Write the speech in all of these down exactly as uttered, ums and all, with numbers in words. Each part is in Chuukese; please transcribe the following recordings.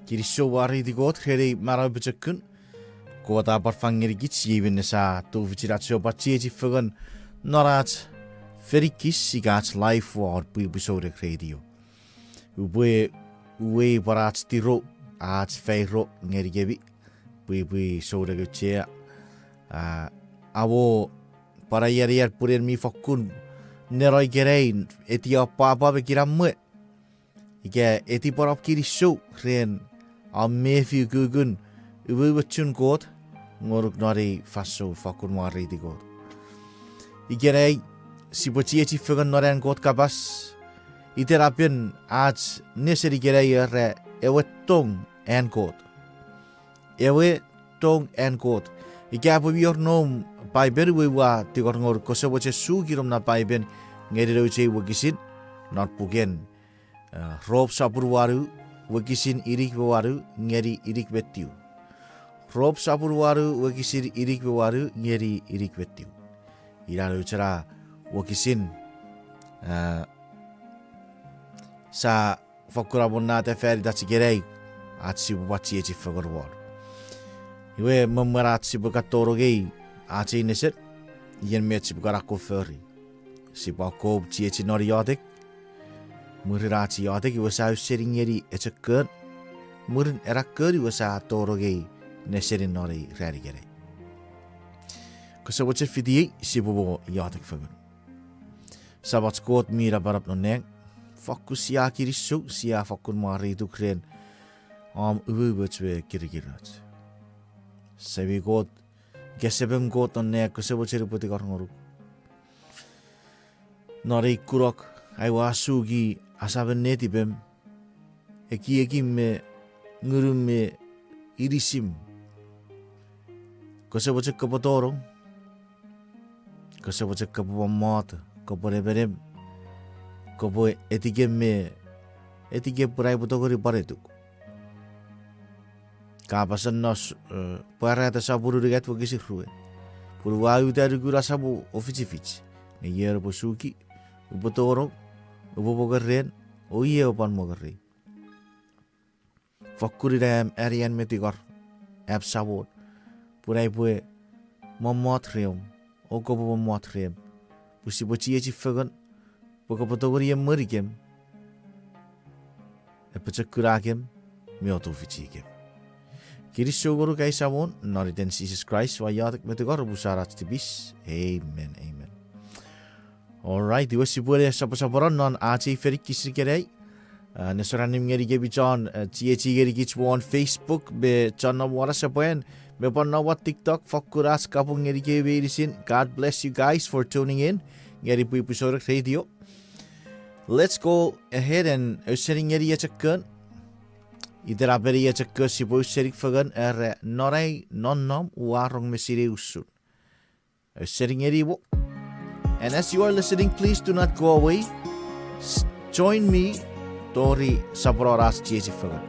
Kinisou mwareiti Kot ren ei manau pochokun. Kot a pwan fang ngenikich iei minne sia tufichin ach sipwe pwan chiechi fengen non ach fenikis ika ach live won Pwipwi Souneng Radio. Upwe uwei pwan ach tiro, ach fairo ngenikemi, Pwipwi Souneng Auchea. A, amo pwan anean pun en mi fokkun neno ikenai, eti pwapwa me kinamwe. Ika eti pwan om kinisou ren om mefi ukukun umoumochun Kot ngonuk non ei fansoun. Fokkun mwareiti Kot. Ikenai sipwe chiechi fengen non an Kot kapas. Itenapen ach nesen ikenai era ewe tong an Kot. Ewe tong an Kot. Ika pwe mi wor noum Paipen, iwe ua tingor ngonuk kose mochen suki nom na Paipen ngeni nouch ei wokisin non puken, a, Rom sopun wanu, wokisin inik me wanu ngeni inik me tiu. Rom sopun wanu, wokisin inik me wanu ngeni inik me tiu. Ina nouch ena wokisin, a, sia fokkun amonnata fan itach ikenai ach sipwe pwan chiechi fengen won. Iwe me mwen ach sipwe katonongei ach ei nesen, iei met sipwe kan akkom fori. Sipwe akkom chiechi non iotek. Mwirin ach iotek iwe sia ausening ngeni echo kon. Mwirin ena kon iwe sia tonongei nesenin non ei ran ikenai. Kose mochen fitiei, sipwe mo iotek fengen. Samach Kot mi napanap non nang, fokkun sia kinisou, sia fokkun mwareituk ren om umoumoch me kirikiroch. Semei Kot, ika Semem Kot non nang, kose mochen upwe tingor ngonuk non ei kunok, ai ua suki asamen netipem, ekiekim me ngunum me inisim. Kose mochen kopwe tonong, kose mochen kopwe mommot, kopwe nemenem, kopwe etikem me, etikem pun ai upwe tongeni pwan etuk. Kapasen Nos, e, Pwarata sopun unungat wokisin rue. Pun ua uta nukun asamen ofichifich, nge iei upwe suki, upwe tonong, upwe mongo ren, o iei epwe pwan mongo rei. Fokkun ina am anean me tingor, am Samon, pun ai upwe mommot reom, o kopwe mommot reom, pwe sipwe chiechi fengen, pwe kopwe tongeni emwenikem, apochokunakem, me otufichikem. Kinisou ngonuk ai Samon, non iten Jises Kraist ua iotek me tingor, omusano ach tipis. Amen, amen. All right, iwe sipwe ne soposopono non ach ei fenikis ikenai. A, nesor annim ngenikemi chon, a, chiechi ngenikich won Facebook me chon nom won asepwan me pwan nom won TikTok, fokkun ach kapung ngenikemi meinisin. God bless you guys for tuning in ngeni Pwipwi Souneng Radio. Let's go ahead and ausening ngeni echo kon. Itenapen echo kon sipwe ausening fengen era, Non ai nonnom ua rong me sinei usun. Ausening ngeni mo. And as you are listening, please do not go away. S-, join me tori soponon ach chiechi fengen.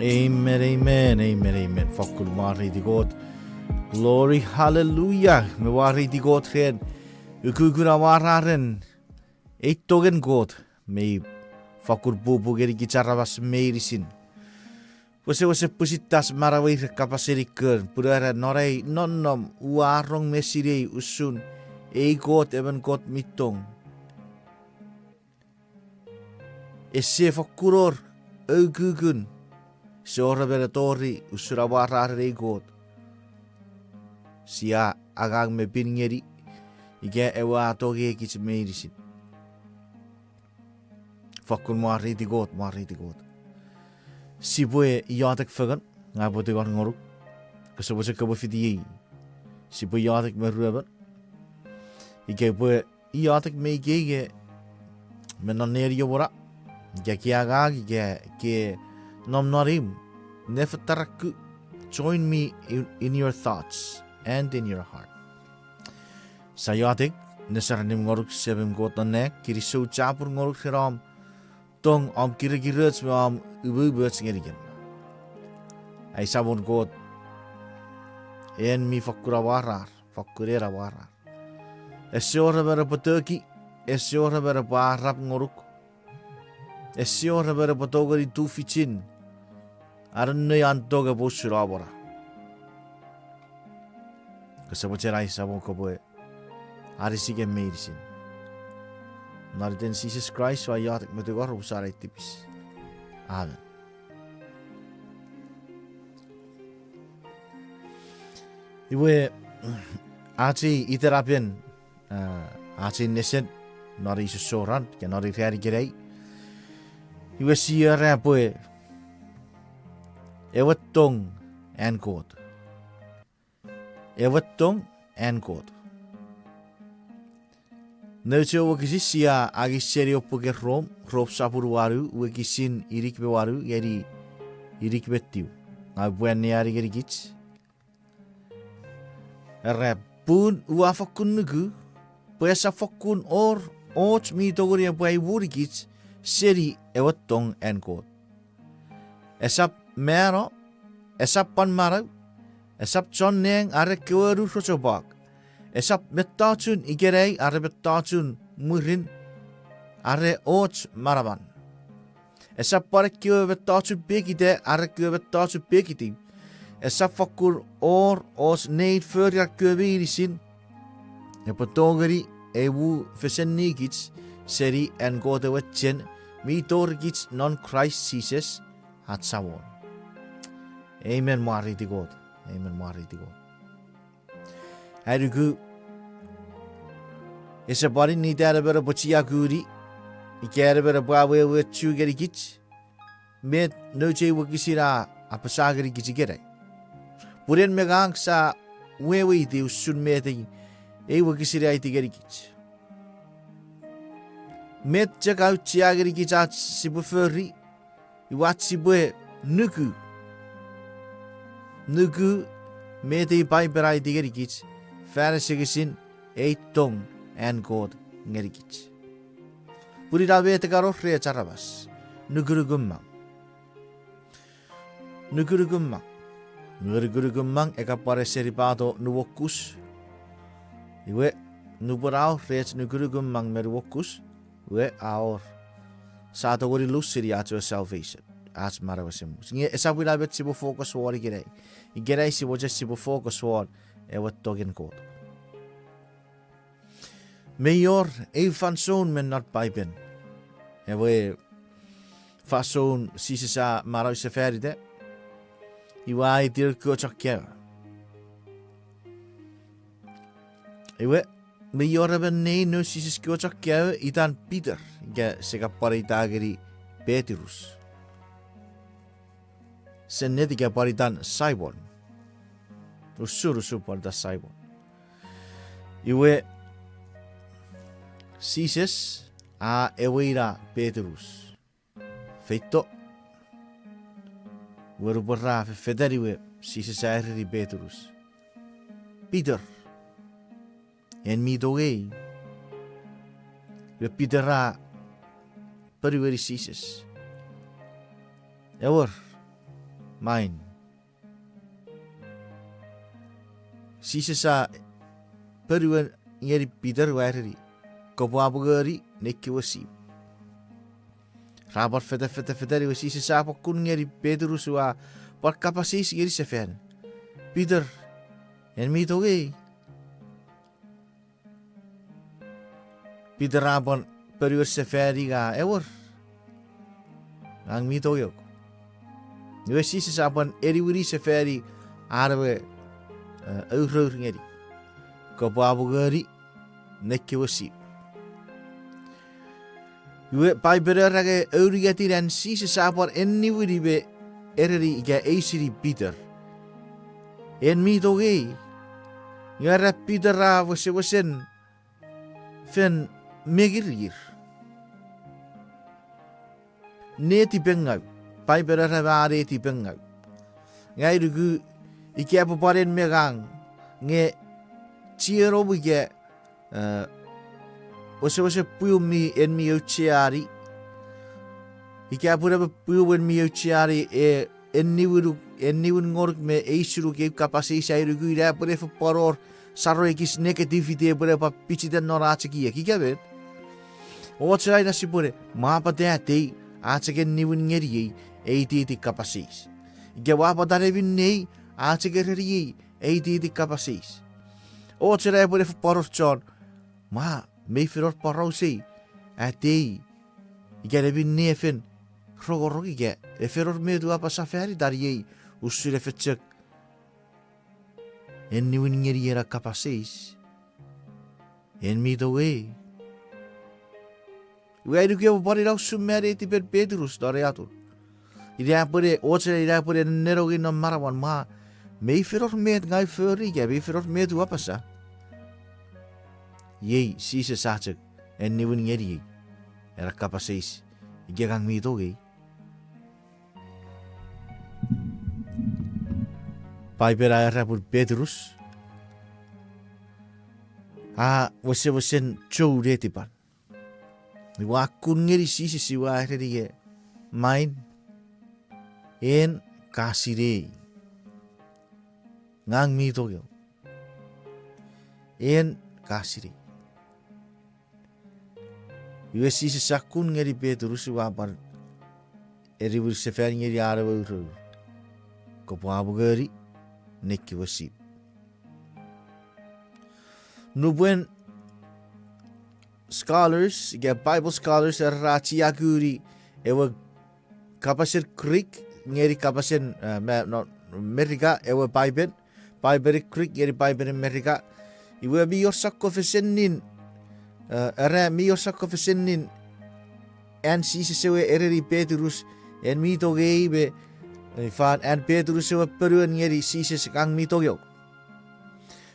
Amen, amen, amen, amen. Fokkun mwareiti Kot. Glory, hallelujah. Me mwareiti Kot ren ukukun amwararen ei tongen Kot mi fokkun pupu ngenikich aramas meinisin. Wesewesen pwisin ach manauei ren kapasen kon, pun era non ai nonnom ua rong me sinei usun ei Kot emon Kot mi tong. Ese fokkun wor ukukun ese wor emon a tori usun amwararen ei Kot. Sia angang me pin ngeni, ika ewe a tongeikich meinisin. Fokkun mwareiti Kot, mwareiti Kot. Sipwe iotek fengen, ngang upwe tingor ngonuk. Kose mochen kopwe fitiei. Sipwe iotek me ruemon. Ika pwe iotek me ikei nge me non neniom na, ika ke angang, ika ke nom non imw, nefetarakku, join me in, in your thoughts and in your heart. Sia iotek. Nesor annim ngonuk Semem Kot non nang, kinisou chapur ngonuk ren om tong, om kirikiroch me om umoumoch ngenikem. Ai Samon Kot, en mi fokkun amwarar, fokkun en amwarar. Ese wor emon epwe toki, ese wor emon epwe arap ngonuk, ese wor emon epwe tongeni tufichin anonno an tong epwe usun om na. Kose mochen ai Samon kopwe anisikem meinisin. Non iten Jises Kraist ua iotek me tingor, omusano ai tipis. Amen. Iwe, ach ei itenapen, ah, ach ei nesen non ei sossoran, ika non ei ran ikenai. Iwe sia era pwe ewe tong an Kot. Ewe tong an Kot. Nouch ewe wokisin sia angei seni ewe puken Rom, Rom sopun wanu, wokisin inik me wanu ngeni inik me tiu. Ngang upwe anneani ngenikich. Era, pun ua fokkun nuku pwe esap fokkun wor och mi tongeni epwe aimunikich seni ewe tong an Kot. Esap mano, esap pwan manau, esap chon nang are kewe ru rochopwak, esap mettochun ikenai are mettochun mwirin are och manaman. Esap pwan ekkewe mettochun pekita are ekkewe mettochun pekitiw. Esap fokkun wor och nein forian kewe meinisin epwe tongeni aimu fesen nikich seni an Kot ewe chen mi torikich non Kraist Jises ach Samon. Amen, mwareiti Kot. Amen, mwareiti Kot. Ai nuku, ese pwan initan emon epwe chiakuni, ika emon epwe awewe chu ngenikich met nouch ei wokisin a apasa ngenikich ikenai. Pun en me ngang sia weweiti usun met ei, ei wokisin a aiti ngenikich. Met chok a auchea ngenikich ach sipwe fori, iwe ach sipwe nuku. Nuku met ei Paipen a aiti ngenikich fan asengesin ei tong an Kot ngenikich. Pun ina met a kan wor rech aramas, nukunukumang. Nukunukumang. Nge nukunukumang e kan pwan esenipato nuokus. Iwe, nupwen a wor rech nukunukumang me nuokus, iwe a wor, sia tongeni lusini ach ewe salvation, ach manau esemuch. Nge esap ina met sipwe focus won ikenai. Ikenai sipwe chok sipwe focus won ewe tongen Kot. Mei wor eu fansoun me non Paipen, ewe fansoun Jises a manau sefanita, iwe a aiti noun kewe chon kaeo. Iwe, mei wor emon nein noun Jises kewe chon kaeo itan Peter, ika sia kan pwan ita ngeni Petrus. Sennet ika pwan itan Simon. Usun, usun pwan itan Simon. Iwe, Jises a ewe ina Petrus. Feito. Iwe nupwen ra fefetan iwe, Jises a ereni Petrus, Peter, en mi tongei? Iwe Peter a ponueni Jises, Ewer, Main. Jises a ponuen ngeni Peter, ua ereni, kopwe apungoni nei kewe sip. Ra pwan fetefetefetan, iwe Jises a pwan kun ngeni Petrus, ua pwan kapas eis ngeni sefan, Peter, en mi tongei? Peter a pwan ponuen sefani, nge ewer, ngang mi tongeok. Iwe Jises a pwan eniwini sefani an ewe, eh, aurour ngeni, kopwe apungoni nei kewe sip. Iwe Paipen a era nge aunungatin an Jises a pwan eniwini me ereni ika eisini Peter, en mi tongei? Nge era Peter a wesewesen fen mengir. Netipengau. Paipen a era me a netipengau. Ngang ua nuku ika epwe pwan en me ngang, nge chienom ika, eh, wesewesen pwium mi en mi aucheani. Ika pun epwe pwium en mi aucheani, e, en niwin, en niwin ngonuk me eisinuk eu kapas eis, ai nuku ina epwe ne fen pwan wor saro ekis negativity epwe ne pwan pichiten non ach ekiek ika met. Ochun ina sipwene, mwa pwata atei a chok en niwin ngeniei, eitieiti kapas eis. Ika mwa pwata neminei a chok ereniei, eitieiti kapas eis. Ochun epwe ne fen pwan wor chon, mwa, mei fen wor porausei, atei, ika neminei e fen rongorong ika e fen wor met ua apasa fan itan iei, usun e fen chok en niwin ngeni ena kapas eis, en mi tongei? Iwe ai nuku epwe pwan ina usun me netipen Petrus non ei atun. Ina epwene, ochun ina epwene nenengeni non manauan, mwa, mei fen wor met ngang ua fori ika mei fen wor met ua apasa. Iei Jises a chok en niwin ngeniei ena kapas eis ika ngang mi tongei. Paipen a era pun Petrus a wesewesen chou netipan. Iwe a kun ngeni Jises iwe a ereni nge, main, en ka sinei. Ngang mi tongei. En ka sinei. Iwe Jises a kun ngeni Petrus iwe a pwan eniwini sefan ngeni an ewe aurour, kopwe apungoni nei kewe sip. Nupwen scholars, ika Bible scholars, ra chiakuni ewe kapasen Greek ngeni kapasen, eh, me-, non Merika ewe Paipen, Paipen Greek ngeni Paipen Merika. Iwe mi wor sokkofesenin, eh, era mi wor sokkofesenin an Jises ewe ereni Petrus, en mi tongei me, eh, fan an Petrus ewe ponuen ngeni Jises, ngang mi tongeok.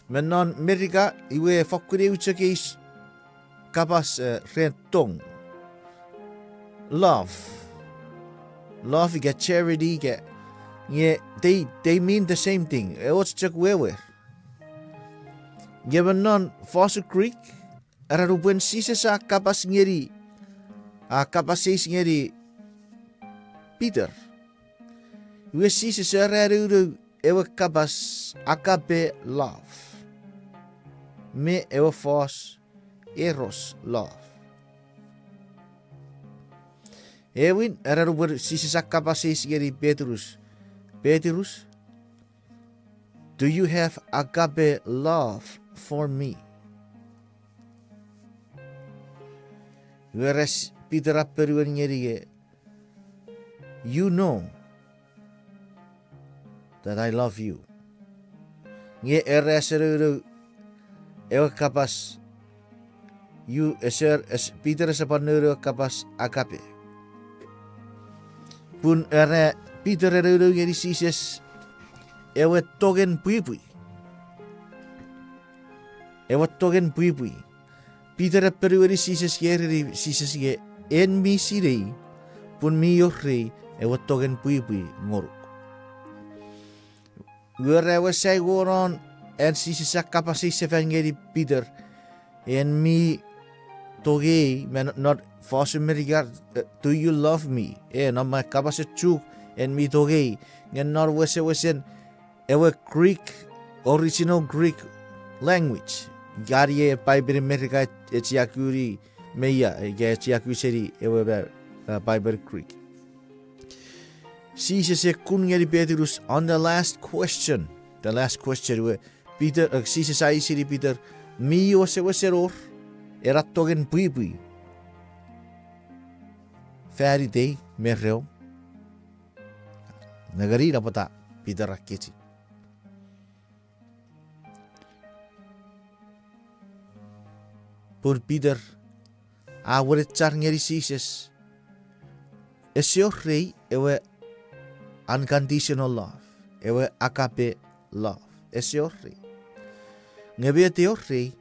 Me non Merika, iwe fokkun eu chok ei kapas, eh, ren tong. Love. Love ika charity ika. Nge they, they mean the same thing. E och chok wewe. Nge me non fosun Greek, era nupwen Jises a kapas ngeni, a kapas eis ngeni Peter, iwe Jises era nounou ewe kapas agape love me ewe fos eros love. Ewin, era nupwen Jises a kapas eis ngeni Petrus, Petrus, do you have agape love for me? Iwe era Peter a ponuen ngeni nge, you know that I love you. Nge era ese nounou ewe kapas, you, ese, es-, Peter ese pwan nounou ewe kapas agape. Pun era Peter e nounou ngeni Jises ewe tongen pwipwi. Ewe tongen pwipwi. Peter e ponueni Jises nge ereni Jises nge, en mi sinei pun mi wor rei ewe tongen pwipwi ngonuk. Iwe era ewe sai wonon an Jises a kapas eis sefan ngeni Peter, en mi tongei, me non fosun Merika, eh, do you love me? E, non me kapasen Chuuk, En mi tongei, nge non wesewesen ewe Greek, original Greek language, ikani e Paipen Merika e chiakuni me ia, ika e chiaku seni ewe ma, uh, Paipen Greek. Jises e kun ngeni Petrus on the last question. The last question, iwe Peter, uh, Jises a eisini Peter, mi wesewesen wor ena tongen pwipwi fan itei me reom? Nengeni ina pwata Peter a kechiw. Pun Peter a wenechar ngeni Jises, ese wor rei ewe unconditional love, ewe agape love. Ese wor rei. Nge met e wor rei,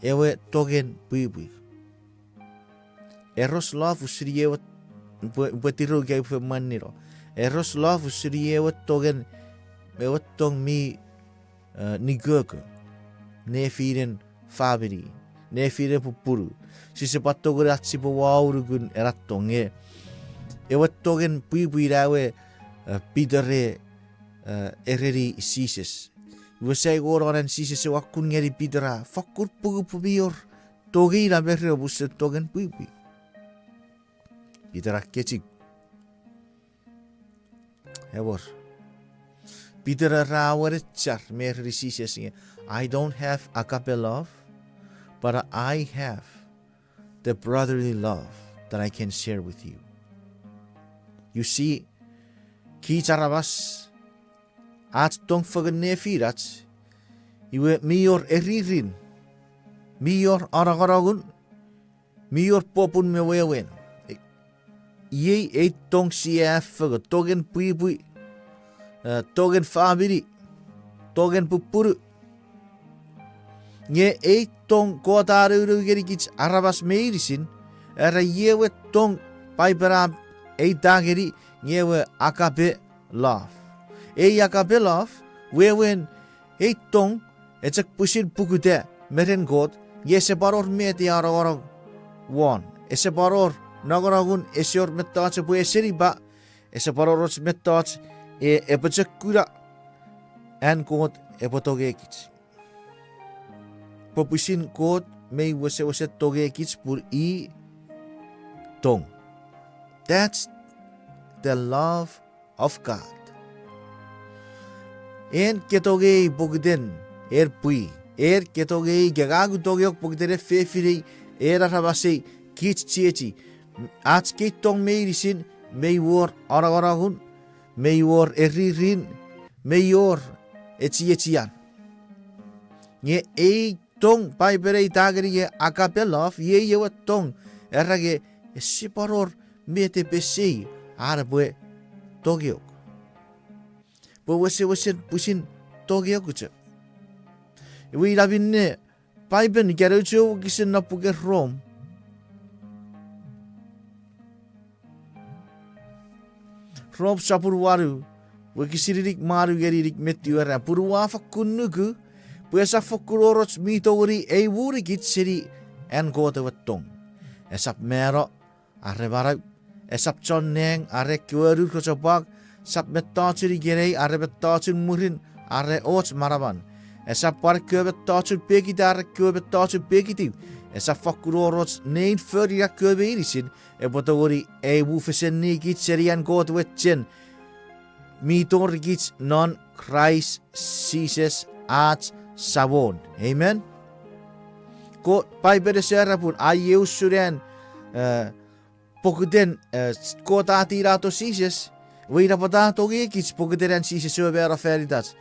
ewe tongen pwipwi. Eros love usun ie ewe, pwe, pwe tirou ika fen mwanino. Eros love usun ie ewe tongen, ewe tong mi, uh, nikoko nefinen famini, nefinen pupunu. Sise pwan tongeni ach sipwe ua unukun ena tong, nge ewe tongen pwipwi ina ewe, uh, Peter e, uh, ereni Jises. Iwe sai wor anen Jises ewe a kun ngeni Peter a, fokkun pukupumi wor tongei ina me reom usun tongen pwipwi. Peter a kechiw. Ewer. Peter a wenechar me ereni Jises nge, I don't have agape love, but I have the brotherly love that I can share with you. You see, kich aramas, ach tong fengen nefinach, iwe mi wor eririn, mi wor anongonongun, mi wor popun me wewen. Iei ei tong sia fengen, tongen pwipwi, eh, tongen famini, tongen pupunu. Nge ei tong Kot a nounou ngenikich aramas meinisin, era iei ewe tong Paipen a eita ngeni, nge ewe agape love. Ei agape love, wewen ei tong, e chok pwisin pukuta me ren Kot, nge ese pwan wor met e anongonong won. Ese pwan wor nongonongun, ese wor mettoch epwe esenipa, ese pwan wor och mettoch e, epwe chok kuna an Kot epwe tongei kich. Pwe pwisin Kot mei wesewesen tongei kich pun i tong. That's the love of God. En ke tongei pokiten en pwi, en ke tongei, ke ngang u tongeok pokiten en fefinei, en aramasei, kich chiechi. Ach kei tong meinisin, mei wor anongonongun, mei wor eririn, mei wor echiechian. Nge ei tong Paipen a eita ngeni nge agape love, iei ewe tong, era nge ese pwan wor met e pesei an epwe tongeok. Pwe wesewesen pwisin tongeok chok. Iwe ina minne Paipen ika nouch ewe wokisin non puken Rom, Rom sopun wanu, wokisin inik me wanu ngeni inik me tiu, era, pun ua fokkun nuku pwe esap fokkun wor och mi tongeni eiwunikich seni an Kot ewe tong. Esap mano are manau, esap chon nang are ekkewe anur rochopwak, esap mettochun ikenai are mettochun mwirin are och manaman. Esap pwan ekkewe mettochun pekita are ekkewe mettochun pekitiw. Esap fokkun wor och nein fori ina kewe meinisin epwe tongeni eiwufesen nikich seni an Kot we chen mi torikich non Kraist Jises ach Samon. Amen. Ko Paipen ese era pun a iei usun an, eh, pokiten, eh, Kot a tinato Jises, iwe ina pwata a tongei kich pokiten an Jises ewe mano fan itach.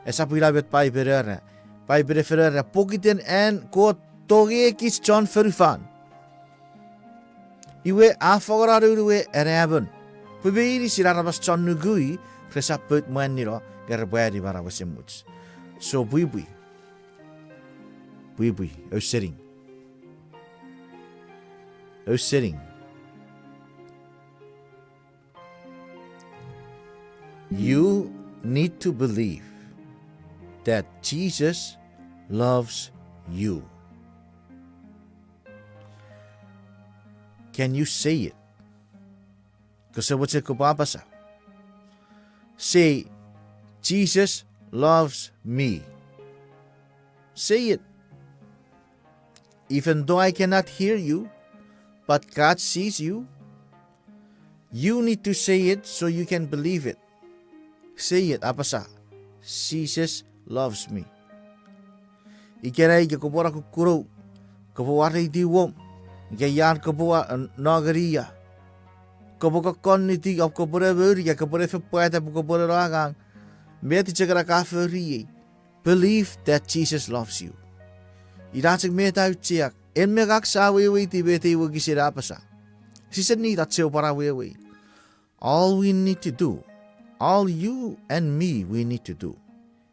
Esap ina met Paipen era. Paipen e fen era pokiten an Kot tongei kich chon fonufan, iwe a fangeno Noun we Anaemon, pwe meinisin aramas chon nuku i resap pout mwanino nge repwe ani manau esemuch. So pwipwi, pwipwi, ausening. Ausening. You need to believe that Jesus loves you. Can you say it? Kose mochen kopwe apasa? Say, "Jesus loves me." Say it. Even though I cannot hear you, but God sees you, you need to say it so you can believe it. Say it, apasa, "Jesus loves me." Ikenai ika kopwe ra kukkunou, kopwe wareiti wom, ika ian kopwe wa, n-, nongeni ia, kopwe kokkonniti om kopwe ne mour ika kopwe ne fepwata pwe kopwe ne no angang, met chok ena ka fori ei. Believe that Jesus loves you. Ina chok met aucheak, en me ngang sa weweiti met ei wokisin a apasa. Sise need ach sipwe pwan awewei. All we need to do, all you and me we need to do,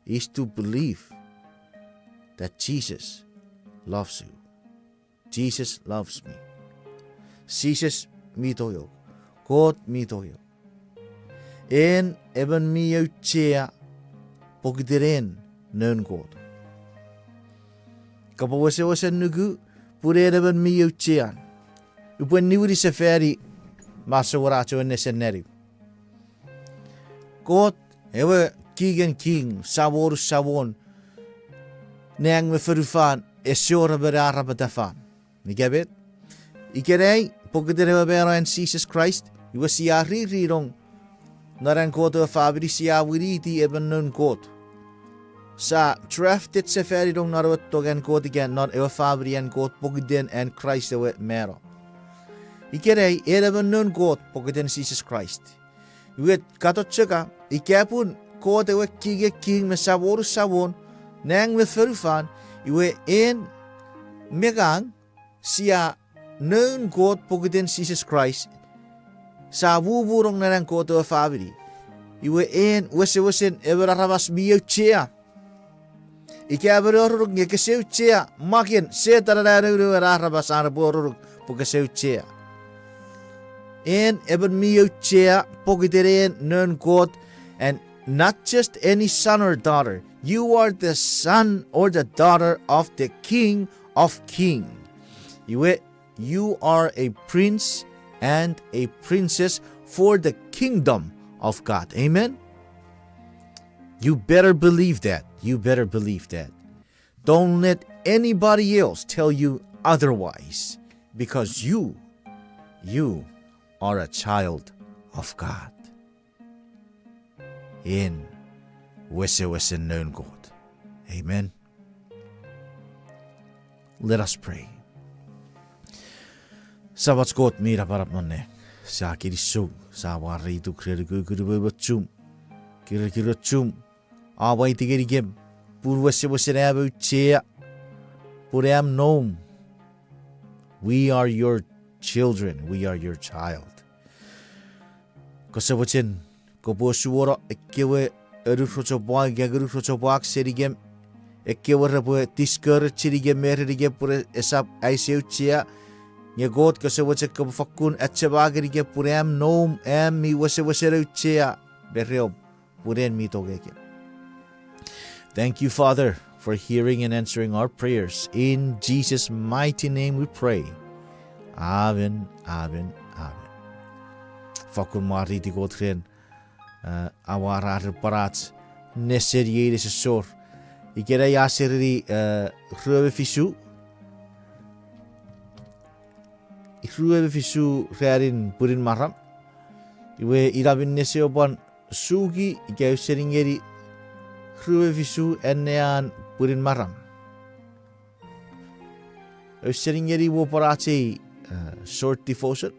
is to believe that Jesus loves you. Jesus loves me. Jises mi tongok. Kot mi tongok. En emon mi auchea pokiten en noun Kot. Kopwe wesewesen nuku pun en emon mi auchean. Upwe niwini sefani masowen ach ewe nesen neni. Kot ewe Kingen king, Samon samon, nang me fonufan, ese wor emon a arapatafan. Ika met? Ikenai, pokiten ewe mano an Jises Kraist, iwe sia ririnong non an Kot ewe famini, sia winiti emon noun Kot. Sia drafted sefaninong non ewe tong an Kot ika non ewe famini an Kot pokiten an Kraist ewe mano. Ikenai, en emon noun Kot pokiten Jises Kraist. Iwe katon chok a, ika pun Kot ewe Kingen king me Samon samon, nang me fonufan, iwe en me ngang sia noun Kot pokiten Jises Kraist, sia mumungong non an Kot ewe famini. Iwe en wesewesen emon aramas mi auchea. Ika emon a erenuk nge kese auchea, maken Setan ena noun ewe aramas an epwe erenuk pwe kese auchea. En emon mi auchea pokiten en noun Kot, and not just any son or daughter. You are the son or the daughter of the King of Kings. Iwe, you are a prince and a princess for the kingdom of God. Amen? You better believe that. You better believe that. Don't let anybody else tell you otherwise, because you, you are a child of God. En wesewesen noun Kot. Amen. Let us pray. Samach Kot mi napanap non nang, sia kinisou, sia mwareituk ren ukukun umoumochum, kirikirochum, a mwaiti ngenikem, pun wesewesen am auchea, pun am noum. We are your children, we are your child. Kose mochen kopwe osuono ekkewe anun rochopwak, ika ngunun rochopwak senikem, ekkewe repwe discourage senikem me erenikem pwe esap aise auchea, nge Kot kose mochen kopwe fakkun achema ngenikem pun am noum, am mi wesewesen auchea me reom, pun en mi tongekem. Thank you, Father, for hearing and answering our prayers. In Jesus' mighty name we pray. Amen, amen, amen. Fakkun mwareiti Kot ren, eh, amwarar pwarach nesen iei nesosor. Ikenai a sereni, eh, rue me fisu. Rue me fisu ranin pwinin maram. Iwe ina minne sipwe pwan suki ika ausening ngeni rue me fisu annean pwinin maram. Ausening ngeni won pwan ach ei, eh, short devotion.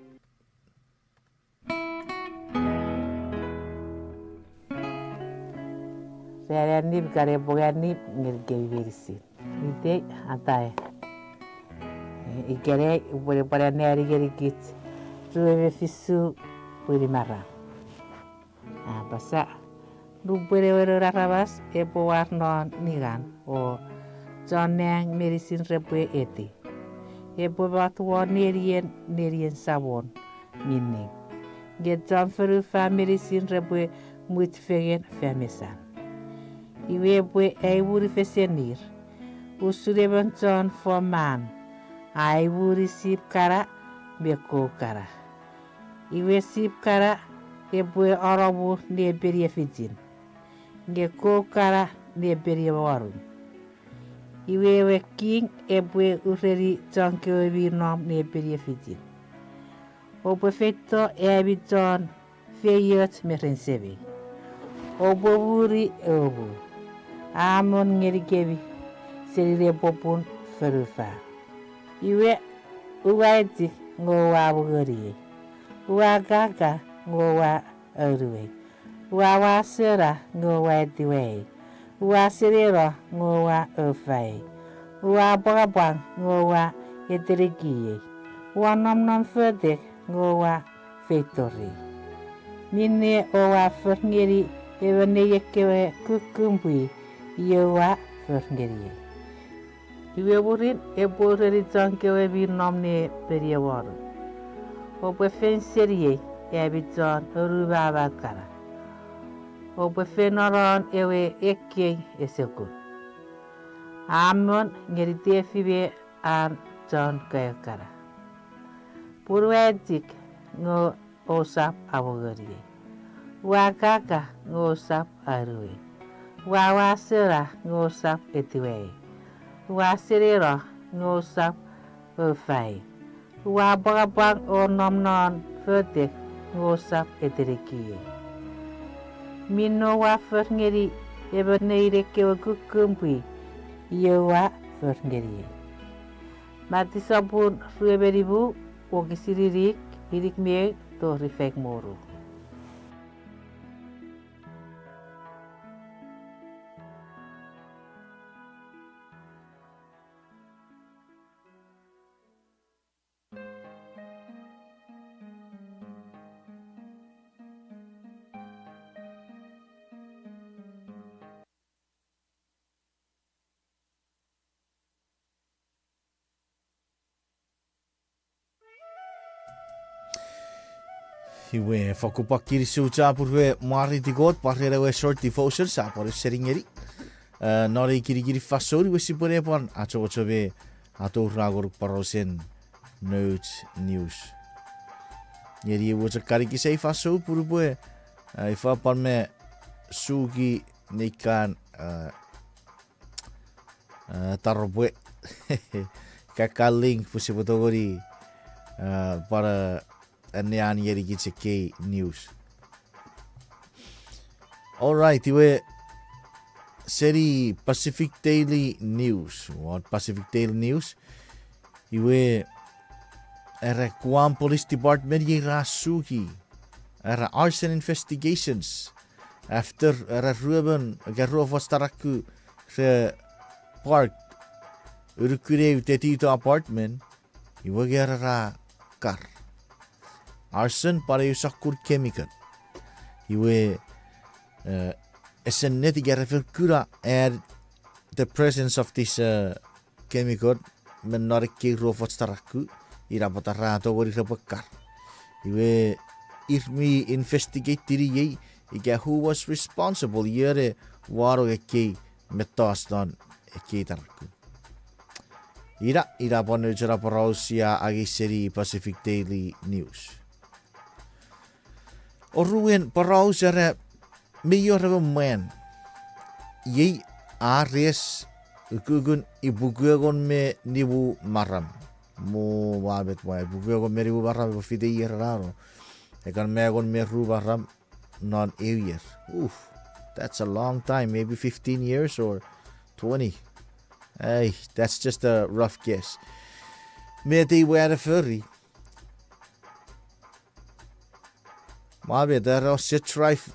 Ran annim, ika epwe annim ngenikemi meinisin. Itei ataei. Ikenai upwe pwan anneani ngenikich rue me fisu pwinin maram. A apasa, nupwen ewe Noun Aramas epwe war non ningan, o chon nang meinisin repwe eti, epwe mot won nenien nenien Samon mi ning, nge chon fonufan meinisin repwe mwich fengen fan mesan. Iwe epwe aiwuri fesenir, usun emon chon fo man a aiwuri sip kana me kou kana. Iwe sip kana epwe anomu nepeni efichin, nge kou kana nepeni wonun. Iwe ewe king epwe ureni chon kewe mi nom nepeni efichin, oupwe feito ami chon feioch me ren semei. Oupwe muri omu, a mwo ngenikemi seni nepopun fonufan. Iwe, ua echik nge oua mongoniei. Ua kaka nge oua aunuei. Ua wasona nge oua etiwaei. Ua seneno nge oua ofaei. Ua apwangapwang nge oua etenikiei. Ua nomnom fotek nge oua feitori. Minne oua for ngeni emon nei ekkewe kukkun pwi, iwe oua for ngeniei. Iwe mwirin epwe ureni chon kewe mi nom nepeni wonun, oupwe fen seniei ami chon unumama kana. Oupwe fen nonon ewe ekkei ese kut, a mwo ngeni Tefi me an chon kaeo kana. Pun ua echik nge ousap amongoniei. Ua kaka nge ousap aunuei. Ua wasona nge ousap etiwaei. Ua seneno nge ousap ofaei. Ua apwangapwang o nomnom fotek nge ousap etenikiei. Minne oua for ngeni emon nein ekkewe kukkun pwi, iwe oua for ngeniei. Mati sopun rue me nimu, wokisin inik, inik me eu tori faik me ru. Iwe, fakkun pwan kinisou chapur we mwareiti Kot pwan ren ewe short devotion sa pwan seni ngeni. Eh, non ei kinikinin fansoun iwe sipwe ne pwan achocho me atoura ngonuk porausen nouch news. Ngeni ewe chok kanikisei fansoun pun upwe, eh, ifa pwan me suki nei kan, eh, eh, taropwe. Ka ka link pwe sipwe tongeni, eh, pwan, eh, anneani ngenikich ekkei news. All right, iwe seni Pacific Daily News, won Pacific Daily News, iwe era Guam Police Department iei ra suki era arson investigations after era ruemon ika ruofoch taraku re park unukun eu tetito apartment, iwe nge era ra kar. Arson pwan eu sokkun chemical. Iwe, eh, ese ennet ika re fen kuna add the presence of this, eh, chemical me non ekkei ruofoch taraku, ina pwata ra tongeni repwe kar. Iwe ir mi investigate-ini iei ika who was responsible, ion a wanong ekkei mettoch non ekkei taraku. Ina, ina pwan nouch ena poraus sia angei seni Pacific Daily News. Oruen poraus era, mi wor emon mwan. Iei a res ukukun ipuku engon me nimu maram. Mo, ua met, ua ipuku engon me nimu maram, epwe fite ier a no. Engon me engon me ru maram non eu ier. Oof, that's a long time, maybe fifteen years or twenty. Hey, that's just a rough guess. Met ei we are fori. Ma met, are ose drive.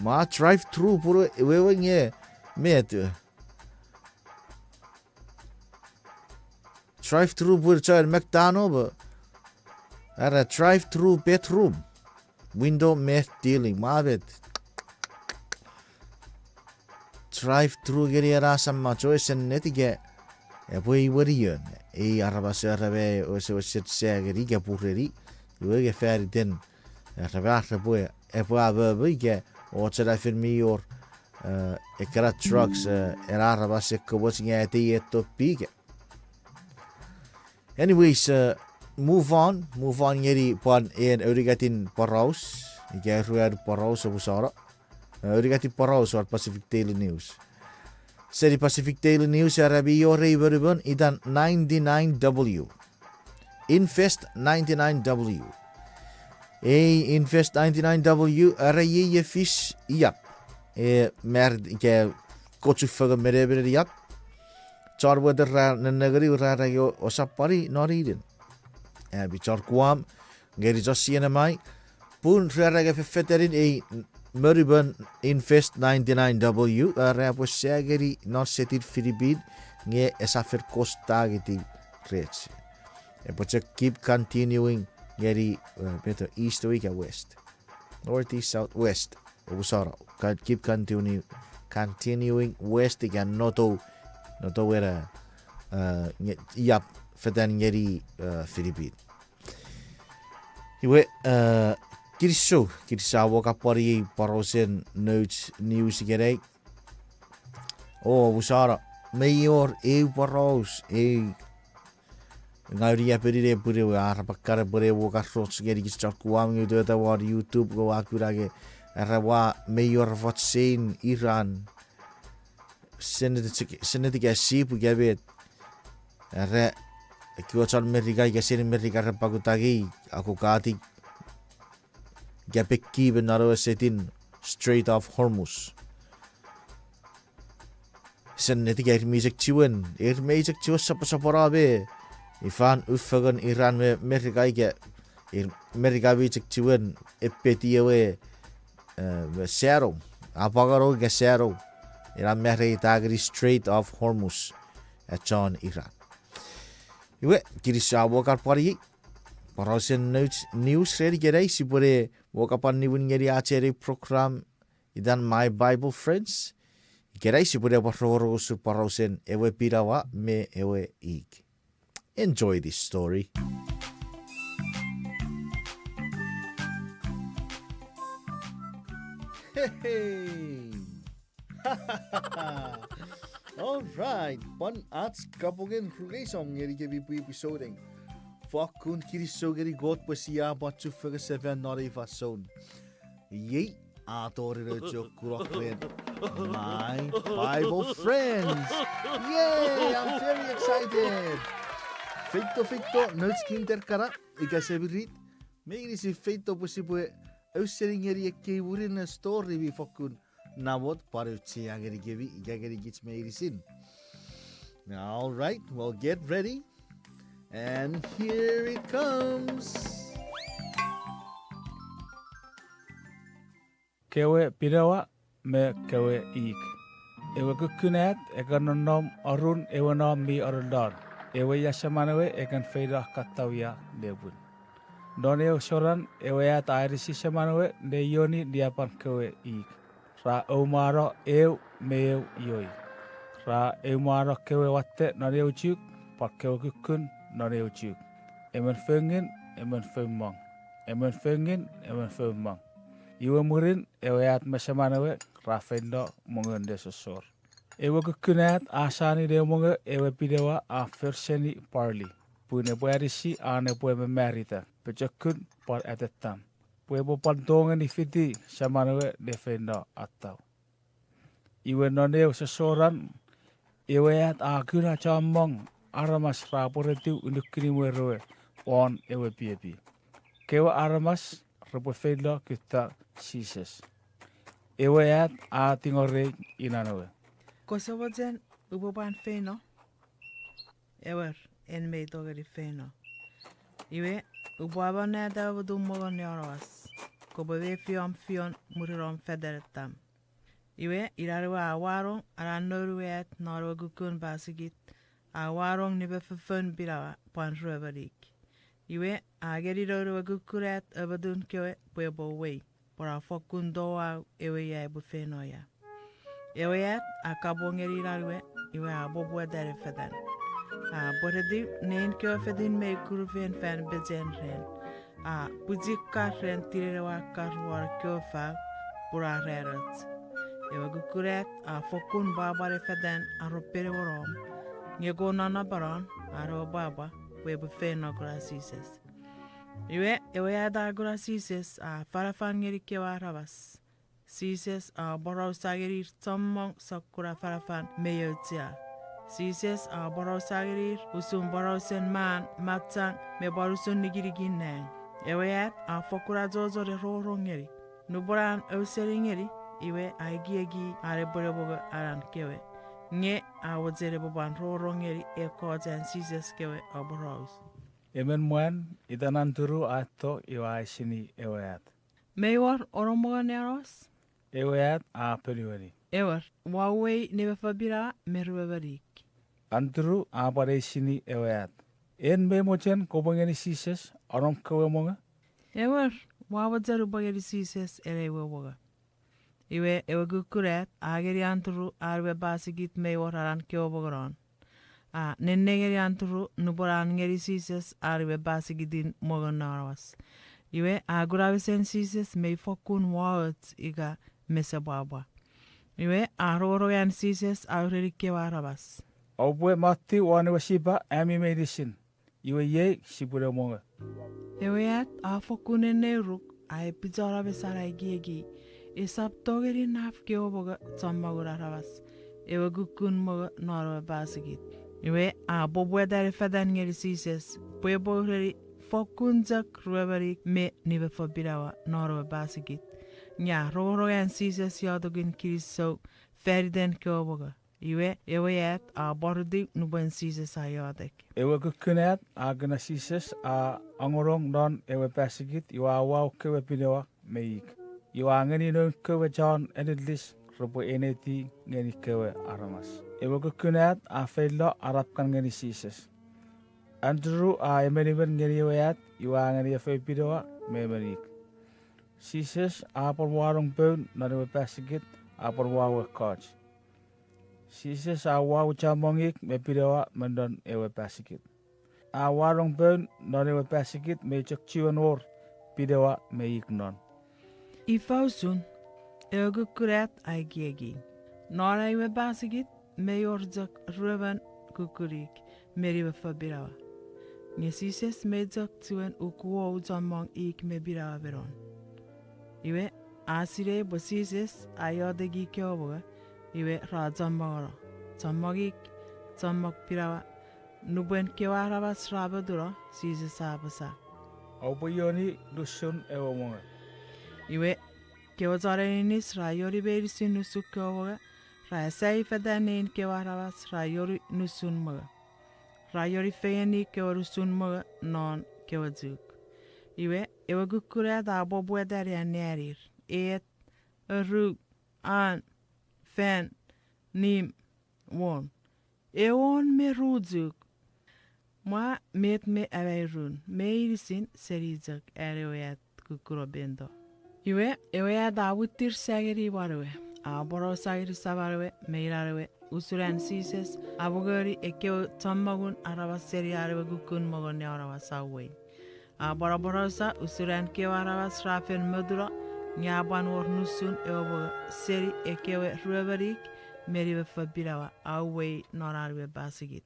Ma drive through pun wewe nge met. Drive through pun chon McDonald, are drive through bedroom. Window meth dealing, ma met. Drive through ngeni ena samach o ese ennet ika epwe iwe ion. Ei aramas era me wesewesen sa ngeni ika pureni. Iwe nge faniten era me ar repwe, epwe amomo ika och ena fen mi wor, eh, ekkena drugs, eh, ena aramas e komoch nge a tei e topic. Anyways, eh, move on, move on ngeni pwan en aunungatin poraus. Ika ruanu poraus omusano. Eh, unungat poraus won Pacific Daily News. Seni Pacific Daily News era mi wor ei monumon itan ninety-nine W. Invest ninety-nine W. Ei Invest ninety-nine W, era iei e fis iap. E mar ika kochufengen menemenen iap. Chon wet ra nenengeni ra era nge ousap pwani non inen. Ami chon Guam, ngeni chon C N M I, pun ra era nge fefetanin ei monumon Invest ninety-nine W, era pwe sa ngeni non setin Filipin, nge esap fen kostangiti rech. Epwe chok keep continuing ngeni, eh, better east o ika west. North, east, south, west. Omusano. Con-, keep continu-, continuing west ika noto, noto ena, eh, nge-, iap fetan ngeni, eh, Filipin. Iwe, eh, kinisou, kinisou a wok apwani ei porausen nouch news ikenai. O, omusano, mei wor eu poraus, ei ngauni apenine pun ewe arap akkana pwe ne wok aroch ngeni kich chon Guam nge uteta won YouTube nge ua kuna nge era ua mei wor efoch sein Iran. Senet ika sip ika met. Era ekkewe chon Merika ika seni Merika ra pakuta ngeni akukati ika pekki me non ewe setin Strait of Hormuz. Senet ika ir mi chok chiwen, ir mi chok chiwen soposopono me ifan ufengen Iran me Merika ika ir Merika mi chok chiwen epeti ewe, eh, sano, apwangano ika sano. Ina mare ita ngeni Strait of Hormuz, eh, chon Iran. Iwe, kinisou a wok apwani ei porausen nouch news ren ikenai, sipwene wok apwan niwin ngeni ach ei program itan My Bible Friends. Ikenai sipwene pwan rongorong usun porausen ewe pinawa me ewe ik. Enjoy this story. Hey, hey. All right, pwan ach kapungen rukeisong ngenikemi pwipwi souneng. Fokkun kinisou ngeni Kot pwe sia pwan chufengen sefan non ei fansoun. Iei a tori nouch kunok ren My Bible Friends. Yay, I'm very excited. Feito, feito, nouch kinter kana ika semirit, meinisin feito pwe sipwe ausening ngeni ekkei murinno story mi fokkun namot pwan auchea ngenikemi ika ngenikich meinisin. All right, well, get ready. And here it comes. Kewe pinawa me kewe ik. Ewe kukkun at e kan nonnom arun ewe nom mi anonnon. Ewe ia seman ewe e kan feino kattawia nepwin. Non eu soran ewe at a anisi seman ewe ne ioni niapan kewe ik. Ra oumano eu me eu ioi. Ra oumano kewe watte non eu chuk, pwan kewe kukkun non eu chuk. Emon fengin, emon foumong. Emon fengin, emon foumong. Iwe mwirin ewe at me seman ewe ra feino mongon nesosor. Ewe kukkun at a sani ne mongo ewe pinawa a for seni barley, pun epwe anisi an epwe mamarita, pochokun pwan atettam, pwe epwe pwan tongeni fiti seman ewe ne feino attau. Iwe non eu sosoran, ewe at a kuna chommong aramas ra pweretiw unukini mwerewe won ewe piepi. Kewe aramas repwe feino kutta Jises. Ewe at a tingorei inan ewe, Kose mochen upwe pwan feino? Ewer, en mei tongeni feino. Iwe, upwe amonnata ewe mutumongo neonowas. Kopwe mefi om fion mwirin om fetan attam. Iwe, inan ewe a wanong anan noun ewe at non ewe kukkun pasikit, a wanong nimefofoun pinawa pwan ruemon ik. Iwe, a ngeni noun ewe kukkun at amotun kewe pwe epwe uwei, pwe a fokkun touau ewe ia epwe feino ia. Ewe at a kapong ngeni inan ewe, iwe a poputa ne fetan. A pweretiw nein kewe fetin mei kurufen fan pechen ren. A pwichikar ren tinen ewe akkar won ekkewe fau, pun a ranoch. Ewe kukkun at a fokkun pwapwa ne fetan aroppen ewe nom, nge kon non napanon an ewe pwapwa pwe epwe feino kuna Jises. Iwe, ewe at a kuna Jises a afanafan ngeni kewe aramas. Jises a aporausa ngenir chommong sokkun afanafan mi auchea. Jises a aporausa ngenir usun porausen man, machang, me pwan usun nikinikin nang. Ewe at a fokkun achocho ne rongorong ngeni. Nupwen an ausening ngeni, iwe a ekieki an epwe ne mongo anan kewe. Nge a mochen epwe pwan rongorong ngeni ekkoch an Jises kewe aporausa. Emon mwan itan Andrew a eto iwe a eisini ewe at, Mei wor onom mongo ne aramas? Ewe at a ponueni, Ewer, ua uwei nimefen pinawa me ruemon ik. Andrew a pwan eisini ewe at, En mei mochen kopwe ngeni Jises onom kewe mongo? Ewer, ua mochen upwe ngeni Jises ena ewe mongo. Iwe ewe kukkun at a ngeni Andrew an we pasikit mei wor anan kewe mongo non. A nennengeni Andrew nupwen an ngeni Jises an we pasikitin mongon aramas. Iwe a kuna mesen Jises mei fokkun waoch ika mesepwapwa. Iwe a rongorong an Jises a ureni kewe aramas, Oupwe mottiw won ewe sipa ami meinisin, iwe iei sipwene mongo. Ewe at a fokkun enneuruk, a epichano mesan ekieki, esap tongeni naf kewe mongo chommongun aramas, ewe kukkun mongo non ewe pasikit. Iwe a poputa ne fetan ngeni Jises pwe epwe ureni fokkun chok ruemon ik me nimefen pinawa non ewe pasikit. Nge a rongorong an Jises iotekin kinisou faniten kewe mongo. Iwe ewe at a pworutiw nupwen Jises a iotek. Ewe kukkun at a kuna Jises a angonong non ewe pasikit iwe a uwau kewe pinawa me ik. Iwe a ngeni noun kewe chon aninis repwe eineti ngeni kewe aramas. Ewe kukkun at a feilo arap kan ngeni Jises. Andrew a emenimen ngeni ewe at iwe a ngeni efou pinawa me emon ik. Jises a pwan wanong poun non ewe pasikit, a pwan uwau ekkoch. Jises a uwau chommong ik me pinawa me non ewe pasikit. A wanong poun non ewe pasikit mei chok chiwen wor pinawa me ik non. Ifa usun? Ewe kukkun at a ekieki, Non ai we pasikit mei wor chok ruemon kukkun ik me nimefen pinawa. Nge Jises mei chok chiwen ukuou chommong ik me pinawa me non. Iwe, a sinei pwe Jises a ioteki kewe mongo, iwe ra chommongono, chommong ik, chommong pinawa. Nupwen kewe aramas ra motuno, Jises a apasa, Oupwe ioni nusun ewe mongo. Iwe, kewe chon aninis ra ioni meinisin nusun kewe mongo, ra esai fetan nein kewe aramas ra ioni nusun mongo. Ra ioni fengeni kewe nusun mongo non kewe chuk. Iwe, ewe kukkun at a poputa ne anneanir, Et, ru, an, fan, nim, won. Ewon me ru chuk. Mwa met me amairun, meinisin seni chok an ewe at kukkuno pento. Iwe, ewe at a mwitir sa ngeni imwan ewe, a aporausa ngeni saman ewe me inan ewe usun an Jises a mongoni ekkewe chommongun aramas seni an ewe kukkun mongo ne aramas a uwei. A pwan aporausa usun an kewe aramas ra fen motuno, nge a pwan wor nusun ewe mongo seni ekkewe ruemon ik me nimefen pinawa a uwei non an we pasikit.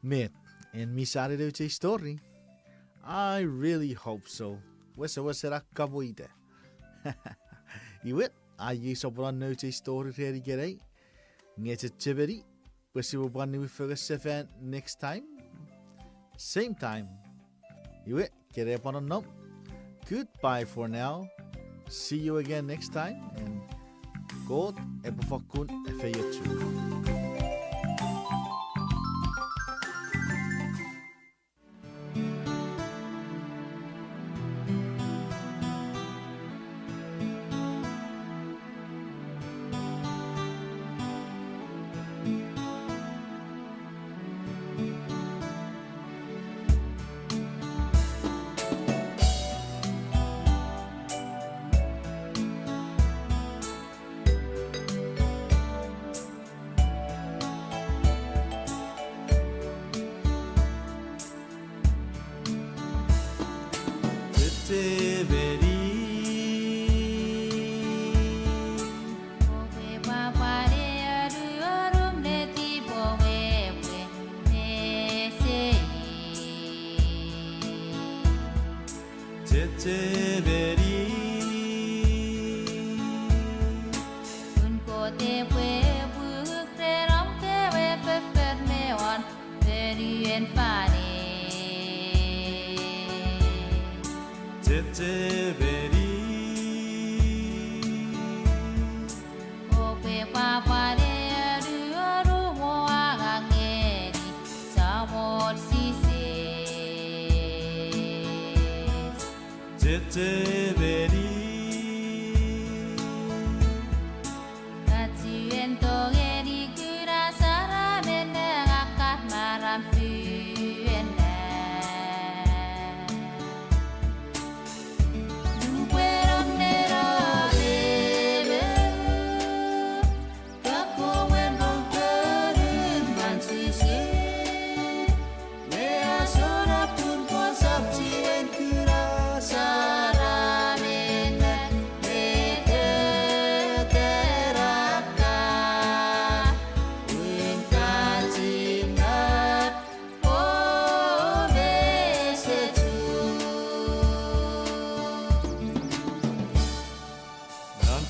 Met, en miss ach ei story? I really hope so. Wesewesen a kapwe ita. Iwe, a iei soponon ach ei story ren ikenai. Nge chechemeni pwe sipwe pwan niwin fengen sefan next time, same time. Iwe, kene pwan nonnom. Goodbye for now. See you again next time, and Kot epwe fokkun efeiochuk.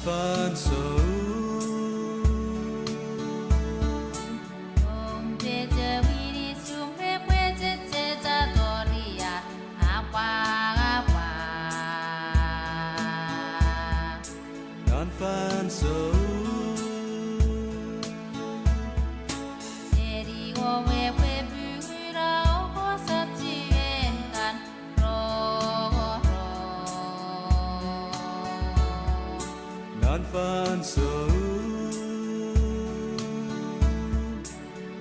Fansoun. Om peche wini sum repwe chechech a tori a apwangapwang. Non fansoun. Eri om epwe pungura o kosap chiwen kan rongorong. Non fansoun.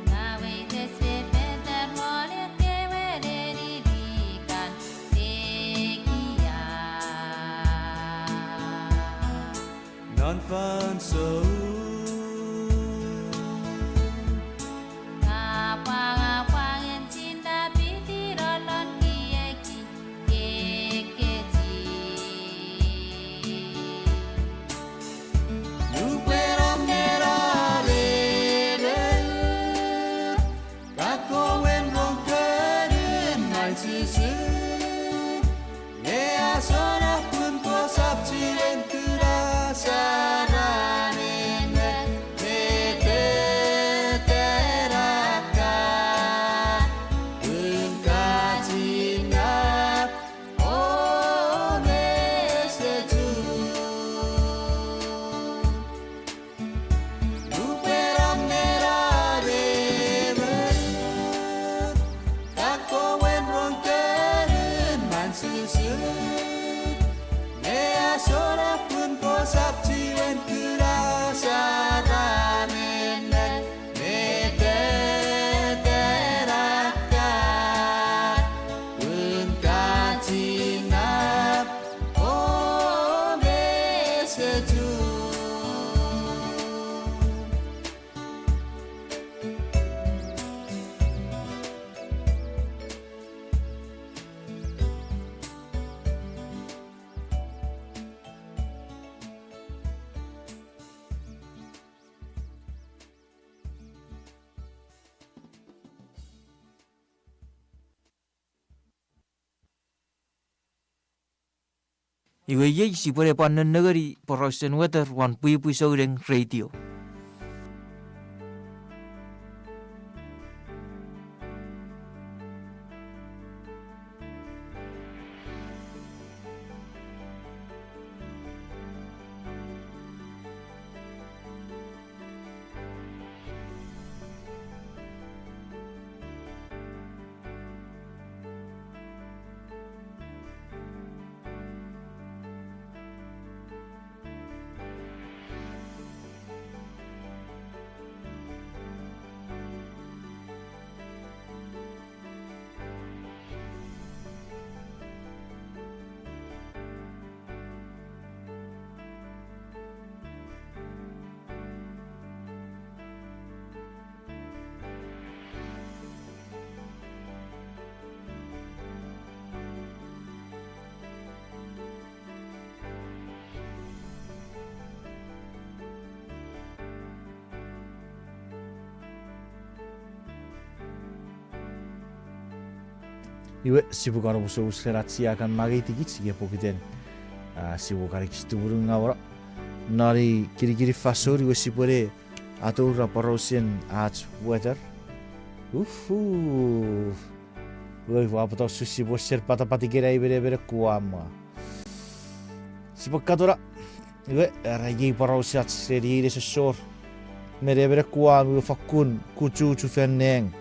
Nga weires fetan non ekkewe neni mi kan tekia. Non fansoun. Nga apwangapwangen chinna piti lolon kieki kekechi. Nupwen om nena rere, kakkowen rong konun main susu. Nge asona pun kosap chiwen kuna saranen me teterakka. Pun ka chinnap o mestechu. Nupwen om nena rere, kakkowen rong konun main susu. Nge asona pun kosap chiwen kuna saranen me teterakka. Pun ka chinnap o mestechu. Iwe iei sipwene pwan nennengeni porausen weter won pwipwi souneng radio. Iwe, sipwe kan omusomus ren ach sia kan mangeitikich ika pokiten, a, sipwe kan ekis tumunungaw non ei kinikinin fansoun, iwe sipwene atoura porausen ach weter. Uhu. Iwe, ua pwata usun sipwe sen patapat ikenai me nemenem Kuam. Sipwe katona. Iwe, era iei porausach ren ei nesosor me nemenem Kuam, iwe fakkun kuchuchu fan nang.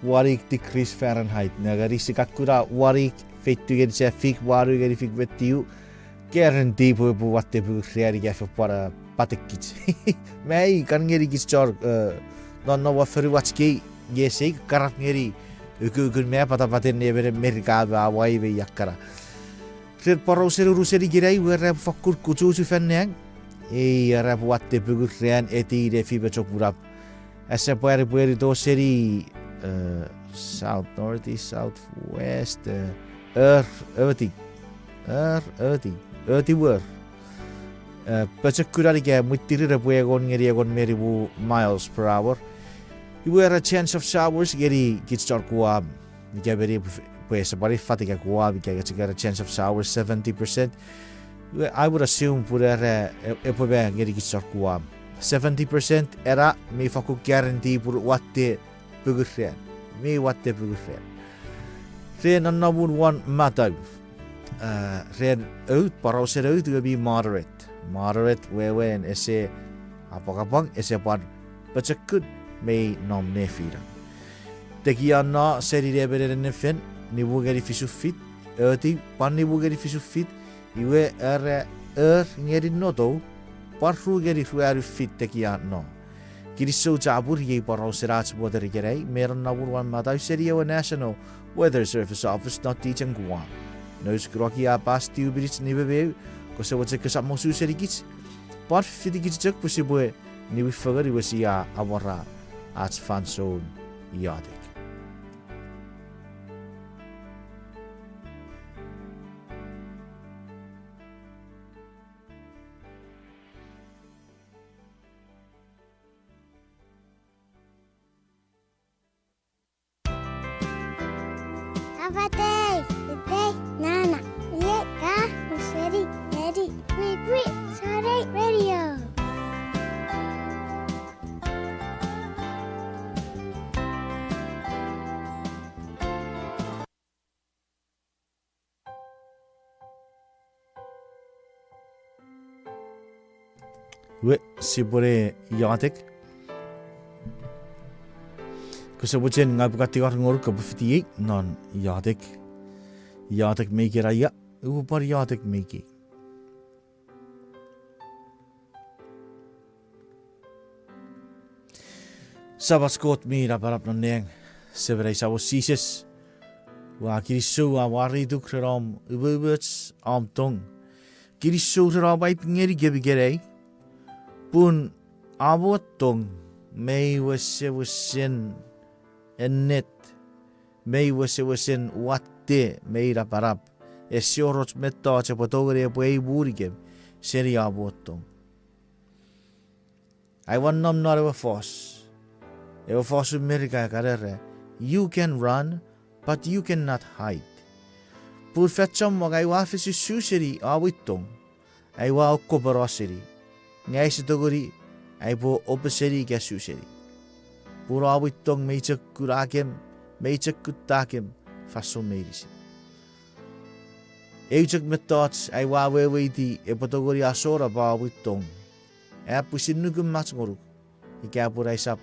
Wanik degrees Fahrenheit. Nengeni sia kan kuna wanik feitiw ngeni sia fik wanu ngeni fik me tiw, guarantee pwe epwe watte pungun ran ika fen pwan patekich. Mei kan ngeni kich chon, eh, nonnom won fonuach kei, nge sei karap ngeni ukukun me patapaten nemenem Merika me Hawaii me ia kana. Ren porausen unusen ikenai, iwe era epwe fakkun kuchuchu fan nang. Ei era epwe watte pungun ran, eti, nefi me chopunap. Ese pwari pwari to seni, eh, south, northeast, southwest, eh, er, oti. Er, oti. Oti wor. Eh, pochokunan ika mwittirin epwe engon ngeni engon me nimu miles per hour. Iwe era chance of showers ngeni kich chon Kuam. Ika meni pwe, pwe ese pwan fat ika Kuam, ika chok era chance of showers seventy percent. Iwe, I would assume pun era e-, epwe ma ngenikich chon Guam, seventy percent ena mi fakkun guarantee pun watte pungun ran. Mi watte pungun ran. Ren nonnomun won matau, a, ren out, porausen out iwe mi moderate. Moderate wewen ese apwangapwang, ese pwan pochokun, mei nom nefinan. Tekia no seni ne me nennefin, nimu ngeni fisu fit, oti pwan nimu ngeni fisu fit, iwe era, er ngeni notou, pwan ru ngeni ruanu fit tekia no. Kinisou chapur iei porausen ach mother ikenai me nonnomun won matau seni ewe National Weather Service Office non Teaching Guam. Nouch kunok a pas tiu minich nime me eu, kose mochen kosap mosu senikich, pwan fitikich chok pwe sipwe niwin fengen iwe sia amwora ach fansoun iotek. Apatei, itei, nana, iei ka, useni, eni, pwipwi, Saturday Radio. Iwe, sipwene iotek. Kose mochen ngang upwe kan tingor ngonuk kopwe fitiei non iotek. Iotek me ikena ia, upwe pwan iotek me ikei. Samach Kot mi napanap non nang, Semenai Samon Jises, ua kinisou, ua mwareituk ren om umoumoch, om tong. Kinisou ren om aiti ngenikemi ikenai, pun om we tong mei wesewesen ennet, mei wesewesen watte, mei napanap, ese wor och mettoch epwe tongeni epwe imwunikem seni om we tong. Aua nom non ewe fos, ewe fosun Merika a kan era, you can run, but you cannot hide. Pun fan chommong aua efisi su seni om we tong, aua okkopono seni, nge aise tongeni aipwe ope seni ika su seni. Pun om we tong mei chok kunakem, mei chok kuttakem fansoun meinisin. Eu chok mettoch aua weweiti epwe tongeni asonapa om we tong, a pwisin nukumach ngonuk, ika pun aisap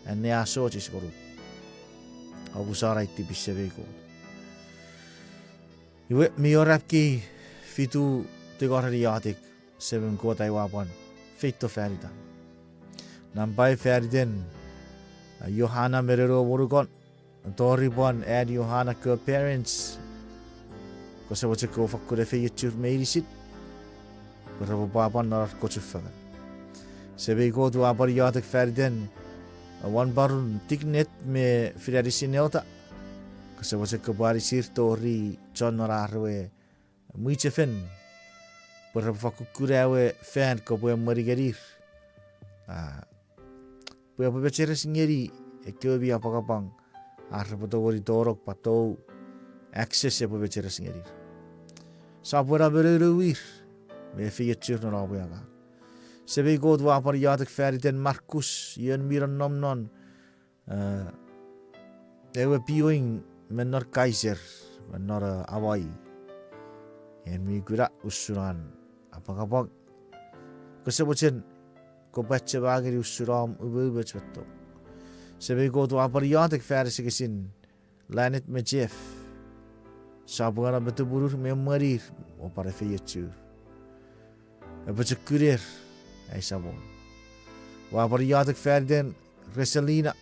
anneasochis ngonuk, omusano ai tipis, Semei Kot. Iwe, mi wor ap kei fitu tingor ren iotek, Semem Kot, aua pwan feito fan itan. Nampai fan iten, a, Johanna me noun we monukon, tori pwan an Johanna kewe parents, kose mochen kopwe fokkun efeiochur meinisin, pwe repwe pwapwan non ar kochufengen. Semei Kot, ua pwan iotek fan iten, a, wanparun Tiknet me Finanisi Nelta, kose mochen kopwe anisir tori chon non ar ewe mwichefen, pwe repwe fokkun kuna ewe fan kopwe emweni ngenir, a, pwe epwe mecheres ngeni ekkewe mi apwangapwang ar repwe tongeni tonong pwe tou access epwe mecheres ngenir. Sopweno me nounouir me efeiochur non om we angang. Semei Kot, ua pwan iotek fan iten Markus, ion mi nonnom non, a, ewe pioing me non Kaiser, me non, a, Hawaii. En mi kuna usun an apwangapwang, kose mochen kopwe achema ngeni usun om umoumoch me tong. Semei Kot, ua pwan iotek fan asengesin Lanet me Jeff, sopweno me tumunur me emwenir, o pwan efeiochur. Apochokuner, ai Samon. Ua pwan iotek fan iten Reselina,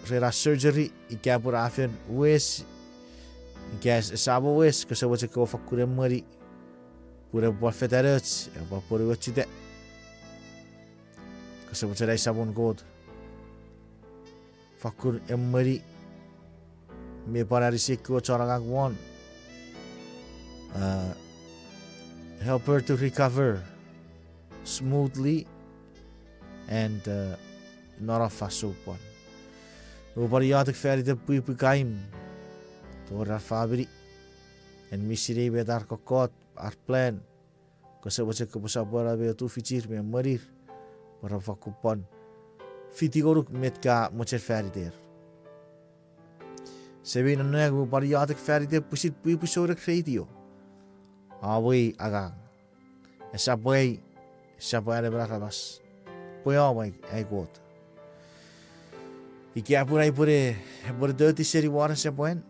ren ar surgery, ika pun a fen wes, ika esamo wes, kose mochen kopwe fokkun emweni, pun epwe pwan fetanoch, epwe pwan pwonuochuta. Kose mochen, ai Samon Kot, fokkun emweni me pwan anisi ekkewe chon angang won, a, help her to recover smoothly and, a, non om fansoun pwon. Upwe pwan iotek fan iten pwipwi Kaim, tori ar famini, en mi sinei met ar kokkot, ar plan. Kose mochen kopwe sopweno me tufichir me emwenir pwe ra fakkun pwan fiti ngonuk met ka mochen faniter. Semei non nang, upwe pwan iotek faniter pwisin pwipwi souneng radio. Awei angang. Esap ai, esap ai emon aramas, pwe om ai, ai Kot. Ika pun ai pwene, epwene toti seni won esepwan,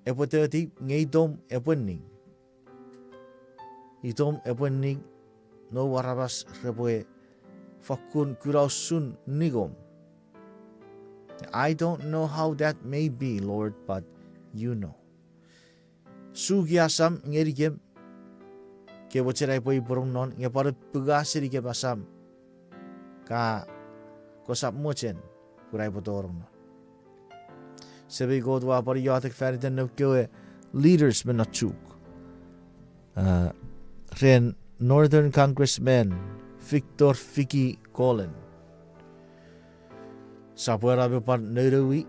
epwe toti nge itom epwe ning. Itom epwe ning, noum aramas repwe fakkun kuna usun ningom. I don't know how that may be, Lord, but you know. Suki asam ngenikem, ke mochen ai pwe ipwenong non, nge pwan pungasenikem asam, ka kosap mochen pun ai pwe tonong non. Semei Kot, ua pwan iotek faniten noum kewe leaders me non Chuuk. Ah, ren Northern Congressman Victor Fiki Kolen. Sopweno me pwan nounoui,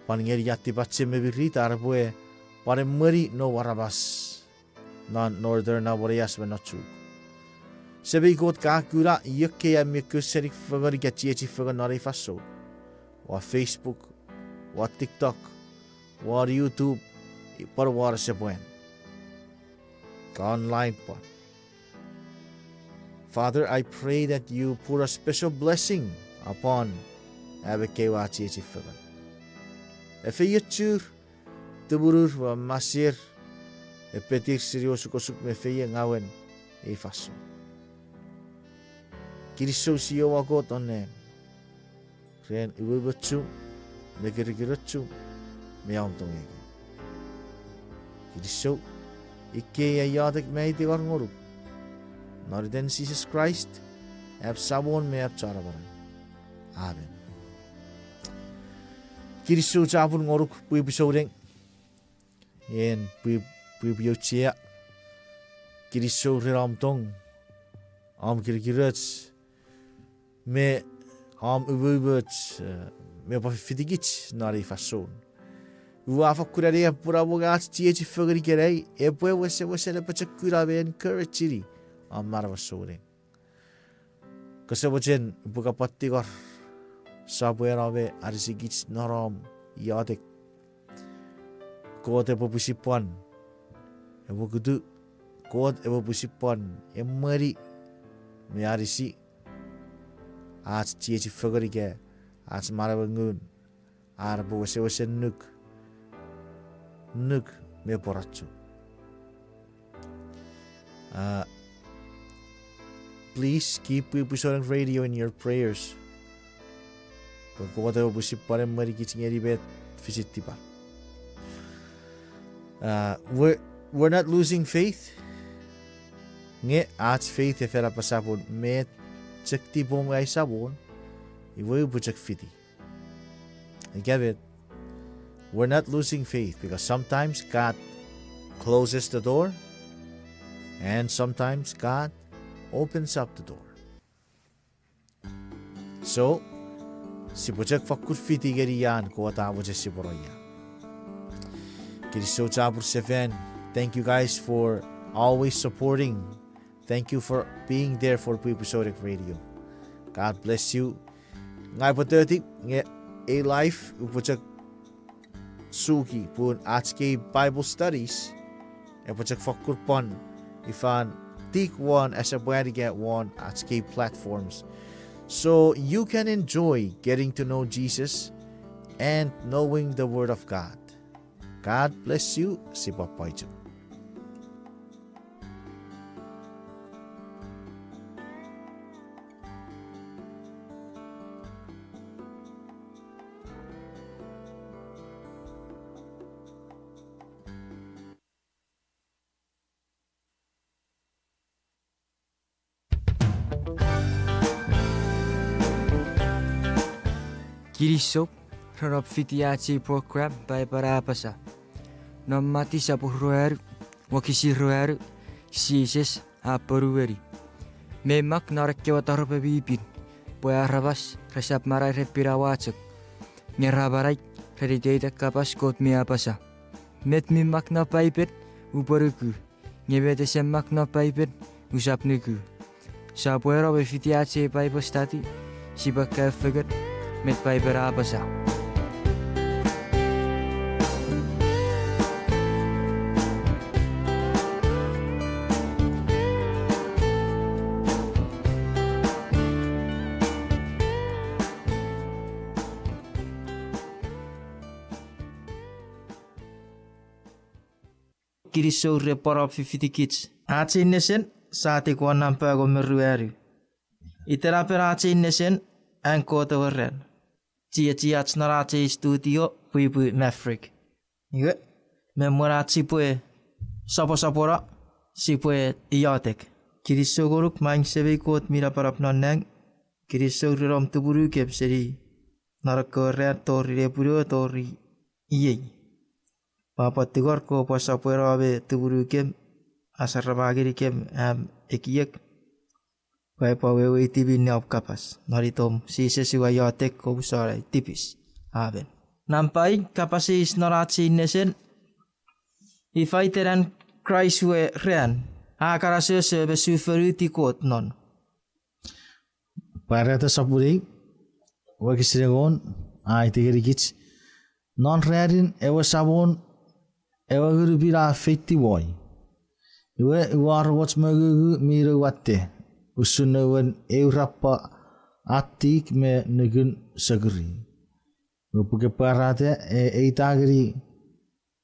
pwan ngeni an tipachem me mirit, ar epwe pwan emweni noum aramas non Northern, non Wonias me non Chuuk. Semei Kot, ka kuna io ekkei ami ekkewe senik fengen ika chiechi fengen non ei fansoun, won Facebook, won TikTok, won YouTube, pwan won esepwan, ka online pwan. Father, I pray that you pour a special blessing upon ami ekkewe chiechi fengen. Efeiochur, tumunur, mamasir, epetir seni osukosuk me feiengawen ei fansoun. Kinisou Jiowa Kot non nang, ren umoumochum me kirikirochum me om tongeikem. Kinisou, ikkei ai iotek me ai tingor ngonuk, non iten Jises Kraist, am Samon me am Chon Amanau. Amen. Kinisou chapur ngonuk pwipwi souneng, en pwi, pwipwi auchea. Kinisou ren om tong, om kirikiroch, me om umoumoch, eh, me pwan fitikich non ei fansoun. Ua fakkun anean pun amongach chiechi fengen ikenai epwe wesewesen apochokuna me encourage-ini om manaman souneng. Kose mochen upwe kapwan tingor, sopweno me anisikich non om iotek. Kot epwe pwisin pwan, epwe kutu, Kot epwe pwisin pwan emweni me anisi ach chiechi fengen ika ach manauen ngun, ar epwe wesewesen nuk, nuk me pworacho. Uh, please keep Pwipwi Souneng Radio in your prayers, pwe Kot epwe pwisin pwan emwenikich ngeni met fisitipan. Uh, we're, we're not losing faith. Nge ach faith a fen apasa pun met chok tipom ngang Samon, iwe upwe chok fiti. Ika met, we're not losing faith because sometimes God closes the door and sometimes God opens up the door. So, sipwe chok fakkun fiti ngeni ian Kot a mochen sipwe no ia. Kinisou chapur sefan. Thank you guys for always supporting. Thank you for being there for Pwipwi Souneng Radio. God bless you. Ngang upwe toti nge ei live upwe chok suki pun ach kei Bible studies epwe chok fakkun pwan ifan tik won asepwan ika won ach kei platforms, so you can enjoy getting to know Jesus and knowing the Word of God. God bless you. Sipwe pwapwa chok. Kinisou ren om fiti ach ei program Paipen A Apasa. Non Mati sopun ruanu, wokisin ruanu, Jises a ponueni: Mei mak non ekkewe taropwe mi pin pwe aramas resap manau ren pinawa chok, nge ra manau ren iteiten kapas Kot mi apasa. Met mi mak non Paipen Upwe nuku, nge met ese mak non Paipen, usap nuku. Sopweno me fiti ach ei Bible study, sipwe kaeo fengen met Paipen a apasa. Kinisou ren pwan om fifitikich. Ach ei nesen, sia tik won nampa engon me ruanu. Itenapen ach ei nesen, An Kot Ewe Ran. Chiechiach non ach ei studio, pwipwi Maverick. Iwe, me mwen ach sipwe soposopono, sipwe iotek. Kinisou ngonuk maing Semei Kot mi napanap non nang, kinisou ren om tumunukem seni non ekkewe ran tori nepwin ewe tori iei. Pwapwa tingor kopwe sopweno me tumunukem, asarama ngenikem am ekiek, pwe aipwe weweiti minne om kapas. Non itom Jises ua iotek, komusano ai tipis. Amen. Nampa i kapas eis non ach ei nesen, ifa iten An Kraist we ran a kan asoso me sufonuti Kot non? Pwarata sopun ew, wokisin engon, a aiti ngenikich: Non ranin ewe Samon ewe Ngun mi Pin a feitiw woi, iwe ua wor och mongungu mi nou watte, usun nouen eu rappa attik me nukun sokuri. Upwe ke pwarata e, eita ngeni,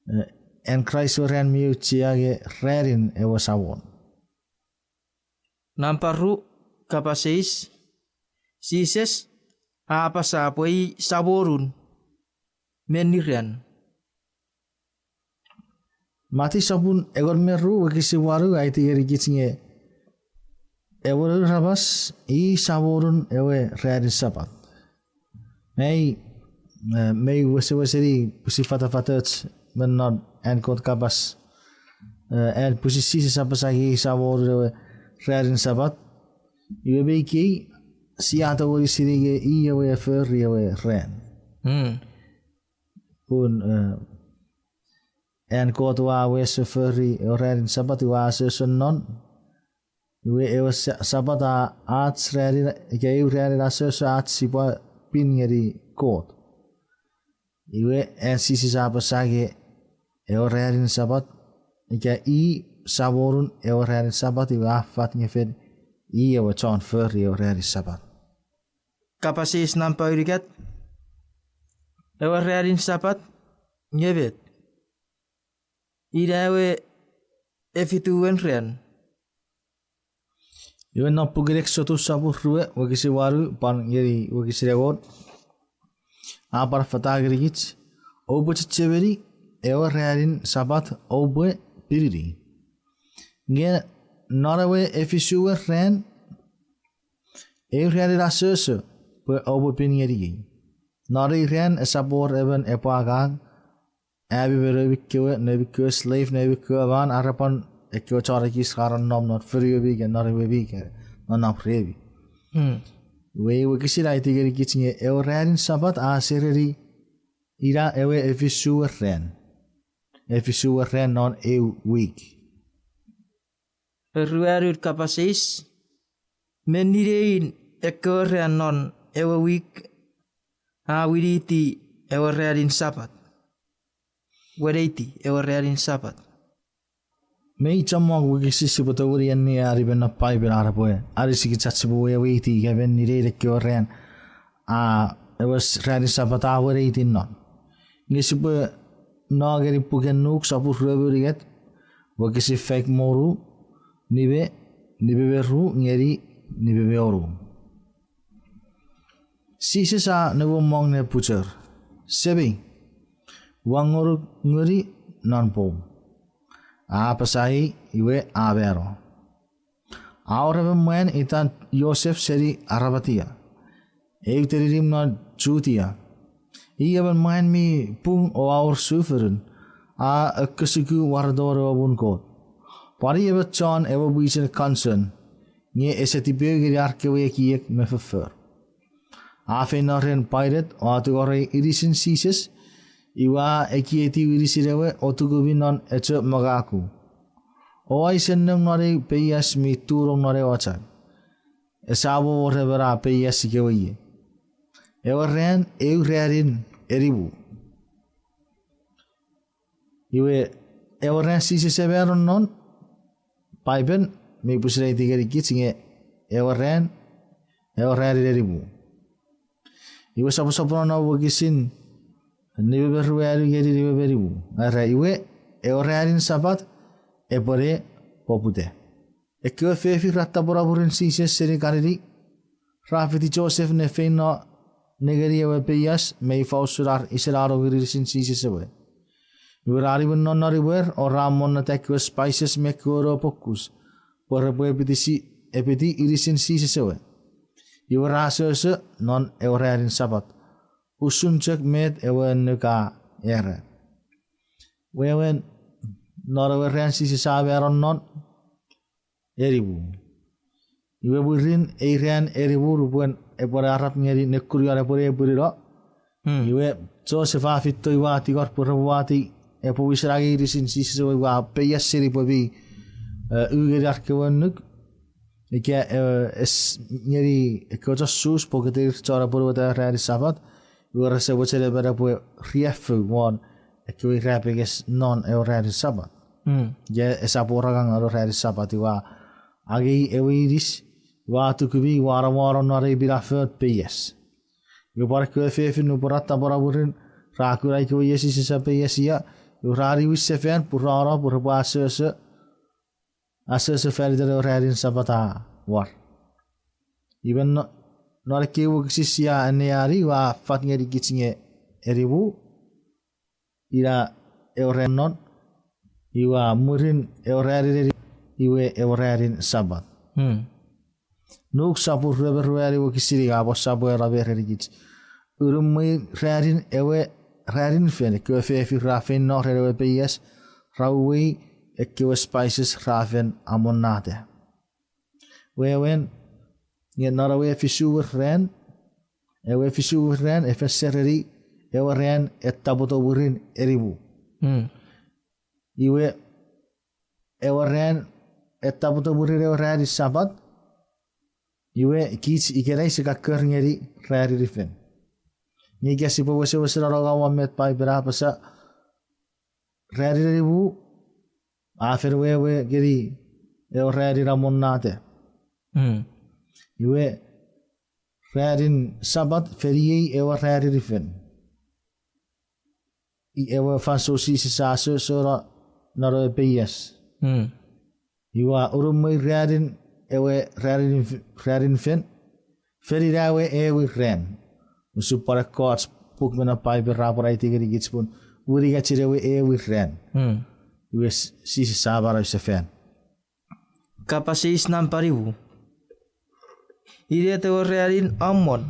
e, An Kraist we ran mi auchea nge ranin ewe Samon. Nampa ru, kapas eis, Jises a apasa pwe i Samonun menni ran. Mati sopun engon me ru wokisin wanu a aiti ngenikich nge ewe Noun Aramas i Samonun ewe ranin Sapat. Mei, e, mei weseweseni pwisin fatafatoch me non an Kot kapas, e, an pwisin Jises apasa nge i Samonun ewe ranin Sapat. Iwe mei kei, sia tongeni sinei nge i ewe a fori ewe ran. Pun, e, an Kot ua wes fori ewe ranin Sapat, ua asoso non. Iwe ewe sa-, Sapat a ach ranin, ika eu ranin asoso ach sipwe pin ngeni Kot. Iwe an Jises apasa nge ewe ranin Sapat, ika i Samonun ewe ranin Sapat, iwe a fat nge fen i ewe chon fori ewe ranin Sapat. Kapas eis nampa unungat, ewe ranin Sapat nge met? Ina ewe efituen ran. Iwe non puken Eksotus sopun rue wokisin wanu pwan ngeni wokisin engon, a pwan affata ngenikich, oupwe chechemeni ewe ranin Sapat oupwe pinini. Nge non ewe efisuen ran, eu ranin asoso pwe oupwe pin ngeniei. Non ei ran esap wor emon epwe angang, ami me noumi kewe, noumi kewe slave, noumi kewe man, are pwan ekkewe chon ekis ra nonnom non fonuemi ika non ewe mi ika nonnom remi. Iwe wokisin a aiti ngenikich nge ewe ranin Sapat a sereni ina ewe efisuen ran. Efisuen ran non eu wik. Eruanun kapas eis, menni nein ekkewe ran non ewe wik a winiti ewe ranin Sapat? Weneiti ewe ranin Sapat. Mei chommong wokisin sipwe tongeni anneani me non Paipen are pwe anisikich ach sipwe weweiti ika menni nein ekkewe ran a, ewe s-, ranin Sapat a weneiti non. Nge sipwe no ngeni puken Nuk sopun rue me unungat, wokisin faik me wonu, nime, nime me ru ngeni nime me wonu. Jises a nuomong ne puchor, Semei, ua ngonuk nguni non poum. A apasa ei, iwe a mano. A wor emon mwan itan Joseph seni Arimathea, eu teninim non Jutia. I emon mwan mi pung o a wor sufonun, a ekkesuku wareton ewe muun Kot. Pwan i emon chon ewe mwichen kanson, nge ese tipeu ngeni ar kewe ekiek me foffor. A feino ren Pailat o a tingorei inisin Jises, iwe a ekietiw inisin ewe o tukumi non echo mangaku. Oua isennong non ei peias mi turong non ew achau. Esamo wor emon a peias ikewe ie. Ewe ran eu ranin enimu. Iwe, ewe ran Jises e mano non, Paipen mi pwisin aiti ngenikich nge ewe ran, ewe ranin enimu. Iwe soposoponon non wokisin nime me ruanu ngeni nime me nimu. Era iwe, ewe ranin Sapat epwene poputa. Ekkewe fefin ra tapweno mwirin Jises seni Kanini, ra fiti Joseph ne feino nengeni ewe peias me ifa usun ar isenano inisin Jises ewe. Iwe ra niwin non non imwer o ra monnota ekkewe spices me ekkewe no pwokus, pwe repwe epiti si-, epiti inisin Jises ewe. Iwe ra asoso non ewe ranin Sapat, usun chok met ewe annuk a era. Wewen, non ewe ran Jises a mano non, enimu. Iwe mwirin ei ran enimu nupwen epwene arap ngeni nekunion epwene epwinino. Iwe, Joseph a feito iwe a tingor pwe repwe wati epwe wisen angei inisin Jises ewe iwe a peias seni pwe mi, e, u ngeni ar kewe annuk. Ika, e, es-, ngeni ekkewe chon Sus pokiten ir chon apwonueta ranin Sapat. Iwe rese mochen emon epwe riaffou won ekkewe irapenges non ewe ranin Sapat. Ika esap wor angang non ewe ranin Sapat iwe a angei ewe inis, iwe a tukumi, iwe a namwano non ei minafon peias. Iwe pwan ekkewe fefin nupwen ra tapweno mwirin, ra kuna ikewe ie Jises a peias ia, iwe ra niwin sefan pwe ra no pwe repwe asoso, asoso fan iten ewe ranin Sapat a war. Iwe no-, non ekkei wokisin sia anneani iwe a fat ngenikich nge enimu, ina ewe ran non, iwe mwirin ewe ranin eni-, iwe ewe ranin Sapat. Nuk sopun rue me ruanu wokisin ika pwan sopweno me erenikich. Unumwei ranin ewe ranin fen, ekkewe fefin ra feino ren ewe peias, ra uwei ekkewe spices ra fen amonnata. Wewen, nge non ewe efisuwen ran, ewe efisuwen ran e fen sereni ewe ran e tapweto mwirin enimu. Iwe, ewe ran e tapweto mwirin ewe ranin Sapat, iwe kich ikenai sia kakkor ngeni ranin fen. Nge ika sipwe wesewesen anongonong won met Paipen a apasa, ranin enimu a fen wewe ngeni ewe ranin amonnata. Iwe, ranin Sapat fen iei ewe ranin fen. I ewe fansoun Jises a asoso non ewe peias. Iwe unumwei ranin ewe ranin f-, ranin fen, fen ina ewe ewin ran. Usun pwan ekkoch puk me non Paipen ra pwan aiti ngenikich pun unungatin ewe ewin ran. Iwe S-, Jises a manau sefan. Kapas eis nampa nimu. Inet ewe ranin amon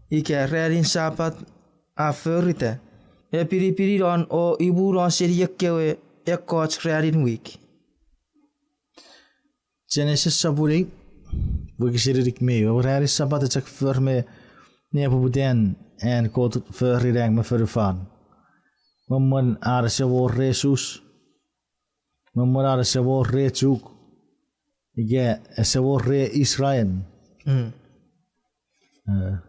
ika ranin Sapat a forita, epinipini non o imu non seni ekkewe ekkoch ranin wik? Genesis sopun ew, wokisin inik me ew. Ewe ranin Sapat a chok for me nepoputan an Kot fori nang me fonufan. Me mwen an ese wor re Jus, me mwen an ese wor re Chuuk, ika ese wor re Israel. E,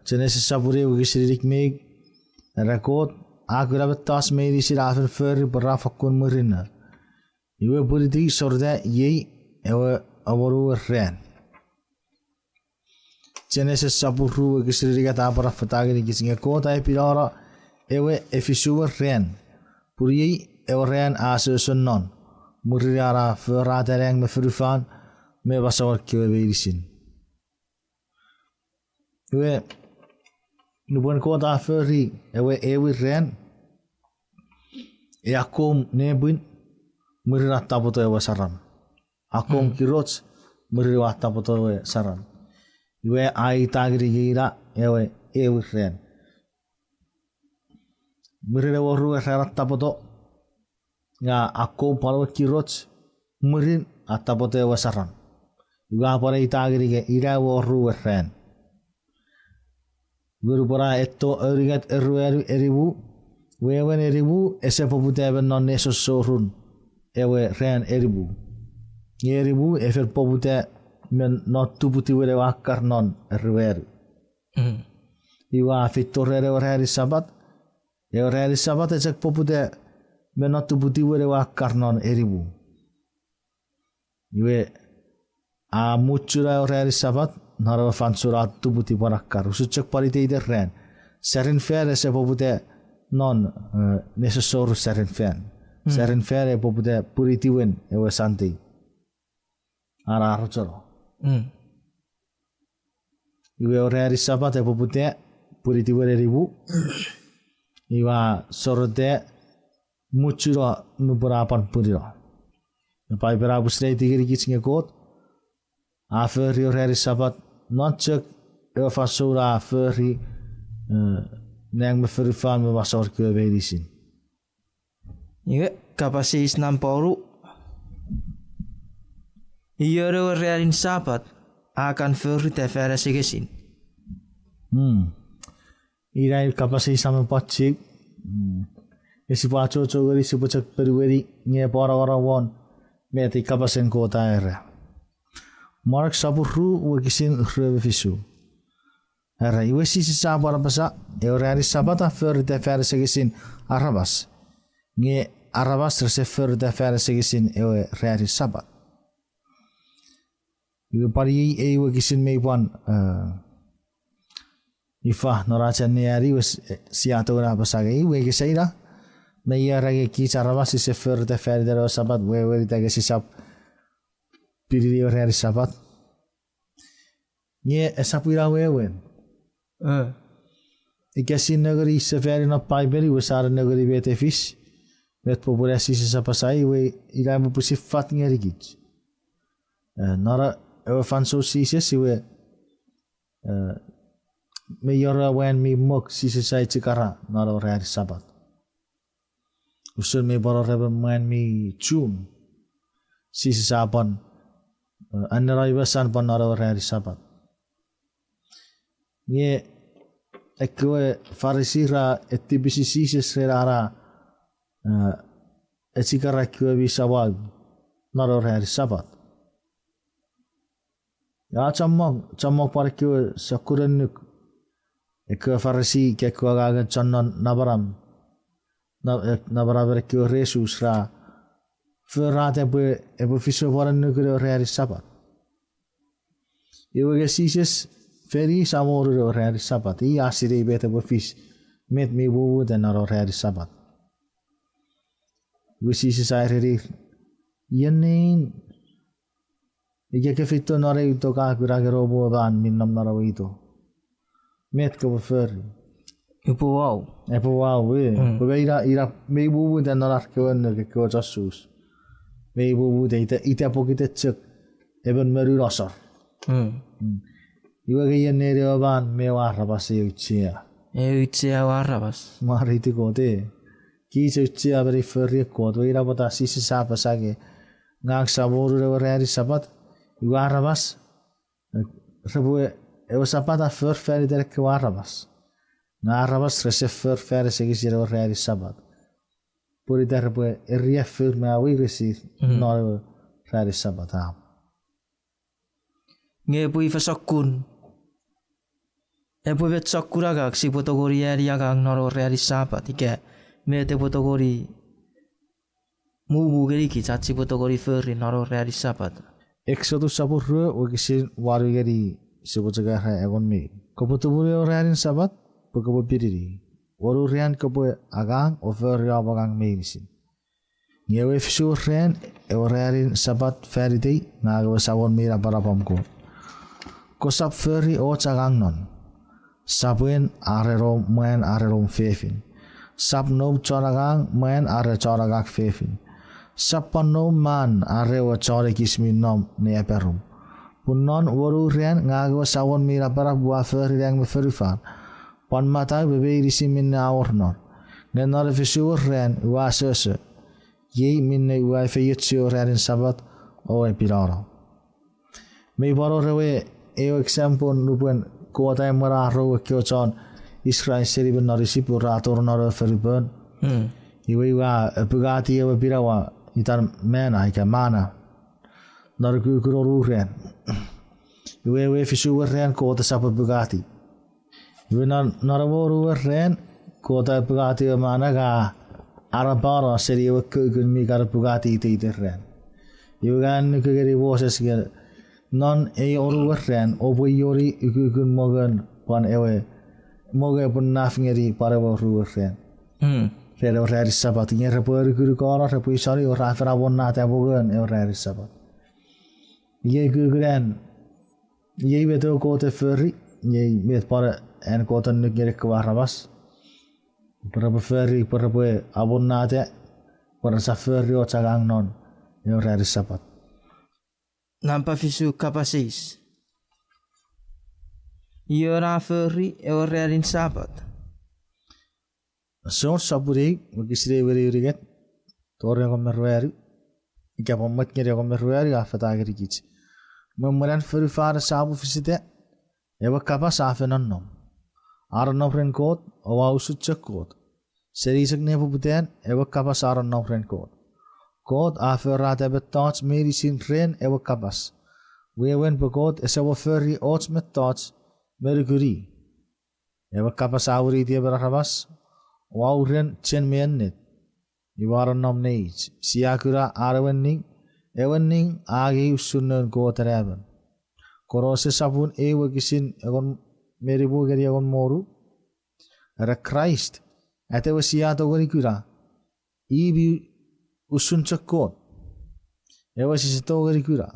Genesis sopun ew wokisin inik me ew, era Kot a kuna mettoch meinisin a fen fori pwe ra fakkun murinno. Iwe pwiniti sorta iei ewe amonuwen ran. Genesis sopun ru wokisin unungat a pwan affata ngenikich nge Kot a epinano ewe efisuwen ran, pun iei ewe ran a asoso non, mwirin an a forata nang me fonufan me masouen kewe meinisin. Iwe, nupwen Kot a fori ewe ewin ran, e akkom nepwin, mwirin a tapweto ewe saram. Akkom kiroch, mwirin ewe a tapweto ewe saram. Iwe a eita ngeni ina ewe ewin ran. Mwirin ewe oruen ran a tapweto, nge akkom pwan ewe kiroch, mwirin a tapweto ewe saram. Iwe a pwan eita ngeni ina ewe oruen ran. Iwe nupwen a etto aunungat, aruanu, enimu, wewen enimu ese poputa emon non nesossorun ewe ran enimu. Nge enimu e fen poputa me non tuputiwen ewe akkar non eruanu. Iwe a feito ren ewe ranin Sapat. Ewe ranin Sapat e chok poputa me non tuputiwen ewe akkar non enimu. Iwe a muchuno ewe ranin Sapat non ewe fansoun a tuputi pwan akkar. Usun chok pwan iteiten ran, sarin fan ese poputa non, e, nesosor sarin fan. Sarin fan e poputa pwinitiwen ewe Sunday. Ana rochono. Iwe ewe ranin Sapat e poputa pwinitiwen enimu. Iwe a sorota muchuno nupwen a pwan pwinino. Paipen a pwisin aiti ngenikich nge Kot a fori ewe ranin Sapat non chok ewe fansoun a fori, e, nang me fonufan me masouan kewe meinisin. Iwe, kapas eis nampa wonu. Ion ewe ranin Sapat a kan forita fan asengesin? Ina i kapas eis a men pwan chok. Nge sipwe achocho ngeni, sipwe chok ponueni nge pwan awora won met ei kapasen Kot a era. Mark sopun ru wokisin rue me fisu. Era, iwe Jises a pwan apasa, ewe ranin Sapat a forita fan asengesin aramas, nge aramas rese forita fan asengesin ewe ranin Sapat. Iwe pwan iei ei wokisin mei pwan, e, ifa non ach anneani iwe s-, e, sia tongeni apasa nge iwe ika sia ina, me ia era nge kich aramas sise forita faniten ewe Sapat, wewen ita nge sisap pinini ewe ranin Sapat. Nge esap ina wewen. Ika si nengeni sefani non Paipen iwe sa nengeni met e fis, met popun a Jises apasa iwe ina epwe pwisin fat ngenikich. E, non ewe fansoun Jises iwe, e, mei wor ewe mwan mi mok Jises a echikara non ewe ranin Sapat. Usun mei pwan wor emon mwan mi chun Jises a pwan, e, anneno iwe san pwan non ewe ranin Sapat. Nge ekkewe Farisi ra etipisi Jises ren an a, e, echikara ekkewe mi samau non ewe ranin Sapat. A chommong, chommong pwan ekkewe sokkun annuk, ekkewe Farisi ika ekkewe angangen chon non namanam, na-, e, namanamen ekkewe re Jus ra forata epwe, epwe fisu pwan annukun ewe ranin Sapat. Iwe nge Jises fen i samonun ewe ranin Sapat, i a sinei met epwe fis, met mi mumuta non ewe ranin Sapat. Iwe Jises a erenir, ien nein, ika ke feito non eu ito ka kuna ngeni omw ewe man mi nom non ewe ito, met kopwe fori? Upwe wau. Epwe wau, e. Pwe me ina, ina mei mumuta non ar kewe annuk ekkewe chon Jus. Mei mumuta ita, ita pokiten chok emon monun asor. Iwe nge ien nein ewe man me ewe aramas e auchea. E auchea ewe aramas. Mwareiti Kot, e. Kich auchea meni fori Kot, iwe ina pwata Jises a apasa nge, ngang samonun ewe ranin Sapat, iwe aramas, repwe, ewe Sapat a for faniten ekkewe aramas. Nge aramas rese for fan asengesin ewe ranin Sapat. Pun ita repwe eriaffour me aweiresir non ewe ranin Sapat, a. Nge epwe ifa sokkun, epwe met sokkun angang sipwe tongeni ani angang non ewe ranin Sapat, ika met epwe tongeni mumu ngenikich ach sipwe tongeni fori non ewe ranin Sapat? Eksotus sopun rue wokisin wanu ngeni, sipwe chok era engon me ew. Kopwe tumunu ewe ranin Sapat pwe kopwe pinini. Wonu ran kopwe angang o fori om angang meinisin. Nge ewe fisu ran, ewe ranin Sapat fan itei, ngang ewe Samon mi Napanap om Kot. Kosap fori och angang non. Sap wen are noum mwan are noum fefin. Sap noum chon angang mwan are chon angang fefin. Sap pwan noum man are ewe chon ekis mi nom ne aparum. Pun non wonu ran ngang ewe Samon mi Napanap ua fori nang me fonufan, pwan matau me meinisin minne a wor non. Nge non efisuon ran ua asoso. Iei minne ua efeiochu ewe ranin Sapat o epinano. Mei pwan wor ewe, ewe example nupwen Kot a emwen a rou ekkewe chon Israel seni mwen non Isip ra tonong non ewe fonupon. Iwe ua epungati ewe pinawa itan manna ika mana. Non ukukun onu ran. Iwe ewe fisu we ran Kot esap pukati. Iwe non, non ewe onu we ran, Kot a pukati ewe manau a anapano seni ewe kukun mi kan pukati iteiten ran. Iwe a annuk ngeni Moses nge non ei onu we ran, oupwe ioni ukukun mongon pwan ewe mongo epwe naf ngeni pwan ewe onu we ran. Ren ewe ranin Sapat, nge repwe anukunukono, repwe isoni, o ra fen amonnata mongon ewe ranin Sapat. Iei kukunan, iei met ewe Kot e fori, iei met pwan an Kot annuk ngeni ekkewe aramas. Pwe repwe fori, pwe repwe amonnata, pwe resap fori och angang non ewe ranin Sapat. Nampa fisu kapas eis. Ion a fori ewe ranin Sapat? Jon sopun eu, wokisin ew ngeni unungat, tori engon me ruanu. Ika pwan mwet ngeni engon me ruanu a fata ngenikich. Me mwen an fonufan esap fisita, ewe kapas a fen nonnom. A nonnom ren Kot, o a usun chok Kot. Seni chok nepoputan, ewe kapas a nonnom ren Kot. Kot a forata mettoch meinisin ren ewe kapas. Wewen pwe Kot ese mo fori och mettoch me nukun i. Ewe kapas a winiti emon aramas, o a uren chen me ennet. Iwe a nonnom neich, sia kuna an ewe ning, ewe ning a angei usun noun Kot anaemon. Kolose sopun eu wokisin engon me nimu ngeni engon me wonu. Era Kraist, atewe sia tongeni kuna, i mi usun chok Kot. Ewe sise tongeni kuna.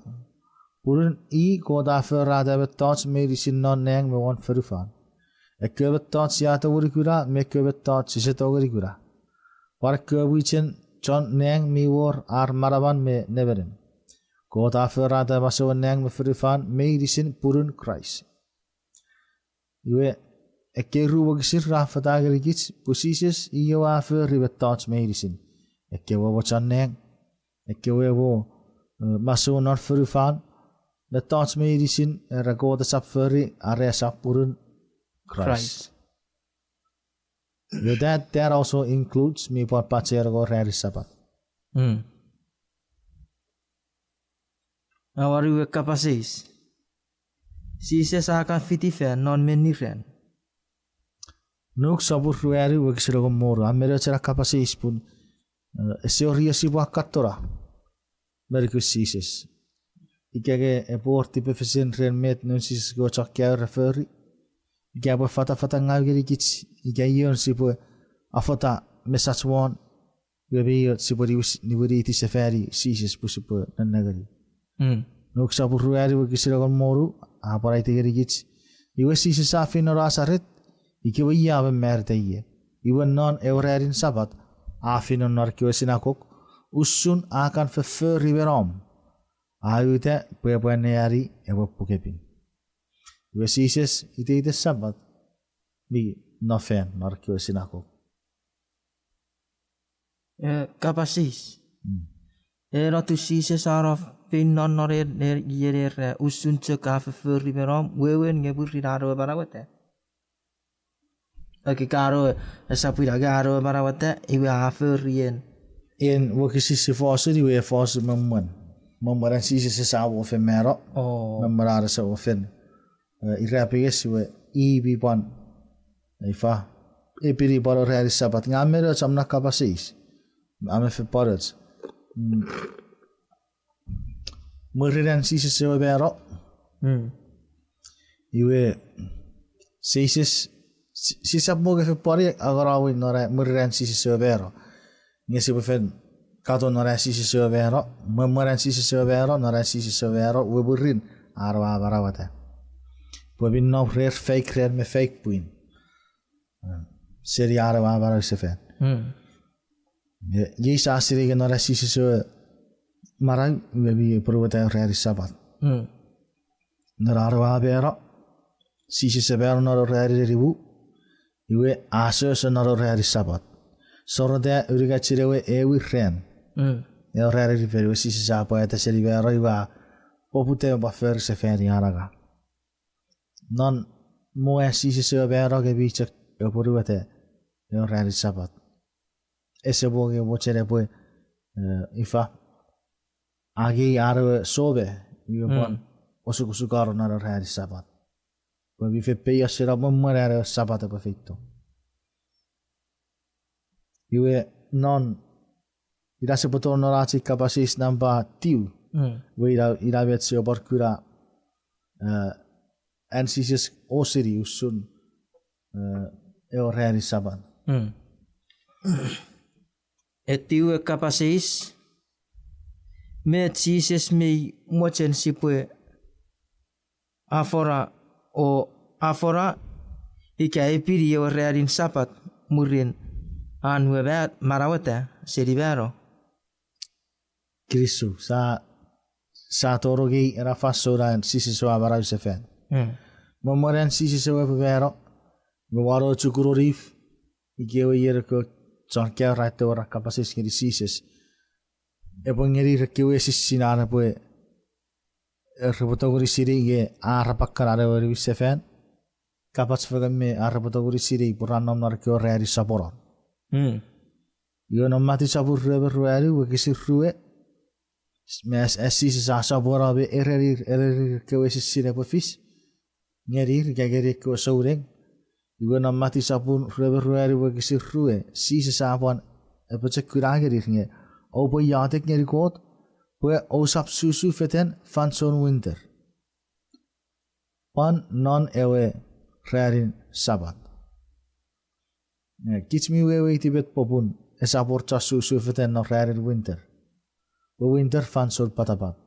Pun i Kot a forata mettoch meinisin non nang me won fonufan. Ekkewe mettoch sia tongeni kuna me ekkewe mettoch sise tongeni kuna, pwan ekkewe mwichen chon nang mi wor ar manaman me nemenem. Kot a forata masouen nang me fonufan meinisin punun Kraist. Iwe, ekkei ru wokisin ra fata ngenikich pwe Jises i ewe a fori mettoch meinisin. Ekkewe mo chon nang, ekkewe mo, eh, masouen non fonufan, mettoch meinisin era Kot esap fori are esap punun Kraist. With that, that also includes mi pwan pache ewe ranin Sapat. Awaru ewe kapas eis. Jises a kan fiti fan non menni ran? Nuk sopun ruanu wokisin engon me wonu, a men och ena kapas eis pun, eh, ese wor io sipwe akkatona me nukun Jises. Ika nge epwe wor tipefesen ren met noun Jises kewe chon kaeo ra fori. Ika epwe fatafata ngau ngenikich, ika ion sipwe afata mesach won, iwe mi och sipwe niwis-, niwiniti sefani Jises pwe sipwe nennengeni. Nuk sopun ruanu wokisin engon me wonu, a pwan aiti ngenikich. Iwe Jises a feino Nasaret, ikewe i a mamarita ie. Iwe non ewe ranin Sapat, a feino non ekkewe sinakok, usun a kan fofori me nom. A uta pwe epwe anneani ewe pukepin. Iwe Jises iteiten Sapat mi no fan non ekkewe sinakok. Eh, kapas eis. Ena atun Jises a no feino non, non en, en, ien era usun chok a fofori me nom, wewen nge mwirin an ewe manaueta. Ika an ewe, esap ina, ika an ewe manaueta, iwe a fori en. En wokisin si fosun iwe fosun me mwen. Me mwen an Jises esap mo fen mano. Me mwen an ese mo fen, eh, irapenges iwe i mi pwan, ifa, epini pwan ewe ranin Sapat. Nge a men och om na kapas eis. A men fen pwan och. Mwirin an Jises ewe mano. Iwe, Jises, si-, sisap mo nge fen pwan angonawin non a-, mwirin an Jises ewe mano. Nge sipwe fen katon non an Jises ewe mano, me mwen an Jises ewe mano, non an Jises ewe mano, iwe mwirin an ewe a manaueta. Pwe mi nom rer faik ren me faik pwin. Seni an ewe a manausefan. Nge, iei sa sinei nge non an Jises ewe manau, iwe mi apwonueta ewe ranin Sapat. Non an ewe a mano, Jises a mano non ewe ranin nimu, iwe a asoso non ewe ranin Sapat. Soreta unungat seni ewe ewin ran. Ewe ranin nimu iwe Jises a pwata seni mano iwe a poputa me pwan fori sefani an angang. Non mwen an Jises ewe mano nge mi chok apwonueta ewe ranin Sapat. Ese mo nge mochen epwe, eh, ifa, angei an ewe some, iwe pwan osukosukano non ewe ranin Sapat. Pwe mi fen peiasena mwen mwen an ewe Sapat epwe feito. Iwe non, ina sipwe tonong non ach ei kapas eis nampa tiu. Iwe ina, ina met sipwe pwan kuna, eh, an Jises osini usun, eh, ewe ranin Sapat. Etiwe kapas eis, met Jises mi mochen sipwe afona o afona ika epini ewe ranin Sapat mwirin an we ma-, manaueta seni mano? Kinisou, sa, sa tonong ngeni ena fansoun an Jises we manau sefan. Mwen mwen an Jises ewe epwe mano, me won ewe chukun Onif, ikewe ien ekkewe chon kaeo ra etewe ra kapas eis ngeni Jises epwe ngenir ekkewe esissinan epwe, eh, repwe tongeni sinei nge a arap kana ewe niwin sefan, kapach fengen me ar repwe tongeni sinei pwe ra nom non ekkewe ranin soponon. Iwe non Matiu sopun rue me ruanu wokisin rue, me as, as Jises a sopweno me erenir, erenir ekkewe esissinan epwe fis ngenir ika ngeni ekkewe souneng. Iwe non Matiu sopun rue me ruanu wokisin rue, Jises a pwan apochokuna ngenir nge, oupwe iotek ngeni Kot pwe ousap susufeten fansoun winter, pwan non ewe ranin Sapat. Eh, kich mi weweiti met popun esap wor chon susufeten non ranin winter. Pwe winter fansoun patapat.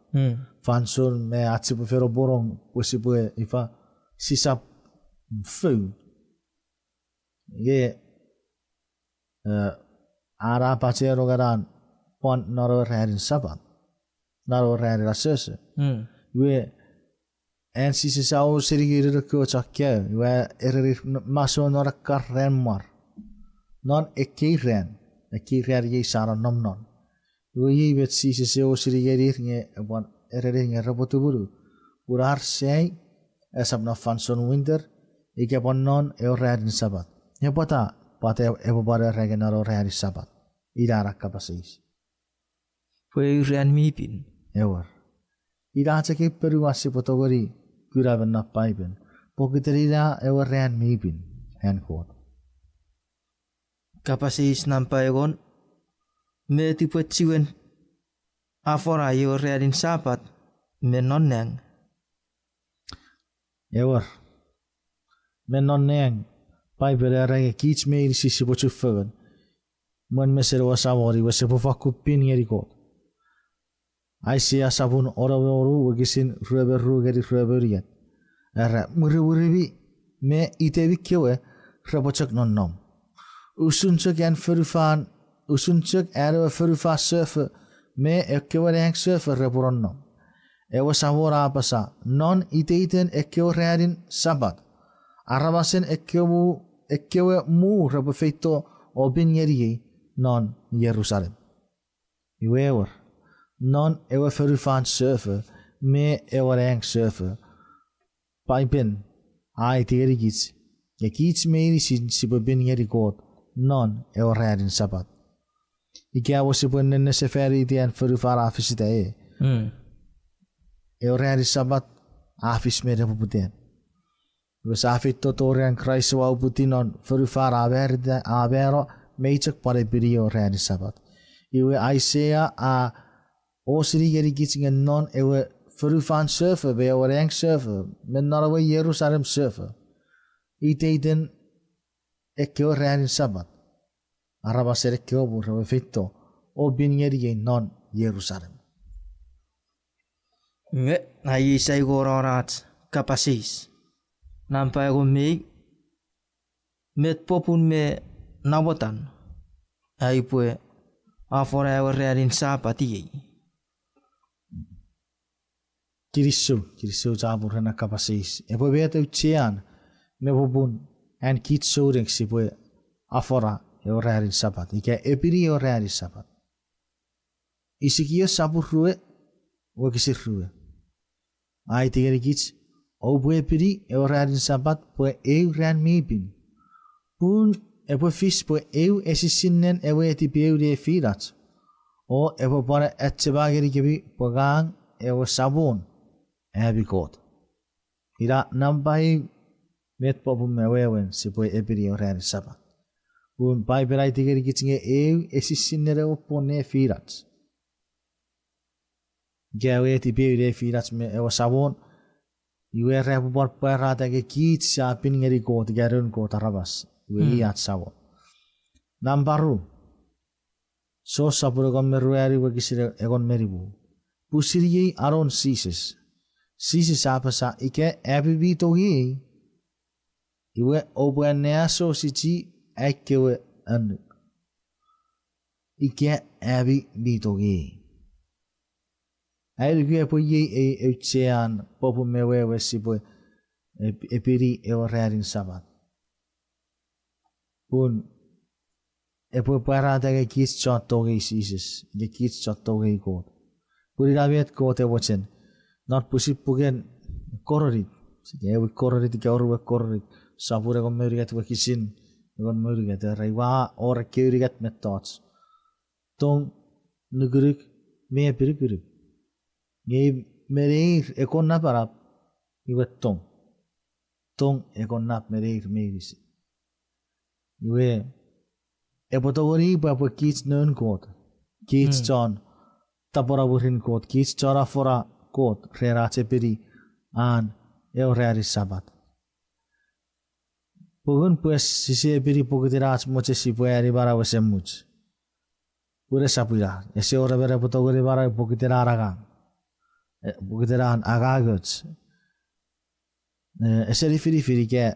Fansoun me ach sipwe fen ponong pwe sipwe ifa, sisap fou. Nge, eh, a na pachenong ena pwan non ewe ranin Sapat, non ewe ranin asoso. Iwe, an Jises a osini ngeni ekkewe chon kaeo, iwe a erenir, n-, masouen non ekkei ran mwar, non ekkei ran, ekkei ran iei sa nonnom non. Iwe iei met Jises a osini ngenir nge epwan erenir nge repwe tumunu, pun ar sai esap non fansoun winter, ika pwan non ewe ranin Sapat. Nge pwata, pwata epwe pwan era nge non ewe ranin Sapat? Ina ena kapas eis. Pwe eu ran mi pin. Ewer. Ina chok ei ponuan sipwe tongeni kuna me non Paipen. Pokiten ina ewe ran mi pin an Kot. Kapas eis nampa engon, met epwe chiwen afona ewe ranin Sapat me non nang? Ewer. Me non nang, Paipen a era nge kich meinisin sipwe chufengen mwen mesen ewe Samon iwe sipwe fakkun pin ngeni Kot. Aisea sopun ono me wonu wokisin rue me ru ngeni rue me unungat. Era, mwirimwirimi me itemi kewe repwe chok nonnom, usun chok an fonufan, usun chok an ewe fonufan sefo me ekkewe nang sefo repwe nonnom. Ewe Samon a apasa, non iteiten ekkewe ranin Sapat, aramasen ekkewe, ekkewe muu repwe feito o pin ngeniei non Jerusalem. Iwe ewer, non ewe fonufan sefo me ewe nang sefo, Paipen a aiti ngenikich nge kich meinisin sipwe pin ngeni Kot non ewe ranin Sapat. Ika ewe sipwe nennesefaniti an fonufan a fisita e, ewe ranin Sapat a fis me nepoputan. Iwe sa feito tori an Kraist we a uputiw non fonufan a marita, a mano, mei chok pwan epini ewe ranin Sapat. Iwe Aisea a osini ngenikich nge non ewe fonufan sefo me ewe nang sefo me non ewe Jerusalem sefo, iteiten ekkewe ranin Sapat, aramasen ekkewe muu repwe feito o pin ngeniei non Jerusalem. Nge, a iei sa ikonon ach kapas eis. Nampa engon me ew, met popun me namotan aipwe afona ewe ranin Sapat iei? Kinisou, kinisou chapur ren ena kapas eis. Epwe met auchean me popun an kich souneng sipwe afona ewe ranin Sapat ika epini ewe ranin Sapat? Isikiel sopun rue wokisin rue a aiti ngenikich, oupwe epini ewe ranin Sapat pwe eu ran mi pin, pun epwe fis pwe eu esisinnen ewe netipeu nefinach, O epwe pwan achema ngenikemi pwe ngang ewe Samon ami Kot. Ina nampa eu met popun me wewen sipwe epini ewe ranin Sapat. Pun Paipen a aiti ngenikich nge eu esisinen ewe pwon nefinach. Ika ewe etipeeu nefinach me ewe Samon, iwe ra pwan pwarata nge kich sia pin ngeni Kot ika noun Kot aramas, iwe i ach Samon. Nampa ru, Jon sopun engon me ruanu wokisin engon me nimu. Pwisin iei anon Jises. Jises a apasa, ika ami mi tongei, iwe oupwe anneasochisi ai kewe annuk. Ika ami mi tongei. Ai nuku epwe iei ei auchean popun me wewen sipwe ep-, epini ewe ranin Sapat. Pun epwe pwarata nge kich chon tongei Jises, nge kich chon tongei Kot. Pun ina met Kot e mochen. Non pwisin puken Korint, ika ewe Korint ika oruen Korint, sopun engon me unungat wokisin engon me unungat, era, iwe a wor ekkewe unungat mettoch: tong, nukunuk, me epinukunuk. Nge me neir ekkoch napanap, iwe tong. Tong ekkoch nap me neir meinisin. Iwe, epwe tongeni pwe epwe kich noun Kot, kich chon tapweno mwirin Kot, kich chon afona Kot ren ach epini an ewe ranin Sapat. Pungun pwe sise epini pokiten ach mochen sipwe ani manau esemuch. Pun esap ina, ese wor emon epwe tongeni manau pokiten an angang, e, pokiten an angangoch. E, ese nifinifin ika,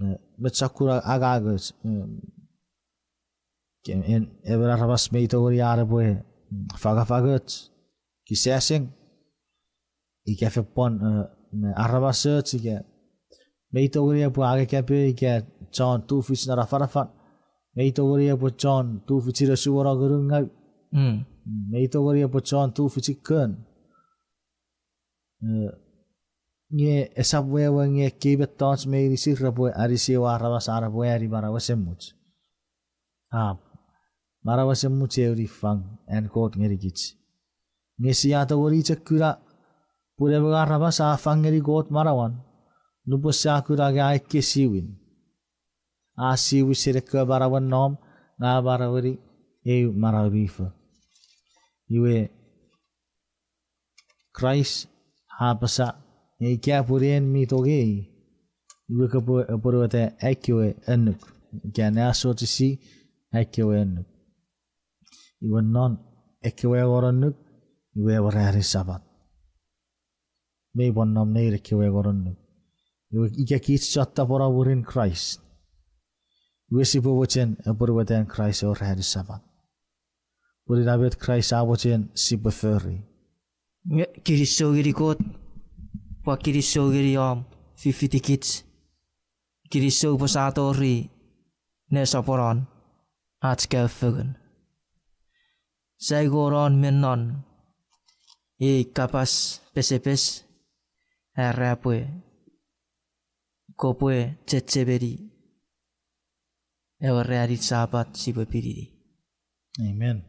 e, met sokkun angangoch, e, ke-, en, emon aramas mi tongeni an epwe, mm, fangafangoch, kisasing, ika fen pwan, e, me aramasoch, ika mi tongeni epwe angekape ika chon tufich non afanafan, mi tongeni epwe chon tufichin osuwono ngunungau, mi tongeni epwe chon tufichin kon. E, nge esap wewe nge ekkei mettoch meinisin repwe anisi ewe aramas an epwe ani manau esemuch. Ap, manau esemuch eu niffang an Kot ngenikich. Nge sia tongeni chok kuna pun emon aramas a fang ngeni Kot manauan nupwen sia kuna nge a ekkesiwin. A siwin seni ekkewe manauen nom, nge a manaueni eu manau mi fo. Iwe, Kraist a apasa, nge ika pun en mi tongei, iwe kopwe apwonueta ekkewe annuk, ika anneasochisi ekkewe annuk. Iwe non ekkewe engon annuk, iwe ewe ranin Sapat. Mi pwan nom nein ekkewe engon annuk. Iwe ika kich chon tapweno mwirin Kraist, iwe sipwe mochen apwonuetan Kraist ewe ranin Sapat. Pun ina met Kraist a mochen sipwe fori. Nge kinisou ngeni Kot, pwan kinisou ngeni om fifitikich. Kinisou pwe sa tori nesoponon ach kaeo fengen. Sa ikonon me non ei kapas pesepes, era pwe kopwe chechemeni ewe ranin Sapat sipwe pinini. Amen.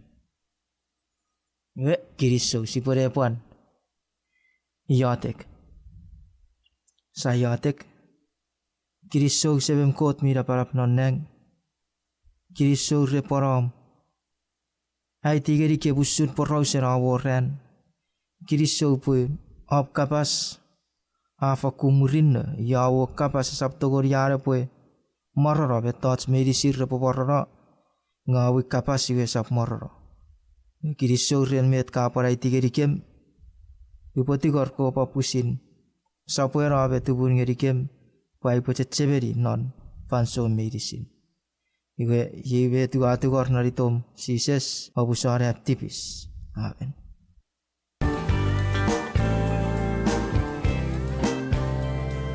Iwe, kinisou, sipwe ne pwan iotek. Sa iotek. Kinisou Semem Kot mi napanap non nang. Kinisou ren pwan om aiti ngenikem usun porausen om wor ran. Kinisou pwe om kapas a fakkun murinno, ia wor kapas esap tongeni an epwe morono, mettoch meinisin repwe morono, nge om kapas iwe esap morono. Kinisou ren met ka pwan aiti ngenikem, upwe tingor kopwe pwisin sopweno me tumun ngenikem, pwe aipwe chechemeni non fansoun meinisin. Iwe, iei met ua tungor non itom Jises, omusano am tipis. Amen.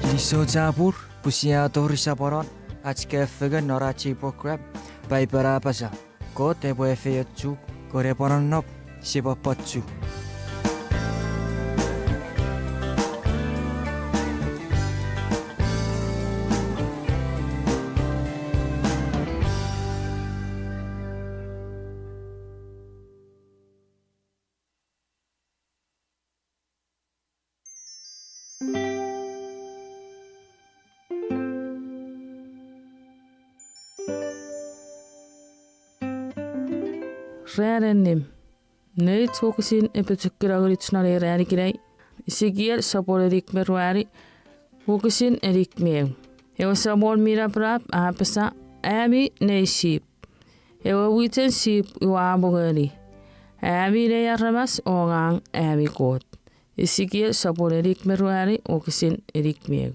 Kinisou chapur pwe sia tori soponon ach kaeo fengen non ach ei program, Paipen a Apasa. Kot epwe efeiochuk, Kot epwe nonnom, sipwe pwan chok Ran annim. Nouch wokisin epwe chok kuna ngenuch non ei ran ikenai. Isikiel sopwun inik me ruanu, wokisin inik me ew. Ewe Samon mi Napanap a apasa, ami nei sip. Ewe mwichen sip ua amongoni. Ami nei aramas o ngang ami Kot. Isikiel sopwun inik me ruanu, wokisin inik me ew.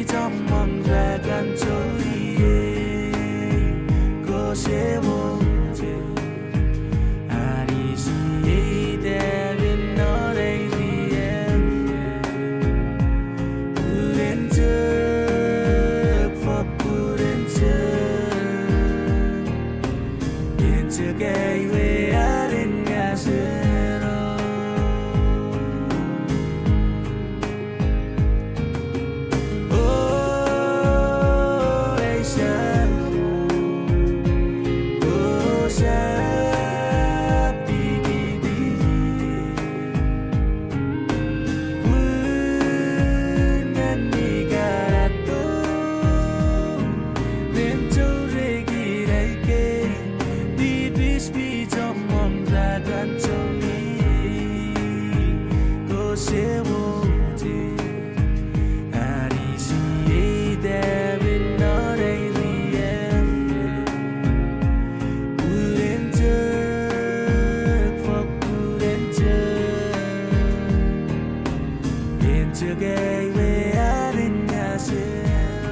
Chommong ra kan choriei, kose mochen anisiei tabin non ei riaffou. Uren chok fokkun ren chok, en chok ai we anen ngaseno. O, ei Samon, kosap pwiniti. Pun ngang mi kan atou ren chou re kinai kei, tipis mi chommong ra kan chou mi, kose mochen anisiei tabin non ei riaffou. Uren chok fokkun ren chok, en chok ai we anen ngaseno.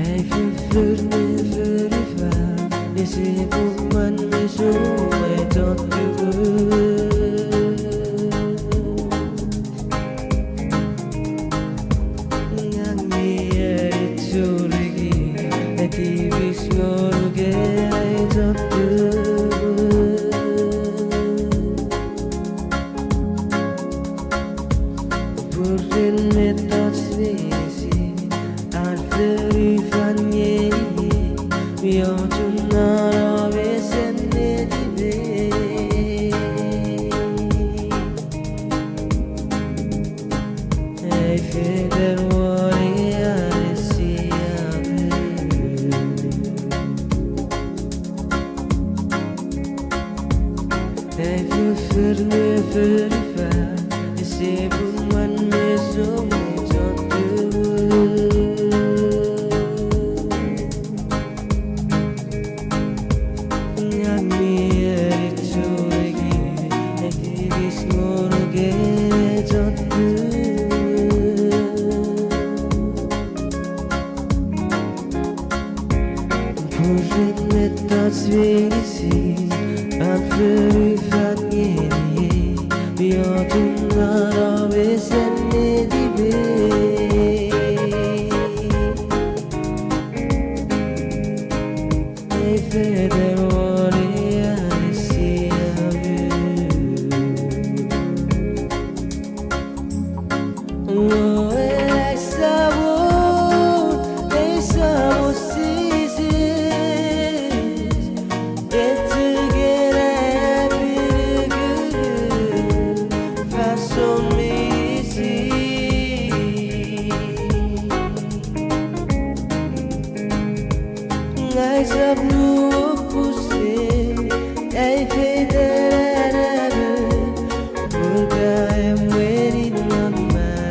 Ai foffor me fonufan, ese pun mwan me sou me chon tumun. Ngang mi eni churiki, ai tipis ngonuk ai chon tumun. Pun ren mettoch meinisin, an fonufan ngeniei mi ochun non om mesen netipei. Ai fetan won ei anisi apeu. Ai foffor me fonufan, ese pun mwan me sou me chon tumun. Ngang mi eni churiki, ai tipis ngonuk ai chon tumun. Pun ren mettoch meinisin, an fonufan ngeniei mi ochun non om mesen netipei. Ai fetan won ei anisi apeu. O, ei Samon, ei Samon Jises, echikena apinukunuk fansoun meinisin. Ngang usap nuokus, ai fetan anapun, pun ka emweni non manau.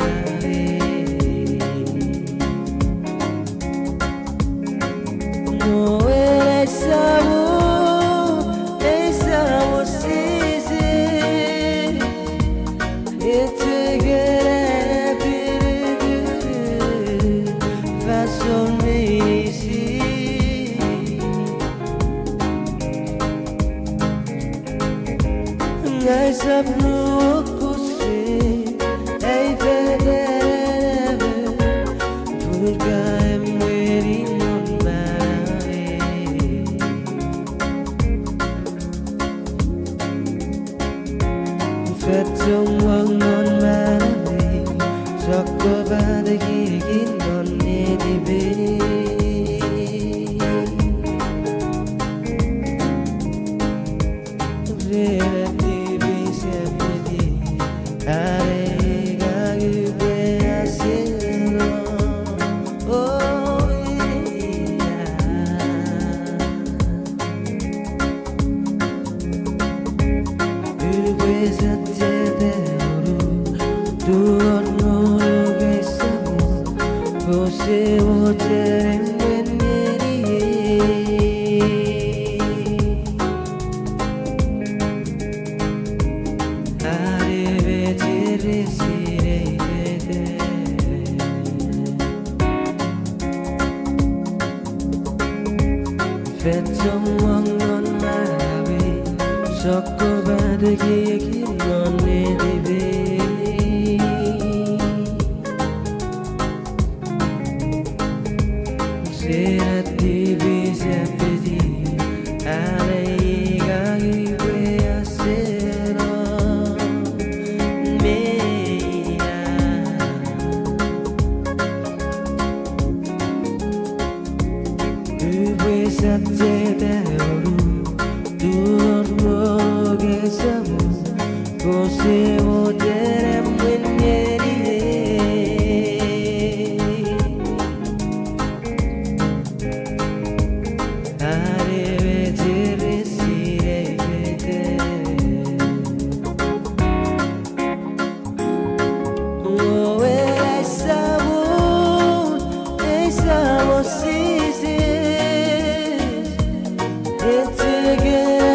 Sokkopat ekiekin non netipei. Ren atipi sefeti, are ika upwe aseno. O, ia. Upwe sacheta onu, tuon monukei Samon, pwe use mochen emwen ngeniei. Are mecheres sinei fete. Fen chommong non manauei, sokkopat ekiekin non netipei. Ren atipi sefeti, are ika upwe aseno. Me ia. Upwe sacheta onu, tuon monukei Samon, pwe use mochen emwen ngeniei. Are mecheres sinei fete. O ei Samon, ei Samon Jises, echikena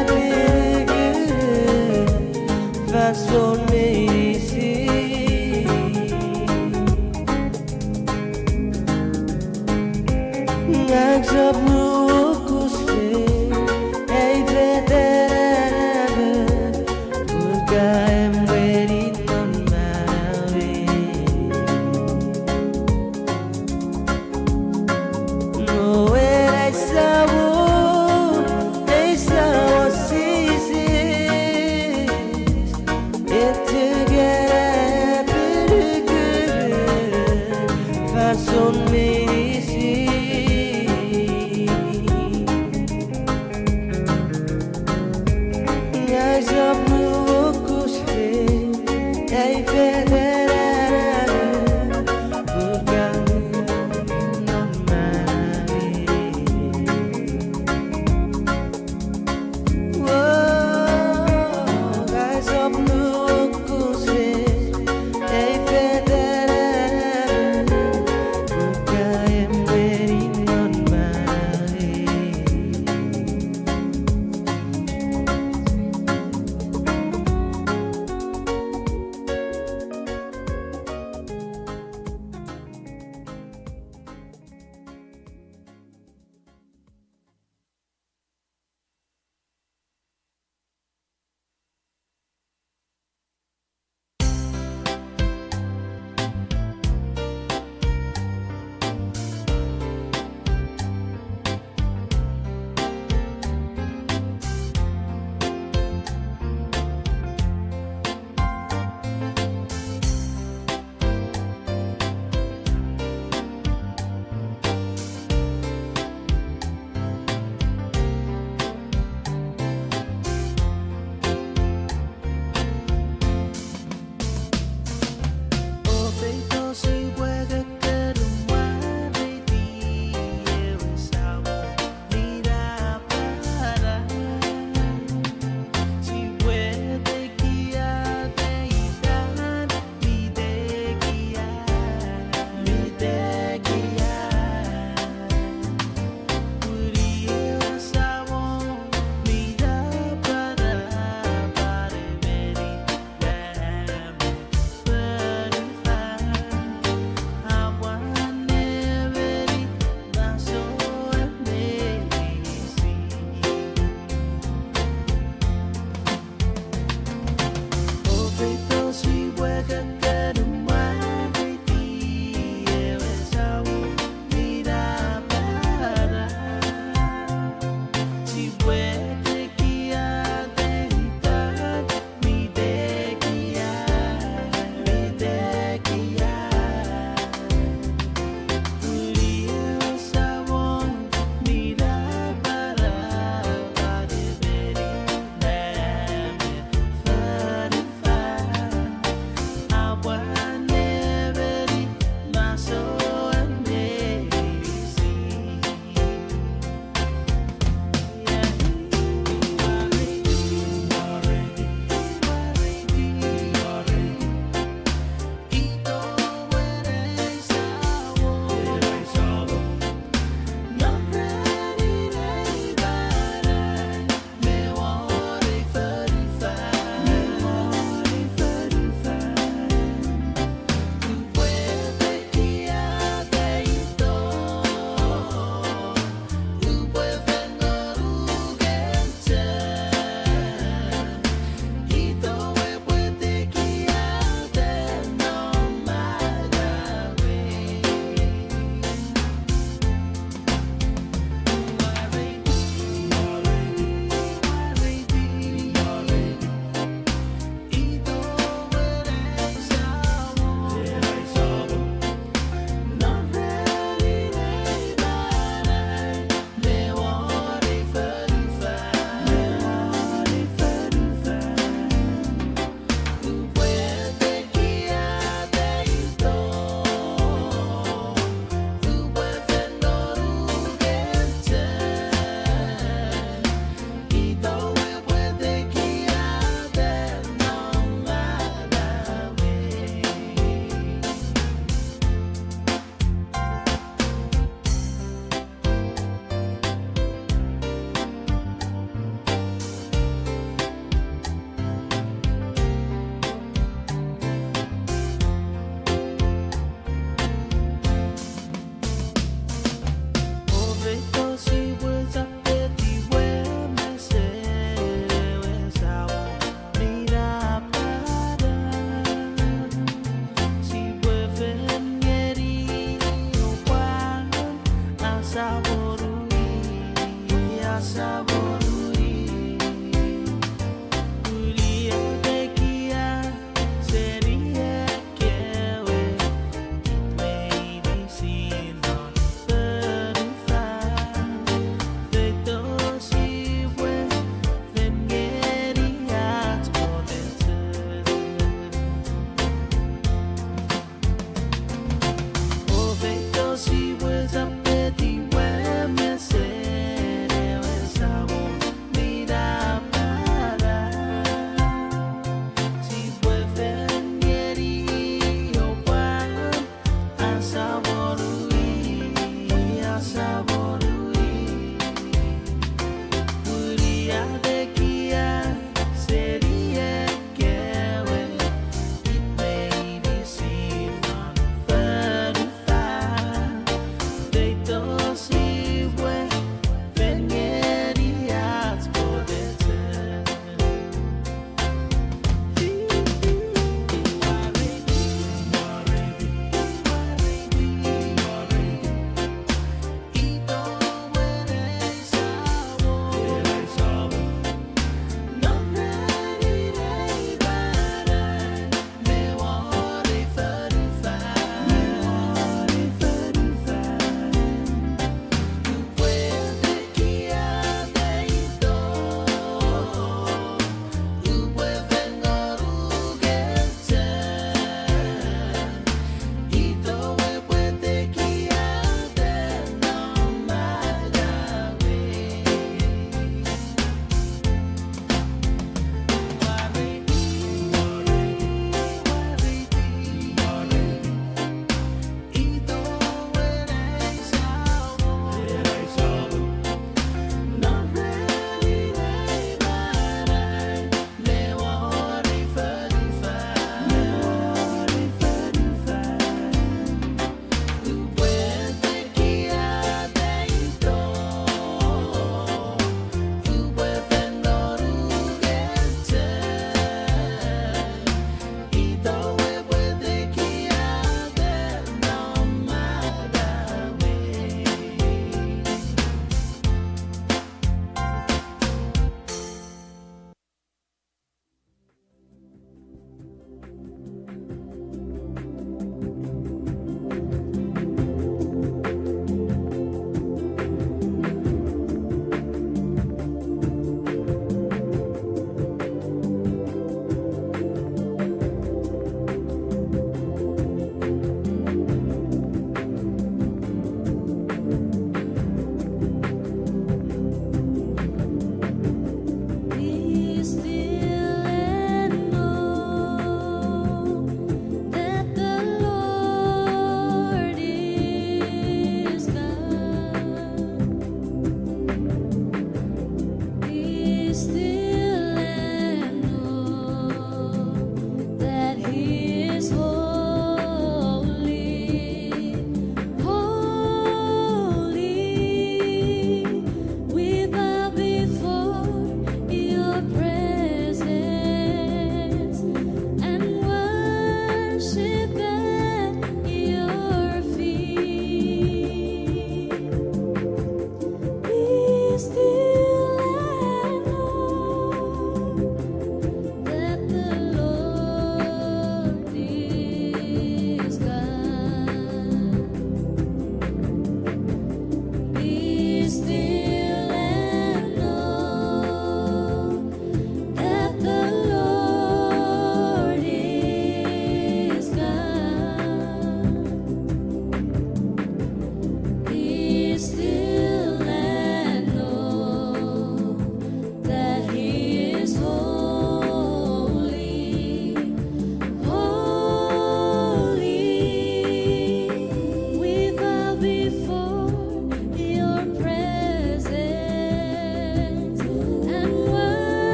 apinukunuk fansoun meinisin. Ngang sap nuokus ren ai fetan anapano, pun ka emweni non manauei. O ei Samon, ei Samon Jises, echikena apinukunuk fansoun meinisin. Ngang sap nuokus ren ai fetan anapano, pun ka emweni non manauei.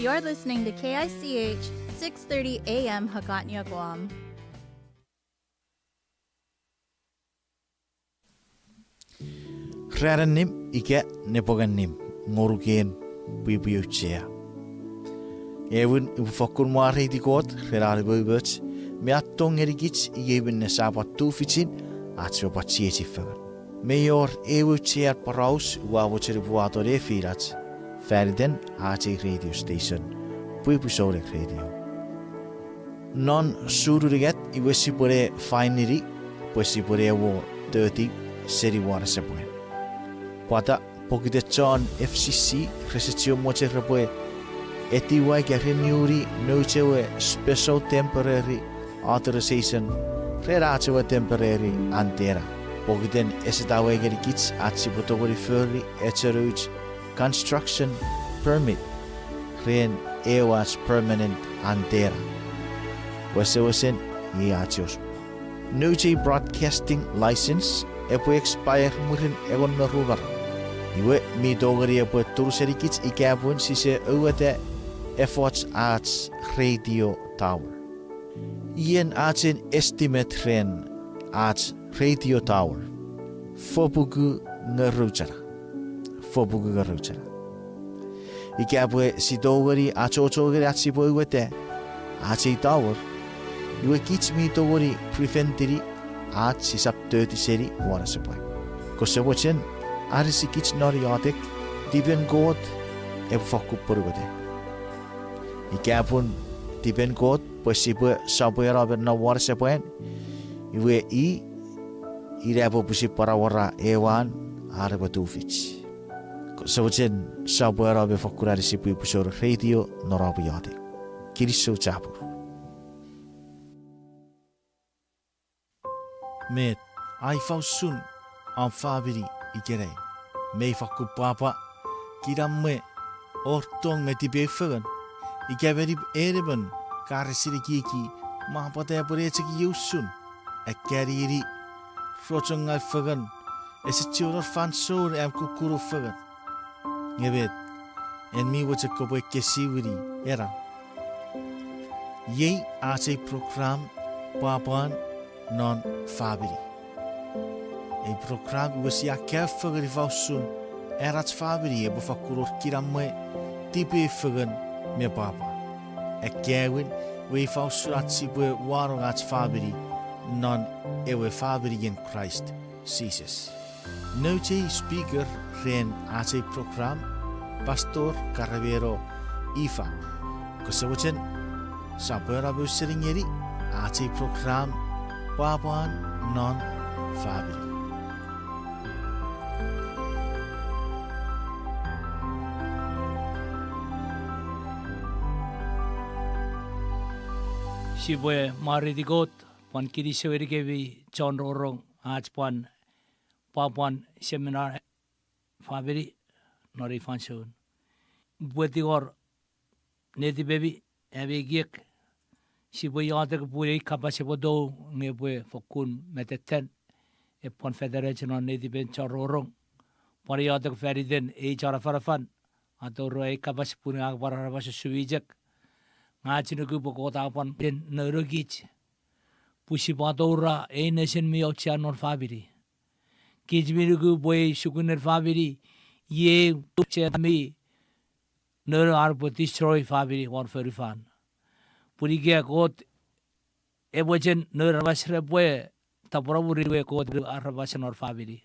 You're listening to K I C H six thirty A M Hagåtña, Guam. Ran annim ika nepwong annim, ngonuk en pwipwi auchea. Aewin, upwe fokkun mwareiti Kot ren an umoumoch me an tong ngenikich iei minne sia pwan tufichin ach sipwe pwan chiechi fengen. Mi wor ew auchean poraus ua mochen upwe wato nefinach fan iten ach ei radio station, Pwipwi Souneng Radio. Non June unungat iwe sipwe ne fainini pwe sipwe ne wor thirty seni wanasepan. Pwata? Pokiten chon F C C rese chiwen mochen repwe etiwa ika reniuni nouch ewe special temporary authorization ren ach ewe temporary antenna. Pokiten ese tawei ngenikich ach sipwe tongeni fori echo nouch construction permit ren ew ach permanent antenna. Wesewesen, iei ach osupwang. Nouch ei broadcasting license epwe expire mwirin engon me ru maram. Iwe mi tongeni epwe turusenikich ika pun sise aueta efoch ach radio tower. Ien achen estimate ren ach radio tower? Fopuku ngerou chana. Fopuku ngerou chana. Ika pwe si tongeni achocho ngeni ach sipwe aueta ach ei tower, iwe kich mi tongeni preventini ach sisap thirty seni wanasepan. Kose mochen anisikich non iotek, tipen Kot epwe fokkun pwonueta. Ika pun tipen Kot pwe sipwe sopweno me non wanasepan, iwe i, ina pwe pwisin pwan awora ew an an epwe tufich. Kose mochen sopweno me fokkun anisi Pwipwi Souneng Radio non om iotek. Kinisou chapur. Met, a ifa usun om famini ikenai? Mei fokkun pwapwa, kinamwe, wor tong me tipeeu fengen? Ika meni en emon ka resin ekieki, mwa pwata epwe ne chok iei usun? Akkanini, rochongaw fengen, ese chiwen wor fansoun am kukkun fengen. Nge met, en mi mochen kopwe ekkesiwini ena? Iei ach ei program, Pwapwan non Famini. Ei program iwe sia kaeo fengen ifa usun an ach famini epwe fakkun wor kinamwe, tipeeu fengen, me pwapwa. Akkaewin, iwe ifa usun ach sipwe wanong ach famini non ewe faminien Kraist Jises. Nouch ei speaker ren ach ei program, Pastor Karameno Ifa. Kose mochen sopweno ausening ngeni ach ei program, Pwapwan non Famini. Sipwe mwareiti Kot, pwan kinisou ngenikemi chon rongorong ach pwan Pwapwan Seminar Famini non ei fansoun. Upwe tingor netipemi, ami ekiek, sipwe iotek pun ei kapas epwe tou nge epwe fokkun metetten, epwe pwan fetanoch non netipen chon rongorong. Pwan iotek fan iten ei chon afanafan, a toura ei kapas pun ngang pwan aramas usun chok. Nge ach nuku pwe Kot a pwan iten nounoukich pwe sipwe atoura ei nesen mi auchea non famini. Kich mi nuku pwe ei sukunen famini iei chen mi nounou ar epwe destroy famini won fonufan. Pun ika Kot e mochen noun aramas repwe tapweno mwirin, iwe Kot a noun aramas non famini.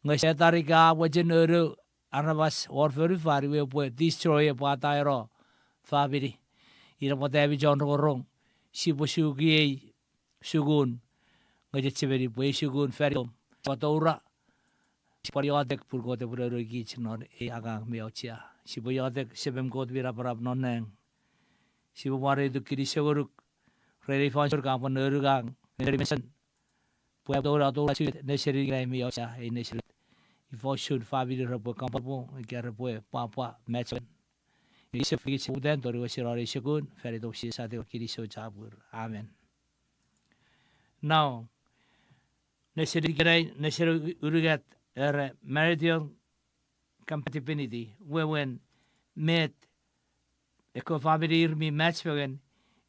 Nge Setan ika a mochen nounou aramas won fonufan, iwe epwe destroy, epwe ataeno famini. Ina pwata ami chon rongorong, sipwe suki ei sukun, nge chechemeni pwe ei sukun fan itom, sipwe atoura, sipwe iotek pun Kot epwe nounoukich non ei angang mi auchea. Sipwe iotek. Semem Kot mi napanap non nang, sipwe mwareituk, kinisou ngonuk ren ei fansoun ka pwan nounou ngang ngeni mesen pwe atoura, atoura chok nesen ikenai mi auchea, ei nesen ifa usun famini repwe kampapung ika repwe pwapwa machuen. Kinisou, kinisou pokiten tori wesen non ei sukun, fan itom Jises ate, kinisou chapur. Amen. Now, nesen ikenai, nesen unungat, era marital compatibility, wewen met Ekkewe famini ir mi match fengen,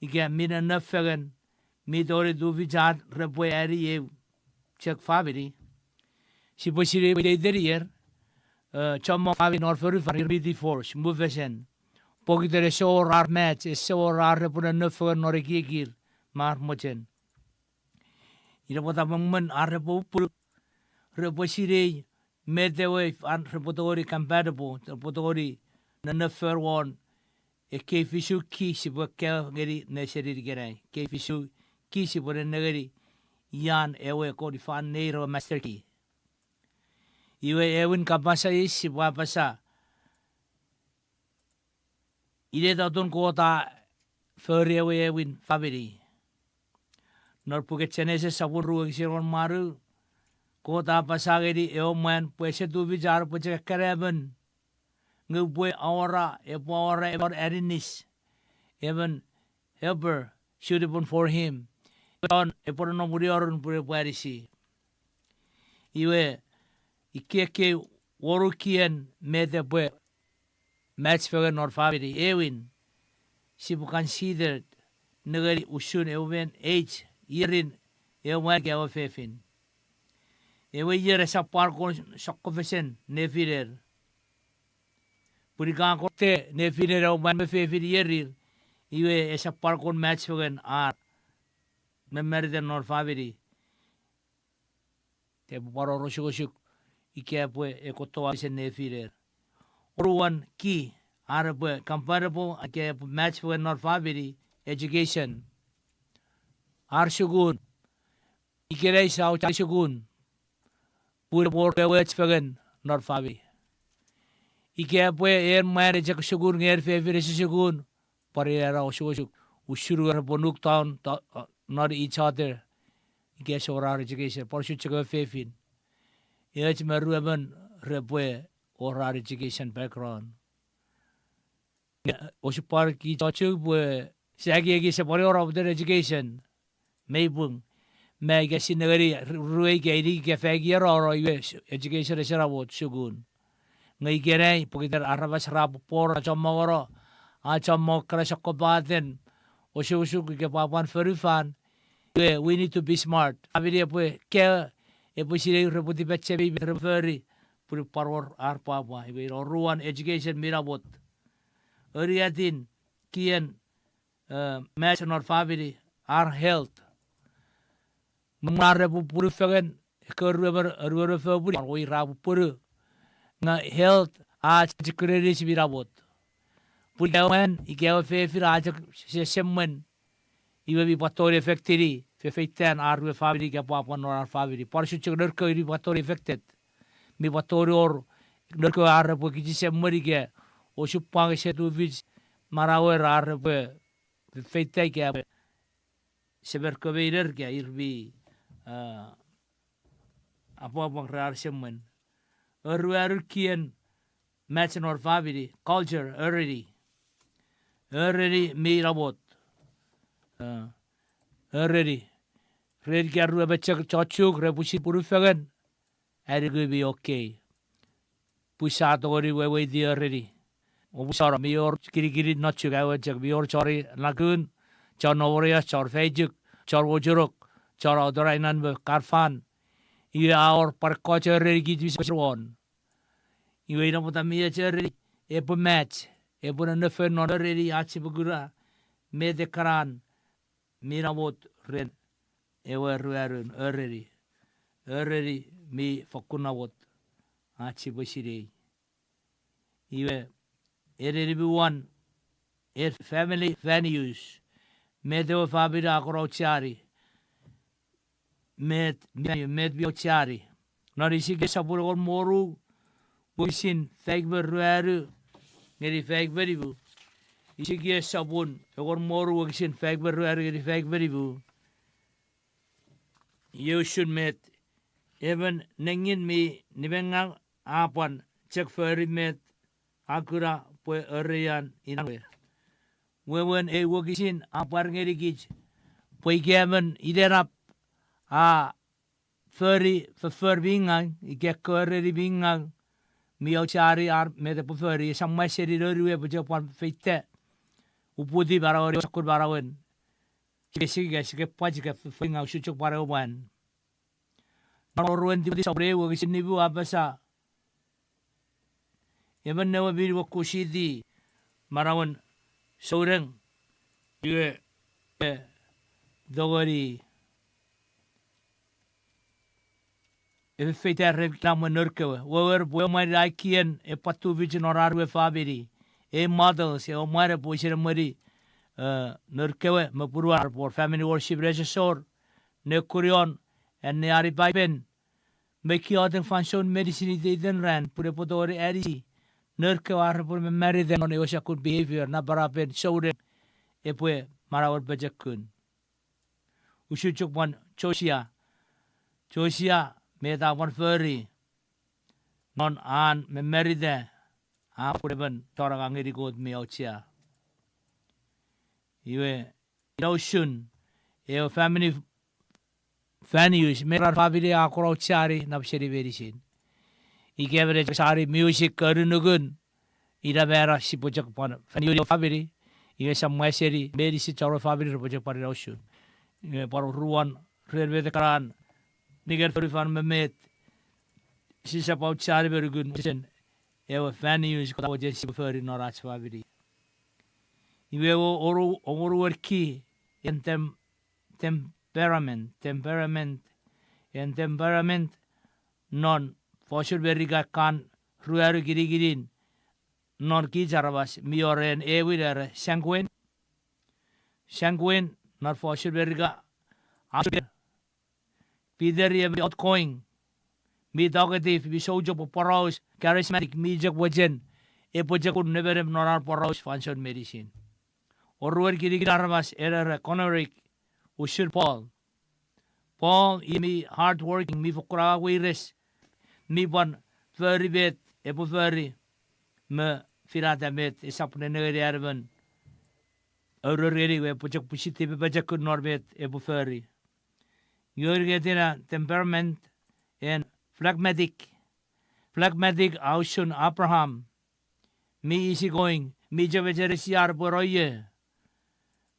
ika mi nonnom fengen, mi tongeni tufichin repwe ani eu chok famini. Sipwe sinei pwe iteiten ier, eh, chommong famini non fonufan ir mi divorce, mufesen. Pokiten ese wor ar match, ese wor ar repwe nonnom fengen non ekiekir me ar mochen. Ina pwata me mwen ar repwe pupunu, repwe sinei met ewe an repwe tongeni compatible, repwe tongeni nonnom fengen won ekkei fisu key sipwe kaeo ngeni ne seni ikenai. Ekkei fisu key sipwe nennengeni ian ewe kon ifan neir ewe master key. Iwe ewin kapas eis sipwe apasa, inet atun Kot a fori ewe ewin famini. Non puken Genesis sopun ru wokisin engon me wanu, Kot a apasa ngeni ewe mwan pwe ese tufich an epwe chok ekkana emon, nge upwe awora, epwe awora emon aninis, emon helper suitable for him. Chon epwe nonnom wini arun pwe epwe anisi. Iwe, ikkei ekkei wonu kien met epwe match fengen non famini. Ewin, sipwe consider nengeni usun ewe mwan age, ierin ewe mwan ika ewe fefin. Ewe ier esap pwan kon sokkofesen nefiner. Pun ika a korte nefiner ewe mwan me fefin ierir, iwe esap pwan kon match fengen ar memaritan non famini. Epwe pwan wor osukosuk ika epwe ekkoch toau seni nefiner. Oruan key, ar epwe compatible ika epwe match fengen non famini, education. Ar sukun. Ikenai sia aucheani sukun pun epwe wor ewe och fengen non famini. Ika epwe en mwan echok sukun nge en fefin ese sukun, pwan ina ena osukosuk, usun nge repwe look down non each other ika ese wor ar education, pwan usun chok ewe fefin. Eoch me ruemon repwe wor ar education background. Nge osupwang kich chok pwe sia ekieki ese pwan wor ar education. Mei pung. Me ika sia nengeni rue ika inik ika faik ier ra no iwe education ese namot sukun. Nge ikenai pokiten aramas ra popor, ra chommongono, a chommong ekkana sokkopaten osukosuk ika pwapwan fonufan, iwe we need to be smart. Famini epwe kaeo, epwe sinei repwe tipachem met repwe fori, pun pwan wor ar pwapwa. Iwe ina oruan education mi namot. Aruatin kien match non famini, ar health. Mwen ar repwe pupunu fengen, ekkewe ruemon, ruemon fopuni, pwan wei ra pupunu. Nge health a chok aninis mi namot. Pun ika ewe mwan ika ewe fefin a chok sesemwen, iwe mi pwan tongeni affectini fefeitan ar we famini ika pwapwan non ar famini. Pwan usun chok nour kewe mi pwan tongeni affected. Mi pwan tongeni wor nour kewe ar repwe kichisemwen ika osupwang ese tufich manauer ar repwe fefeita ika epwe semer kewe me iner ika ir mi apwangapwang ren ar semwen. Aruanun kien match non famini, culture, oreni. Oreni mi namot. Oreni. Ren ika ruemon chok chon Chuuk repwe pwisin pupunu fengen, ai nuku mi okay. Pwe sia tongeni weweiti oreni. Oupwe sano, mi wor kinikinin non Chuuk, awe chok mi wor chon Nakun, chon Nomoreas, chon Faichuk, chon Wochunok, chon Outer Aneirin me Kafan. Iwe a wor pwan ekkoch oreni kich mi sipwe won. Iwe ina pwata mi och oreni, epwe match, epwe nonnom fengen non oreni ach sipwe kuna met ekkanan mi namot ren ewe aruanun oreni. Oreni mi fokkun namot ach sipwe sinei. Iwe, ena mi won, family values. Met ewe famini a kon aucheani. Met, met mi aucheani. Non Isikiel sopun engon me wonu, wokisin faik me ruanu ngeni faik me nimu. Isikiel sopun engon me wonu wokisin faik me ruanu ngeni faik me nimu. Iei usun met, emon nengin mi nimengau a pwan chok fori met a kuna pwe oreian inan we. Wewen ei wokisin a pwar ngenikich pwe ika emon inenap a fori foffor mi ngau, ika ekkewe oreni mi ngau, mi aucheani ar met epwe fori, esap mwa seni noun we epwe chok pwan feita. uputiw manauen ewe sokkun manauen. Sike, sike, sike pwan, sike feinga usun chok pwan ewe mwan. Non oruen Timoti sopun eu wokisin nimu a apasa, emon newe mi niwokusiti manauen souneng, iwe, e, tongeni efefeita ren kinamwen nour kewe. Wewen pwe ewe mwan ina ai kien epwe tufich non ar we famini. Ei models, ewe mwan epwe wisen emweni, e, nour kewe me punuan ar repwe wor family worship nesosor, nekunion, anneani Paipen, me kiotek fansoun meinisin iteiten ran, pun epwe tongeni anisi nour kewe ar repwe mamarita non ewe sokkun behavior, napanapen souneng, epwe manauen pochokun. Usun chok pwan Josia. Josia, met a pwan fori non an mamarita, a pun emon chon angang ngeni Kot mi auchea. Iwe, ina usun, ewe family values, met ran famini a kon aucheani nap seni meinisin. Ika emon echok sani music, konunukun, ina mano sipwe chok pwan valueni ewe famini, iwe sa mwa seni meinisin chon ewe famini repwe chok pwan ina usun. Iwe pwan oruan, ren met ekkana, ningen fonufan me met, sisap aucheani me nukun wesen ewe values Kot a mochen sipwe fori non ach famini. Iwe ewe oru-, oruan ki, en tem-, temperament, temperament, en temperament, non fosun Merika kan ruanu kinikinin, non kich aramas mi wor en ewin era sanguine. Sanguine, non fosun Merika, a Peter i emon outgoing, mi talkative, mi souchok pwe poraus, charismatic, mi chok mochen, epwe chok un nemenem non an poraus fansoun meinisin. Oruan kinikin aramas en era choleric, usun Paul. Paul i mi hardworking, mi fokkun angang weires, mi pwan fori met epwe fori, me finata met esap nenengeni an emon aurour ngeni, iwe epwe chok pwisin tipepochokun non met epwe fori. Iwe ngetina temperament en phlegmatic. Phlegmatic a usun Abraham. Mi easygoing, mi chok mecheres ar epwe roie.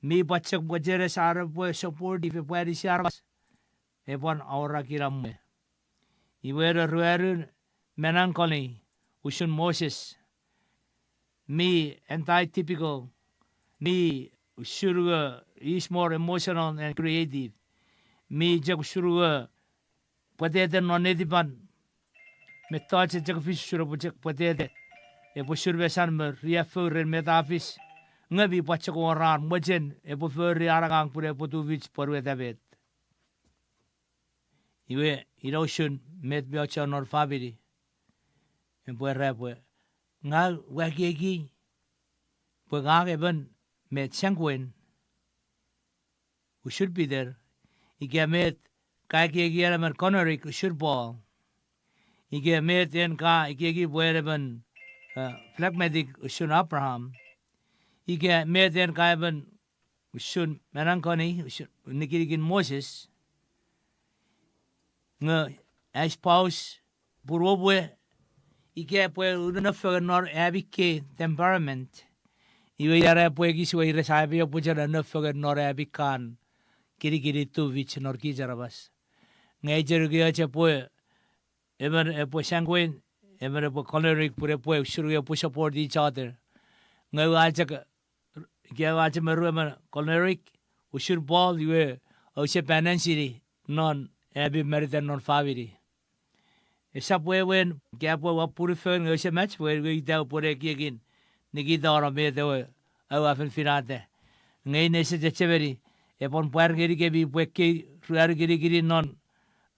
Mi pwan chok mecheres ar epwe supportive, epwe anisi aramas, epwe awora kinamwe. Iwe ena ruanun, melancholy, usun Moses. Mi anti-typical, mi usun nge, is more emotional and creative. Mi chok usun nge pwetete non netipan. Mettoch e chok fis usun epwe chok pwetete. Epwe usun mesan me riaffou ren met a fis. Nge mi pwan chok wor an mochen epwe fori an angang pun epwe tufich pwonueta met. Iwe, ina usun met mi auchea non famini. Epwe era pwe, ngang ua ekieki pwe ngang emon met sanguine, usun Peter, ika met ka ekieki en emon choleric usun Paul, ika met en ka ekieki pwe en emon, eh, phlegmatic usun Abraham, ika met en ka emon usun melancholy, usun nikinikin Moses, nge a spouse, punuom we, ika pwe ununofengen non ami kei temperament. Iwe ina pwe ekis weires ami oupwe chok nofengen non ami kan kinikinin tufich non kich aramas. Nge echok epwe emon epwe sanguine, emon epwe choleric, pun epwe usun nge epwe support each other. Nge ua chok, ika ua chok me ru emon choleric, usun Paul, iwe ouse balanceni non ami maritan non famini. Esap wewen ika pwe ua pwunufengen nge use mach pwe ita upwe ekiekin nikitano met ewe aua fen finata. Nge ina ese chechemeni, epwe pwar ngenikemi pwe ekkei ruanu kinikinin non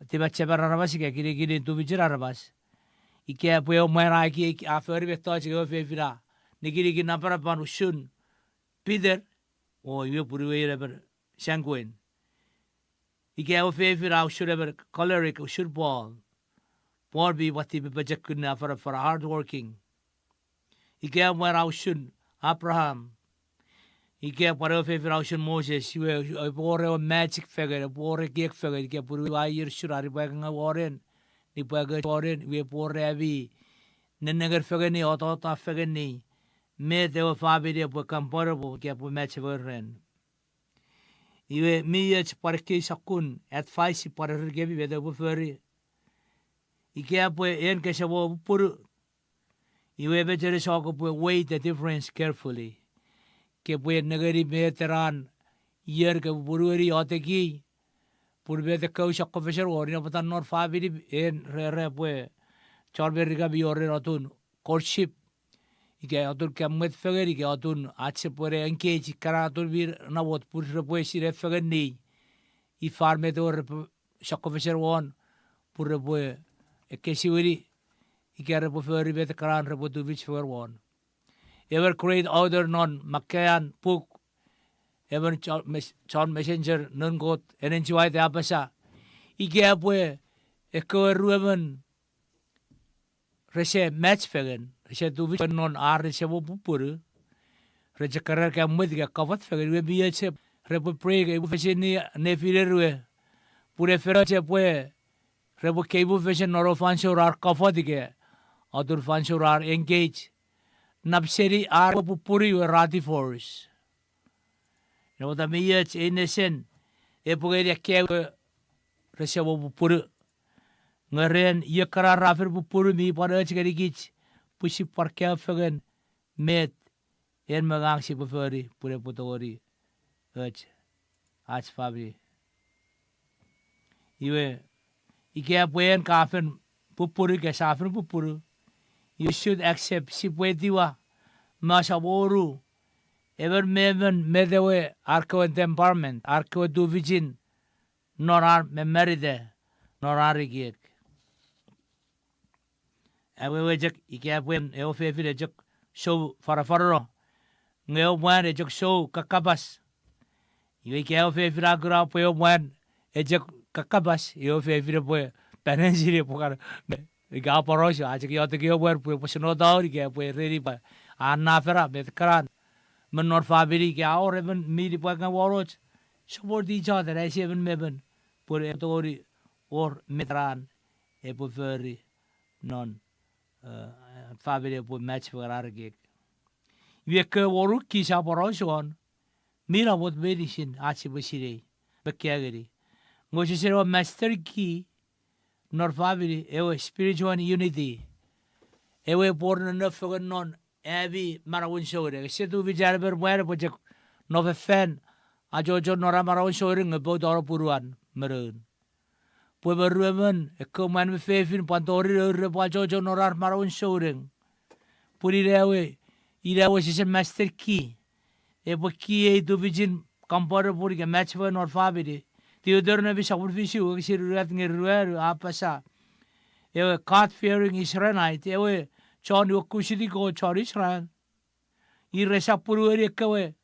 tipachemen aramas ika kinikinin tufichin aramas. Ika pwe ewe mwan a ekieki, a fori mettoch nge ewe fefin a nikinikin napanapan usun Peter, o iwe punuei emon sanguine. Ika ewe fefin a usun emon choleric usun Paul. Paul mi pwan tipepochokun ne afanafana, hardworking. Ika ewe mwan a usun Abraham. Ika pwan ewe fefin a usun Moses, iwe epwe wor ewe magic fengen, epwe wor ekiek fengen, ika punuei a ier usun, a nipwakingaw won en, nipwakingaw won en, iwe epwe wor ami nenengen fengeni, otota fengeni, met ewe famini epwe compatible ika epwe match fengen ren. Iwe mi och pwan ekkei sokkun advice pwan ereni kemi met epwe fori. Ika epwe en kese mo pupunu, iwe mecheni sokko pwe weigh the difference carefully. Kepwe nengeni met ena ier ke pupunueni, iotekii, pun met ekkewe sokkofesen won, ina pwata non famini en re, repwe, chon Merika mi wor ren atun courtship, ika atun ka mwet fengen, ika atun ach sipwe ne engage, ika atun mi namot pun repwe sinei fengeni ifan met ewe repwe sokkofesen won, pun repwe ekkesiwini, ika repwe fori met ekkana repwe tufich fengen won. Emon great author non makkeian puk, emon John Mes-, John Messenger, noun Kot, Ellen G. White, a apasa, ika epwe ekkewe ruemon rese match fengen, rese tufich fengen non ar rese mo pupunu, re chok keran ka mwet ika comfort fengen, iwe mi och repwe pray ika imu fesen ne, nefinen rue, pun e fen och epwe, repwe kei imu fesen non ewe fansoun ar comfort ika atun fansoun ar engage, nap seni ar pwe pupunu iwe ra divorce. Ina pwata mi och ei nesen epwe ngeni ekkewe rese mo pupunu. Nge ren iekana ra fen pupunu mi pwan och ngenikich pwe sipwe pwan kaeo fengen met en me ngang sipwe fori pun epwe tongeni och ach famini. Iwe, ika epwe en ka fen pupunu ika sa fen pupunu, you should accept, sipwe etiwa me asamonu emon me emon met ewe ar kewe temperament, ar kewe tufichin non ar mamarita, non ar ekiek. Awewe chok, ika epwe ewe fefin e chok sou fanafanano, nge ewe mwan e chok sou kakkapas. Iwe ika ewe fefin a kuna pwe ewe mwan e chok kakkapas, iwe ewe fefin epwe panensin epwe kan, me, ika a poraus, a chok iotek ewe mwan pwe epwe senotaun ika epwe ereni pwe a nafana met ekkana. Me non famini ika a wor emon mi nipwakingaw won och, support each other as emon me emon, pwe epwe tongeni wor met ekkana epwe fori non, eh, famini epwe match fengen ar ekiek. Iwe ekkewe wonu key sia poraus won, mi namot meinisin ach sipwe sinei me kaeo ngeni. Nge wesewesen ewe master key non famini ewe spiritual unity. Ewe epwe wor nonnom fengen non ami manauen souneng. Ese tufich an emon mwan epwe chok nofefan achocho non an manauen souneng nge poutano punuan me noun. Pwe me ruemon, ekkewe mwan me fefin pwan tori nour repwe achocho non ar manauen souneng. Pun ina ewe, ina ewe wesewesen master key epwe key ei tufichin compatible ika match fengen non famini. Deuteronomi sopun fisu wokisin unungat ngeni ruanu a apasa, ewe God-fearing Israelite, ewe chon nuokusiti Kot, chon Israel, ir resap punueni ekkewe,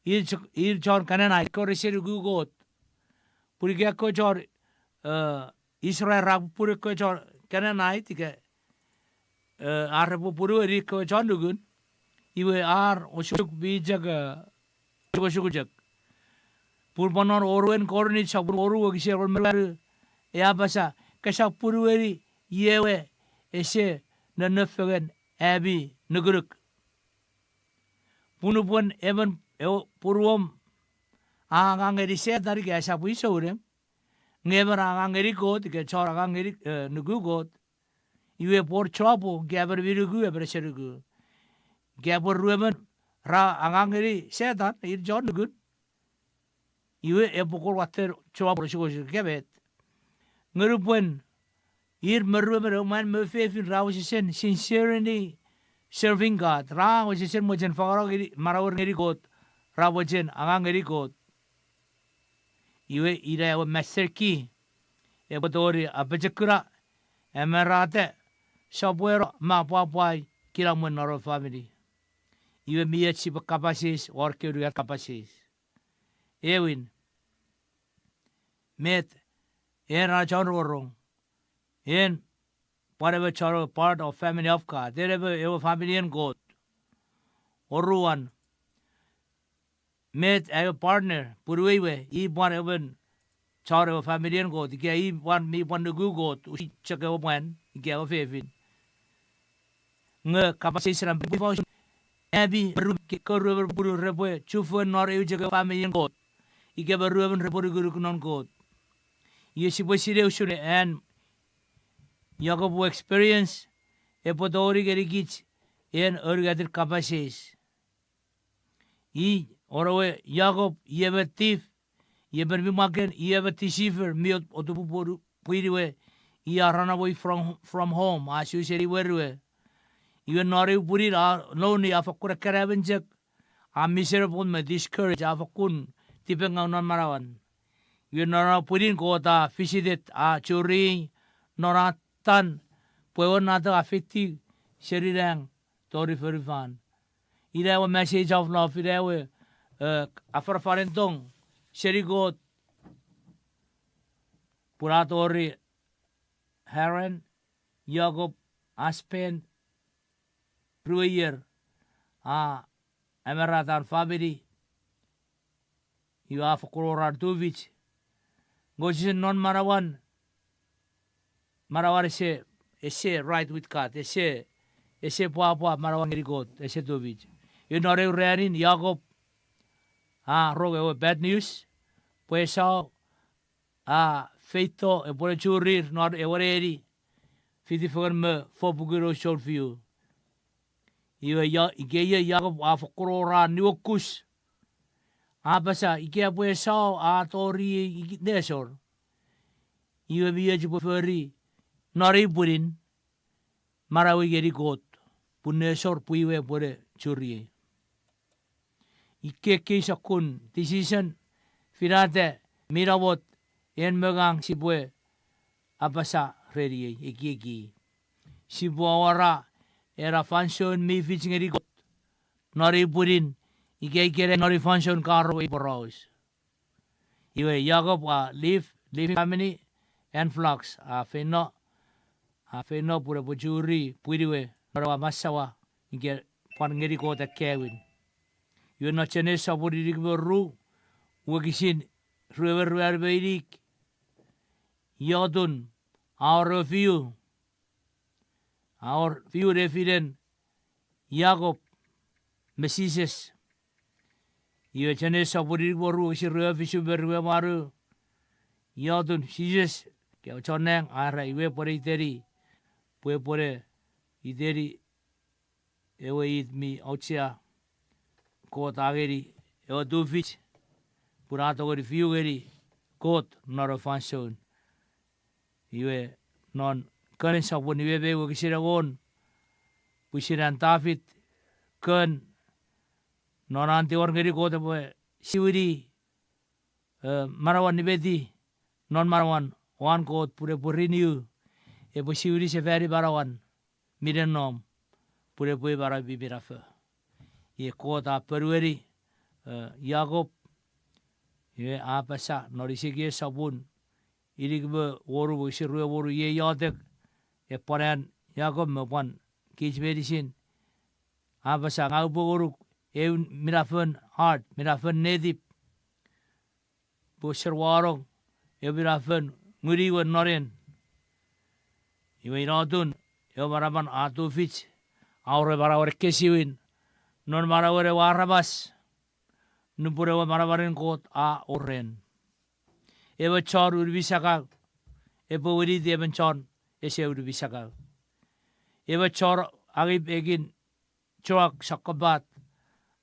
ir chok, ir chon Canaanite, ekkewe rese nuku Kot. Pun ika ekkewe chon, eh, Israel ra pupunu ekkewe chon Canaanite ika, eh, ar repwe punueni ekkewe chon nukun, iwe ar osukosuk mi chok, eh, osukosuk chok. Pun pwan non oruen Korint sopun wonu wokisin engon me ruanu, e apasa, kesap punueni ie ewe ese nonnom fengen ami nukunuk. Pun nupwen emon, ewe punuom a angang ngeni Setan ika esap i souneng, nge emon a angang ngeni Kot ika chon angang ngeni, eh, nuku Kot, iwe epwe wor trouble ika emon mi nuku, emon ese nuku. Ika epwe ruemon ra angang ngeni Setan, ir chon nukun, iwe epwe kon watte trouble, osukosuk ika met. Nge nupwen ir me ruemon, ewe mwan me fefin, ra wesewesen sincerely serving God, ra wesewesen mochen fangeno ngeni, manauer ngeni Kot, ra mochen angang ngeni Kot, iwe ina ewe master key epwe tori apochokuna, amarata, sopweno me apwapwai kinamwen non ewe famini. Iwe mi och sipwe kapas eis, wor kewe unungat kapas eis. Ewin, met en a chon rongorong, en pwan ewe chon ewe part of family of God, en ewe, ewe family en Kot. Oruan, met ewe partner, punuei we, i pwan emon chon ewe family en Kot, ika i pwan mi pwan nuku Kot, usun chok ewe mwan ika ewe fefin. Nge kapas eis ena pwe ifa usun ami ruemon, ekkewe ruemon pupunu repwe chufengen non eu chok famini en Kot. Ika me ruemon repwe nukunuk non Kot. Iwe sipwe sinei usun an Jakob experience epwe tongeni ngenikich en aunungatin kapas eis. I, wor ewe Jakob, i emon thief, i emon mi mwaken, i emon deceiver, mi ot-, otupu pwonu-, pwin we, i a run away from, from home, a su seni imwen we. Iwe non eu pwinin a lonely, a fokkun akkanaemon chok, a miserable me discouraged, a fokkun tipengau non manauan. Iwe non ena pwinin Kot a visited, a churi non an tan, pwe ewe nato a feitiw seni nang tori fonufan. Ina ewe message of love, ina ewe, eh, afanafanen tong seni Kot. Pun a tori Haran, Jakob a spend rue ier, a amarata an famini, iwe a fokkun wor an tufich. Nge sise non manauan, manauan ese, ese right with God, ese, ese pwapwa manauan ngeni Kot, ese tufich. Iwe non eu ranin Jakob a rong ewe bad news, pwe Esau a feito epwene churir non ewe neni, fiti fengen me fopukin unusen fiu. Iwe ia-, ikeie Jakob a fokkun wor an niuokus. A apasa ika pwe Esau a tori nesor, iwe mi och upwe fori non ei pwinin manauei ngeni Kot, pun nesor pwe iwe epwene churiei. Ikkei ekkei sokkun decision, finata, mi namot, en me ngang sipwe apasa reniei, ekieki. Sipwe awora ena fansoun mi fich ngeni Kot non ei pwinin, ika ikenai non ei fansoun ka rong ei poraus. Iwe Jakob a leave, leaving family and flocks, a feino, a feino pun epwe churi pwin we non ewe masaua, ika pwan ngeni Kot akkaewin. Iwe non Genesis sopun inik me ru, wokisin rue me ruanu me inik, iotun a wor ewe fiu, a wor fiu nefinen Jakob me Jises. Iwe Genesis sopun inik me ru wokisin rue fisu me rue me wanu, iotun Jises, kewe chon nang, a era iwe epwene iteni, pwe epwene iteni ewe it mi auchea Kot a ngeni ewe tufich, pun a tongeni fiu ngeni Kot non ewe fansoun. Iwe non Kon sopun iwe me wokisin engon, pwisin an Tafit Kon, non an tingor ngeni Kot epwe siwini, eh, manauan nimeti non manauan, wan Kot pun epwe renew, epwe siwini sefani manauan minen nom, pun epwe manau mi minafo. Iwe Kot a ponueni, eh, Jakob, iwe a apasa non Isikiel sopun inik me wonu wokisin rue me wonu, iei iotek, e pwan an Jakob me pwan kich meinisin, a apasa, ngang upwe ngonuk eu minafon heart, minafon netip, pwe sen wanong eu minafon nguni we nonen. Iwe ina atun ewe manaman a tufich, a wor ewe manauen ekkesiwin non manauen ewe aramas, nupwen ewe manamanen Kot a wor ren. Emon chon unumi sakau epwe winiti emon chon ese unumi sakau. Emon chon angei pekin drug, sokkopat,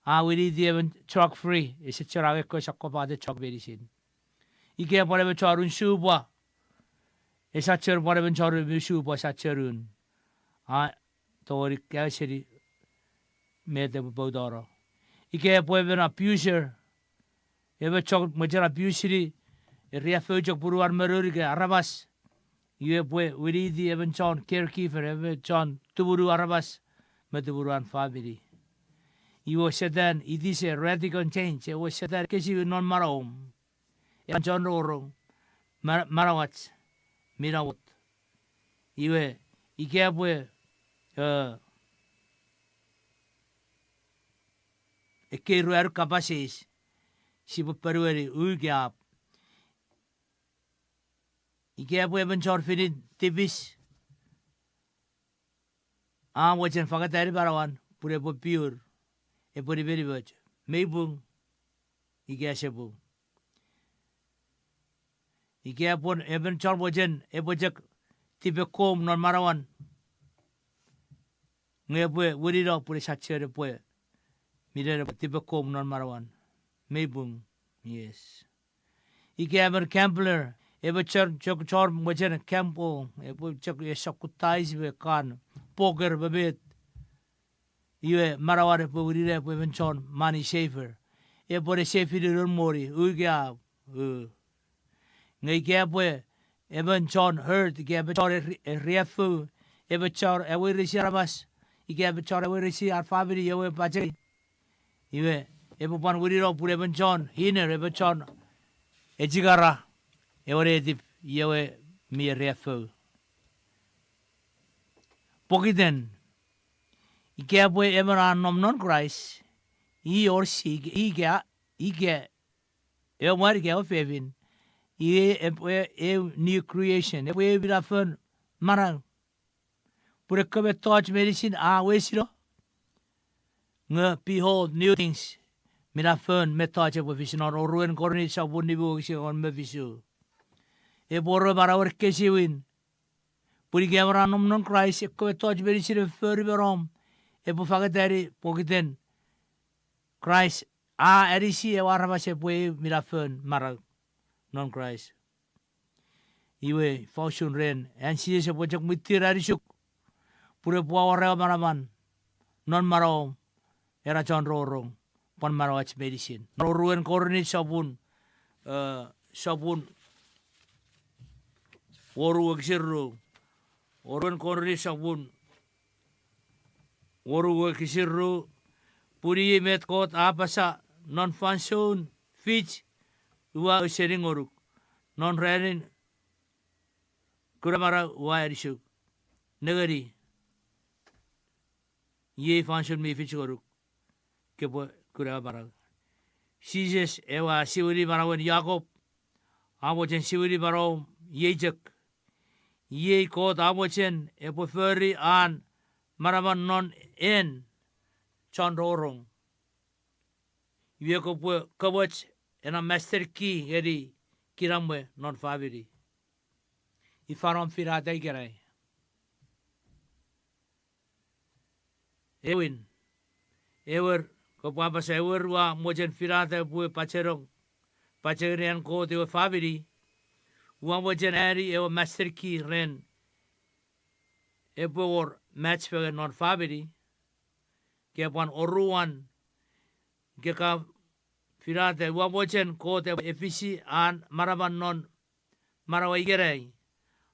a winiti emon drug free, ese chon angei ekkewe sokkopaten drug meinisin. Ika pwan emon chon un supwa, esap chon pwan emon chon un supwa, esap chon un. A tongeni kaeo seni met epwe poutano. Ika epwe emon abuser, emon chon mochen abuseni, e riaffou chok punuan me noun ika aramas, iwe epwe winiti emon chon caregiver, emon chon tumunu aramas me tumunu an famini. Iwe Setan, it is a radical change, ewe Setan ekkesiwin non manauom. Emon chon rongorong, ma-, manauach mi namot. Iwe, ika pwe, eh, ekkei ruanu kapas eis, sipwe ponueni ika ap. Ika pwe emon chon finin tipis, a mochen fangeta manauan pun epwe piur. epwe nimenimoch. Mei pung, ika ese pung. Ika epwe emon chon mochen epwe chok tipekom non manauan, nge epwe winino pun esap chiwen epwe, minen epwe tipekom non manauan. Mei pung, yes. Ika emon gambler, epwe chok, chok chon mochen gamble, epwe chok e sokkutais me kan poker me met. Iwe manauan epwe winino epwe emon chon money saver. Epwe ne save-ini noun moni, u ika a, u. Nge ika epwe emon chon hurt, ika emon chon eri-, eriaffou, emon chon aweiresi aramas, ika emon chon aweiresi ar famini, ewe pachei. Iwe, epwe pwan winino pun emon chon sinner, emon chon echikara, ewe netip, i ewe mi eriaffou. Pokiten, ika epwe emon a nom non Kraist, i or si, ika, ika, ewe mwan ika ewe fefin, i epwe eu new creation, epwe eu minafon manau. Pun ekkewe mettoch meinisin a wesino. Nge behold, new things, minafon mettoch epwe fis non oruen Korint sopun nimu wokisin engon me fisu. Epwe wor manauer ekkesiwin. Pun ika emon a nom non Kraist, ekkewe mettoch meinisin epwe fori me nom, epwe fangetani pokiten Kraist a anisi ewe aramas epwe eu minafon manau non Kraist. Iwe ifa usun ren an Jises epwe chok mwitir anisuk, pun epwe awora ewe manaman non manauom, ena chon rongorong, pwan manauach meinisin. Non oruen Korint sopun, eh, sopun wonu wokisin ru. Oruen Korint sopun wonu wokisin ru, pun iei met Kot a apasa: Non fansoun fich ua ausening ngonuk, non ranin kunamanau ua anisuk. Nengeni, iei fansoun mi fich ngonuk, kopwe kunamanau. Jises ewe a siwini manauen Jakob, a mochen siwini manauom iei chok. Iei Kot a mochen epwe fori an manaman non en chon rongorong. Iwe kopwe komoch ena master key ngeni kinamwe non famini. Ifa om finata ikenai? Ewin, ewer, kopwe apasa, ewer, ua mochen finata pwe pachenong, pachengeni an Kot ewe famini, ua mochen ani ewe master key ren epwe wor match fengen non famini. Ke pwan oruan, ika ka finata, ua mochen Kot epwe efisi an manaman non manauei ikenai,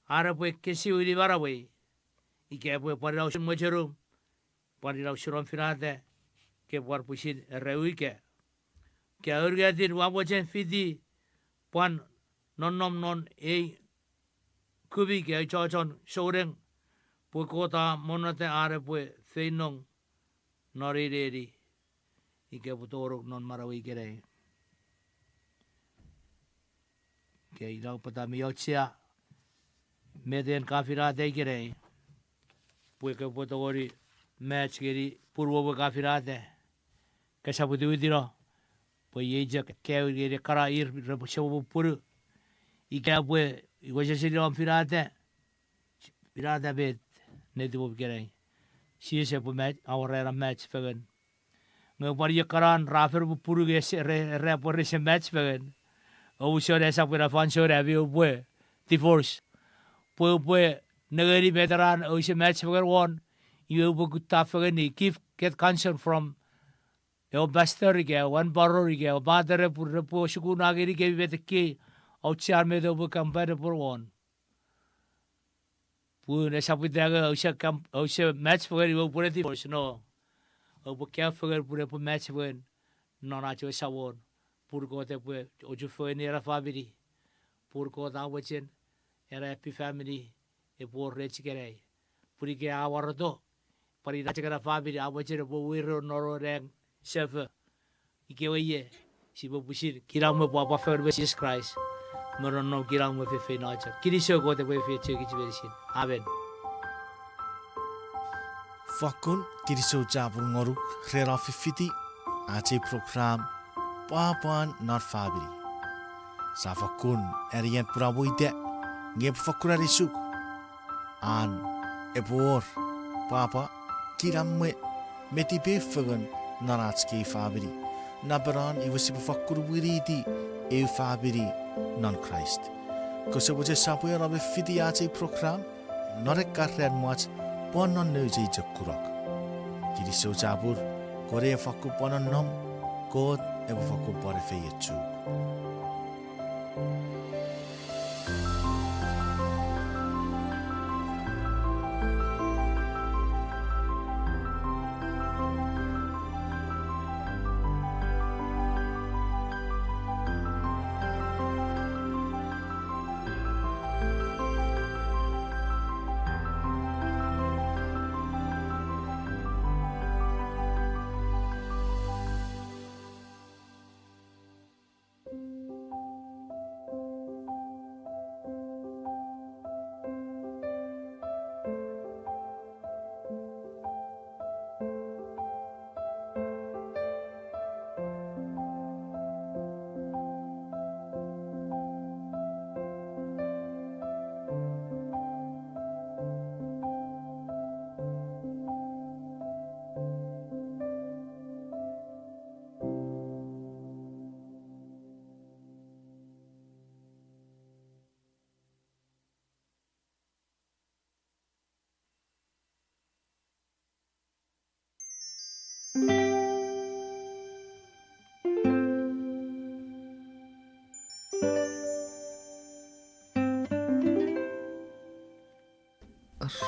are epwe ekkesiwini manauei. Ika epwe pwan ina usun mochenu, pwan ina usun om finata, ke pwan pwisin ereu ika. Ke aunungatin, ua mochen fiti pwan nonnom non ei kumi ika ei chochon souneng, pwe Kot a monnota are epwe feinong non ei neni, ika epwe tonong non manauei ikenai. Ke ina pwata mi auchea met en ka finata ikenai, pwe kopwe tongeni match ngeni punuom we ka finata. Kosap witiwitino pwe iei chok kaeo ngeni ekkana ir repwe sopwopwon punu. Ika pwe iwe seseni om finata, finata met netipom ikenai. Jises epwe ma-, awora ena match fengen. Nge pwan iei ekkana ra fen pupunu nge ese re, ra pwe rese match fengen. Ousona esap ena fansoun ami oupwe divorce. Pwe oupwe nengeni met ena ouse match fengen won, iwe oupwe kutta fengeni, give, get counsel from ewe pastor ika ewe one brother ika ewe pater pwe repwe sukuna ngenikemi met ekkei, auchean met oupwe compatible won. Pun esap ita nge ouse kam-, ouse match fengen iwe oupwe ne divorce, no. Oupwe kaeo fengen pun epwe match fengen non ach ewe Samon. Pun Kot epwe ochufengeni ena famini. Pun Kot a mochen ena happy family epwe wor rech ikenai. Pun ika a waroto, pwan ina chok ena famini a mochen epwe weri non ewe nang sefo. Ikewe ie, sipwe pwisin kinamwe pwapwa fengen me Jises Kraist, me nonnom kinamwe feinfeino chok. Kinisou, Kot epwe efeiochu kich meinisin. Amen. Fakkun kinisou chapur ngonuk ren om fifiti. ach ei program, Pwapwan non Famini. Sia fakkun anean pun a mwo ita, nge epwe fakkun anisuk an epwe wor pwapwa, kinamwe, me tipeu fengen non ach kei famini. Napenon iwe sipwe fakkun winiti eu famini non Kraist. Kose mochen sopweno me fiti ach ei program non ekkan ran mwach pwan non nouch ei chok kunok. Kinisou chapur, kone fakkun pwan nonnom, Kot epwe fakkun pwan efeiochuk.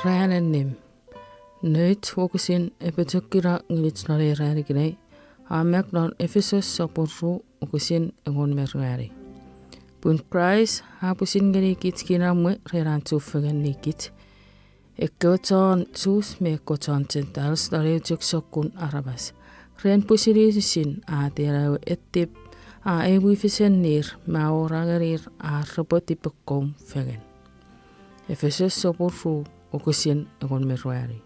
Ran annim. Nouch wokisin epwe chok kuna ngunuch non ei ran ikenai, a mak non Efisos sopun ru wokisin engon me ruanu. Pun Kraist a pwisin ngenikich kinamwe ren an chufengen ngenikich. Ekkewe chon Jus me ekkewe chon Gentiles non eu chok sokkun aramas. Ren pwisin inisich a tena ewe etip a ew wifisenir me a awora ngenir ar repwe tipekkoum fengen. Efisos sopun ru wokisin engon me ruanu.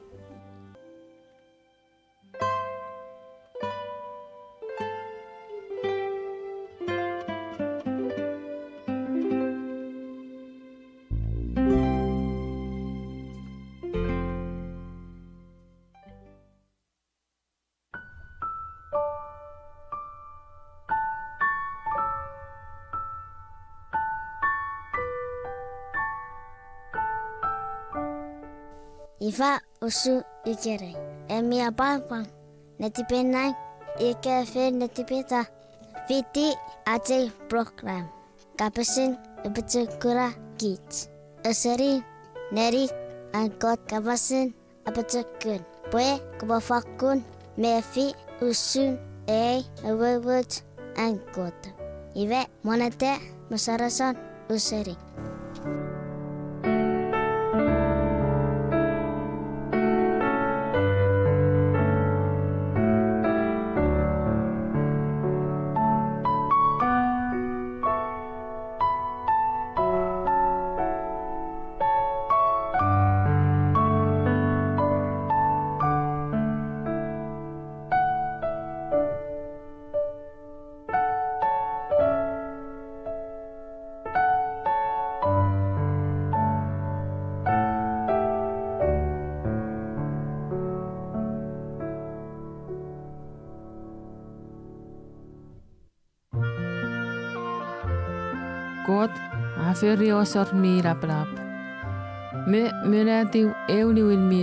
Ifa usun ikenai, en mi apwangapwang netipei nang ika fen netipeta fiti ach ei program, kapasen apochokuna kich. Eseni neni an Kot kapasen apochokun pwe kopwe fakkun mefi usun ei umoumoch an Kot. Iwe, monneta mosonoson usening. Kot a fori asor mi lapalap me monatiw eu niwin mi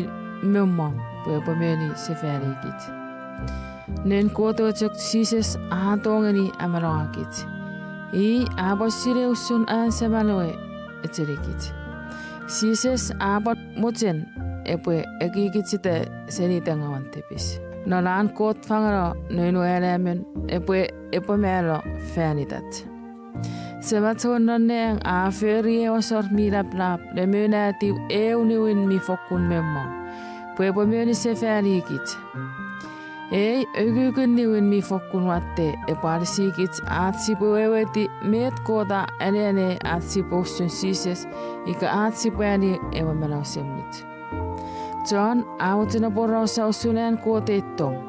mommong pwe epwe moni sefanikich. Noun Kot ewe chok Jises a tongeni amanaua kich. I a pwan sinei usun an Seman we echenikich. Jises a pwan mochen epwe ekikichita seni itengawan tipis. Non an Kot fangeno Noun we Anaemon epwe, epwe mano fan itach. Semach won non nang a fori ew asor mi lapalap ne monatiw eu niwin mi fokkun mommong pwe epwe moni sefanikich. Ei ukukun niwin mi fokkun watte epwe anisikich ach sipwe weweiti met Kot a anneani ach sipwe usun Jises ika ach sipwe ani ewe manau esemuch. John a mochen aporausa usun an Kot ei tong.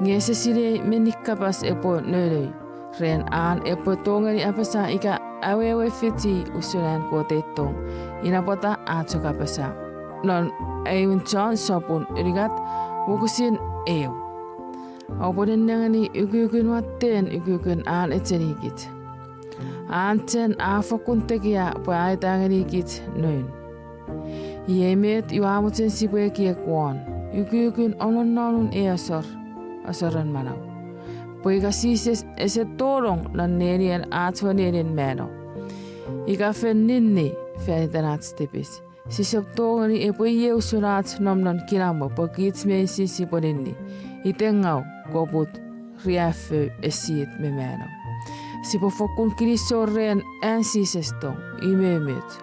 Nge ese sinei menni kapas epwe nounou ren an epwe tongeni apasa ika awewe fiti usun an Kot ei tong, ina pwata a chok apasa non aewin John sopun unungat wokisin eu: Oupwe nennengeni ukukun watten ukukun an echenikich. An chen a fokkun tekia pwe a eita ngenikich noun. Iei met ua mochen sipwe ekiek won ukukun ononnonun ei asor, asoren manau. Pwe ika Jises ese tonong non nenien ach we nenien mano, ika fen ninni fan iten ach tipis, sisap tongeni epwe iei usun ach nom non kinamwe pwe kich meinisin sipwe ninni, itengaw, koput, riaffou, esiit me mano. Sipwe fokkun kinisou ren an Jises tong, umoumoch.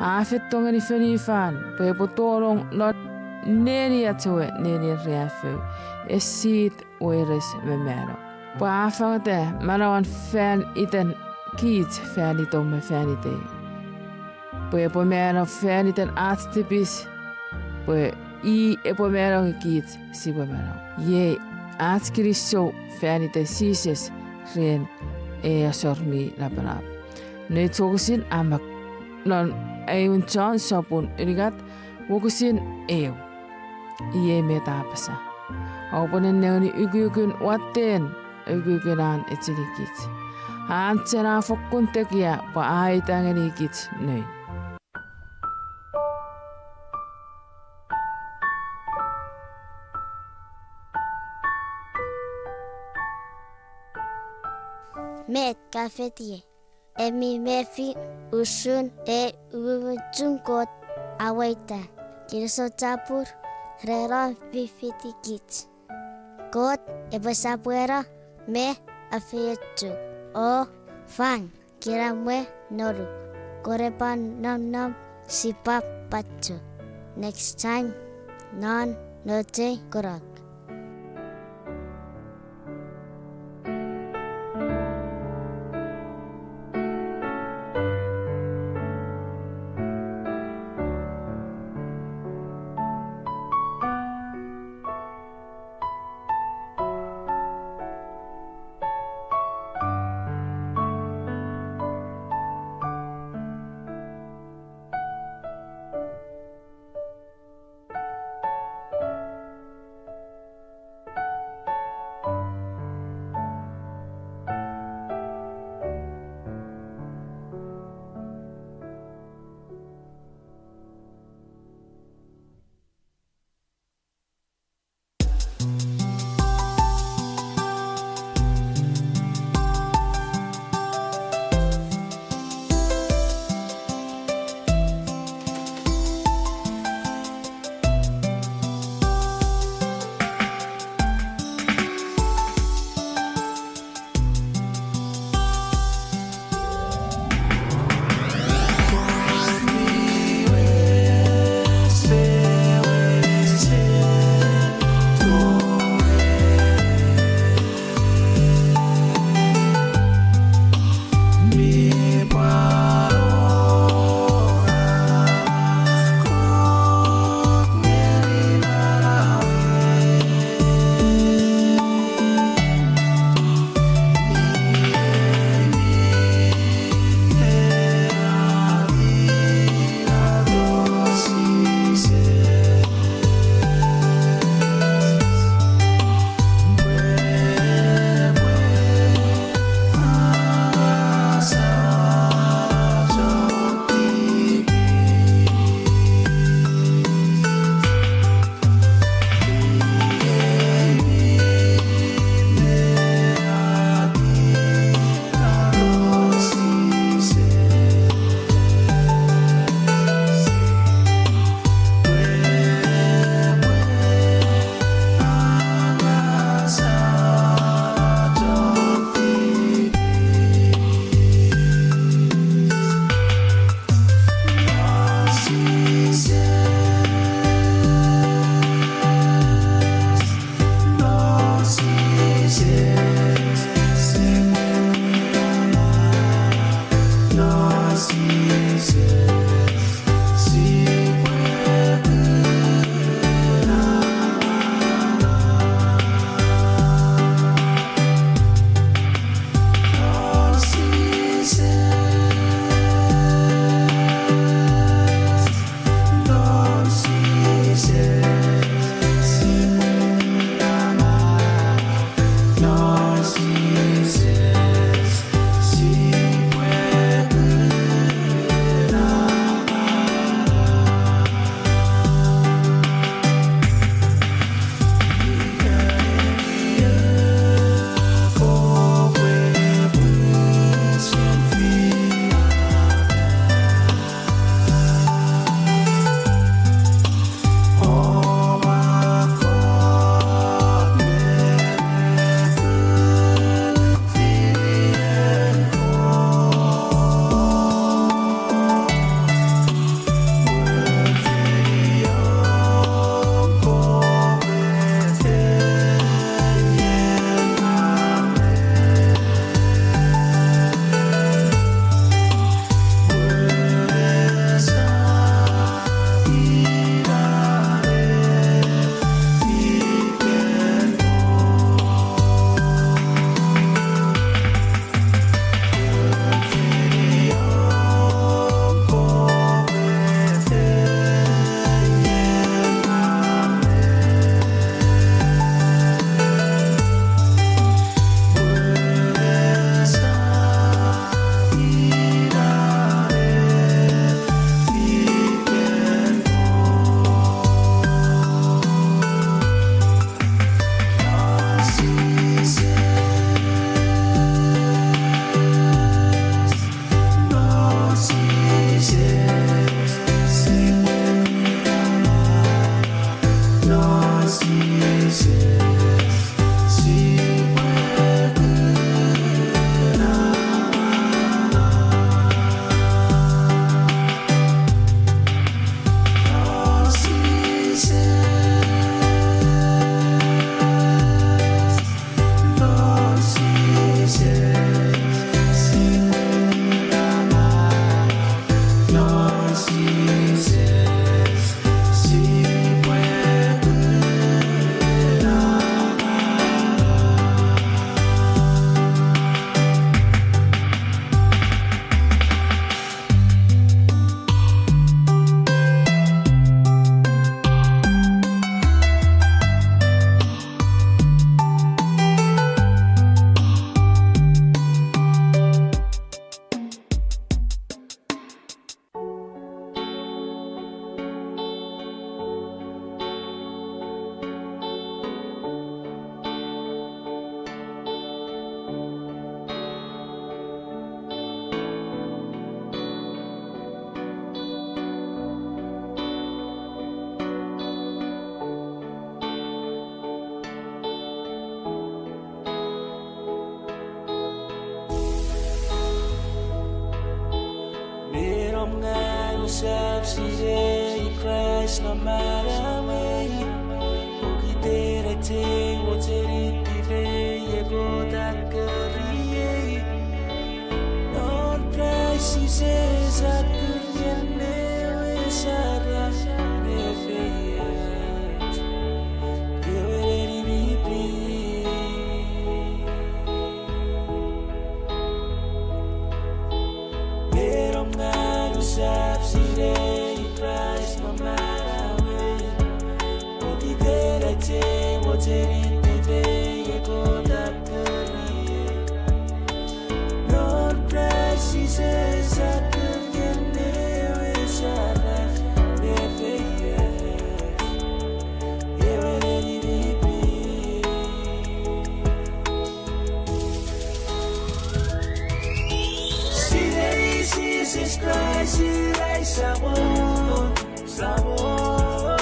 A feito ngeni fonufan pwe epwe tonong non neniach ewe nenien riaffou, esiit, weires me mano. Pwe a fangeta manauan fan iten kich, fan itom me fan itei, pwe epwe mano fan iten ach tipis, pwe i epwe mano nge kich sipwe mano. Iei ach kinisou fan iten Jises ren ei asor mi napanap. Nouch wokisin a mak non aewin John sopun unungat wokisin eu. Iei met a apasa: Oupwe nennengeni ukukun watten ukukun an echenikich. An chen a fokkun tekia pwe a eita ngenikich noun. Met ka fetiei? Emi mefi usun ei umoumochun Kot a weita, kinisou chapur ren an fifitikich. Kot epwe sapweno me afeiochuk o fang kinamwe nonuk, korepan nonnom sipwap pacho. Next time non Nochei Kunok. Sinei Kraist non manauei, pokiten ach ei mochenin tipei, e Kot a koriei. Non Kraist Jises a koriei ewe saram me feioch, ewe neni mi pin. Me nom ngang usap sinei Kraist non manauei, pokiten ach ei mochenin tipei, e Kot a koriei. Non Kraist Jises a koriei ewe saram me feioch, ewe neni mi pin. Sinei Jises Kraist ina ai Samon, Samon.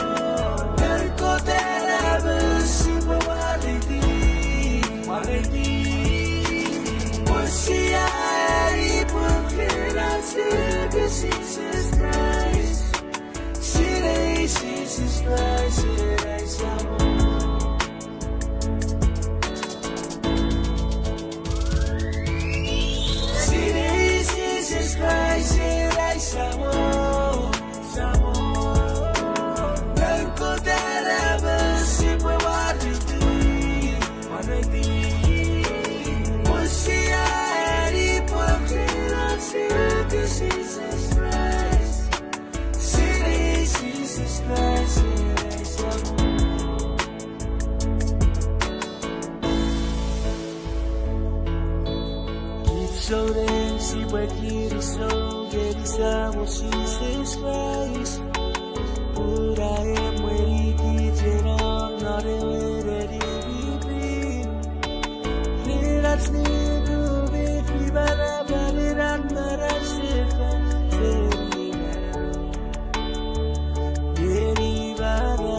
Noun Kot anaemon sipwe mwareiti, mwareiti. Pwe sia ani pwe ren ach nuku Jises Kraist. Sinei Jises Kraist ina ai Samon. Sinei Jises Kraist ina ai Samon, Samon. Noun Kot anaemon sipwe mwareiti, mwareiti. Pwe sia ani pwe ren ach nuku Jises Kraist. Sinei Jises Kraist ina ai Samon. Kich souneng sipwe kinisou ngeni Samon Jises Kraist, pun a emwenikich non ewe neni mi pin. Ren ach nuku mi pin, manamanen an manau sefan seni manau ngeni manau.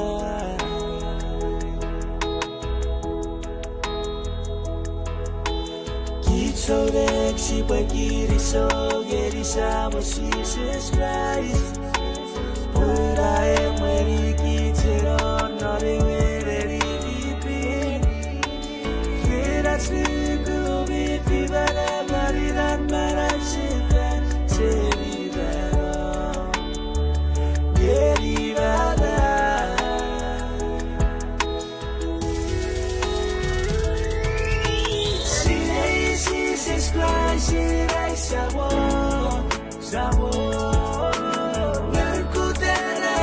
Kich souneng sipwe kinisou ngeni Samon Jises Kraist, pun a emwenikich non ewe neni mi pin. Ren ach nuku mi pin, manamanen an manau sefan seni manau ngeni manau. Sinei Jises Kraist ina ai Samon, Samon. Noun Kot ena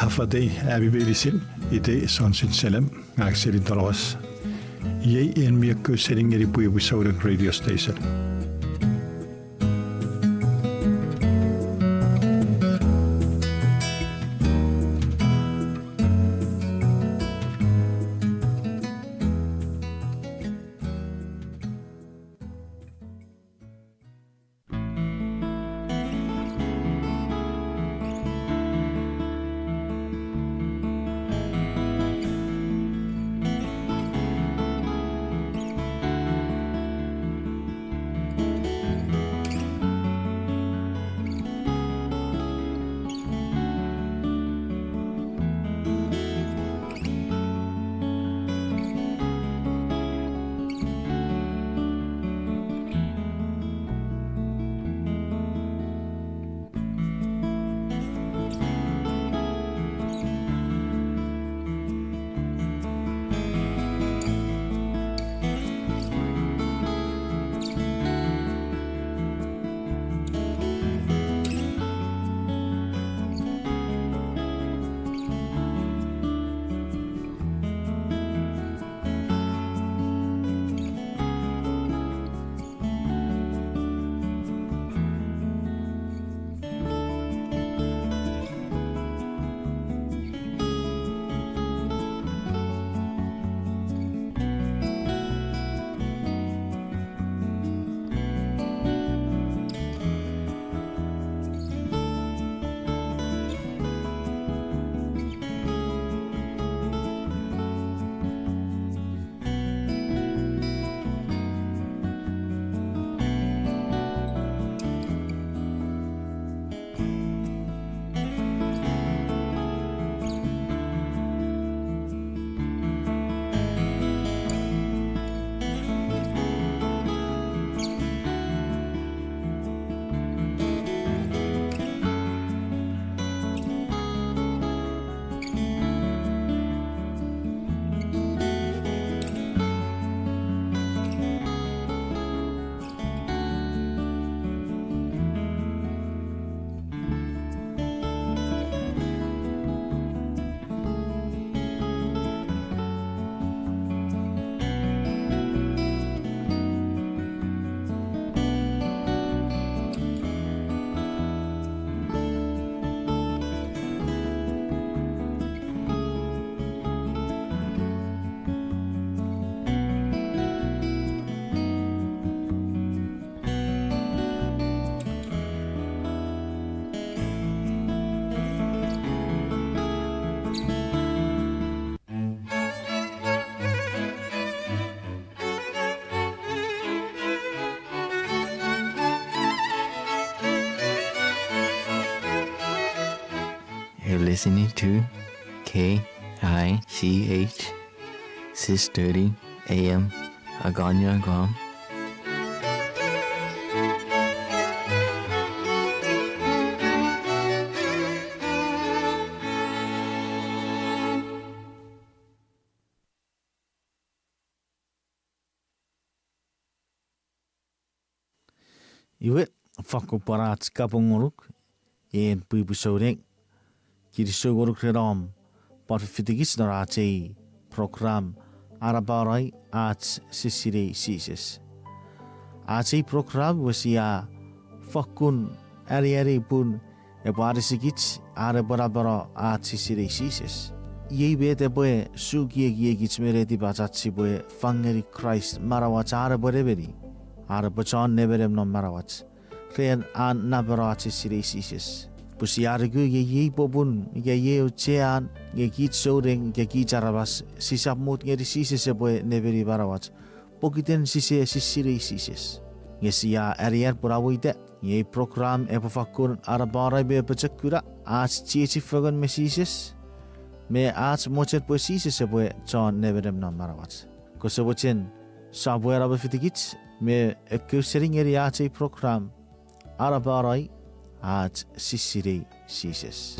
Happy Day, ami meinisin, itei Johnson Salem, ngang Selin Toloas. Iei en mi ekkewe sening ngeni pwipwi souneng radio station. You're listening to K I C H six thirty A M Agana Guam. Iwe, fakkun pwan ach kapong ngonuk, en pwipwi souneng, kinisou ngonuk ren om pwan fitikich non ach ei program, Anapano Ach Sisinei Jises. Ach ei program iwe sia fakkun aneani pun epwe anisikich an epwe napano ach sisinei Jises. Iei met epwe suki ekiekich me netipach ach sipwe fangeni Kraist manauach an epwe nemeni, an epwe chon nemenem non manauach, ren an napano ach sisinei Jises. Pwe sia nuku nge iei popun ika iei auchean nge kich souneng ika kich aramas sisap mut ngeni Jises epwe nemeni manauach pokiten sise sisinei Jises. Nge sia anean pun a weita nge ei program epwe fakkun anapano me apochokuna ach chiechi fengen me Jises, me ach mochen pwe Jises epwe chon nemenem non manauach. Kose mochen sopweno me fitikich me ekkeuseni ngeni ach ei program, Anapano Ach Sisinei Jises.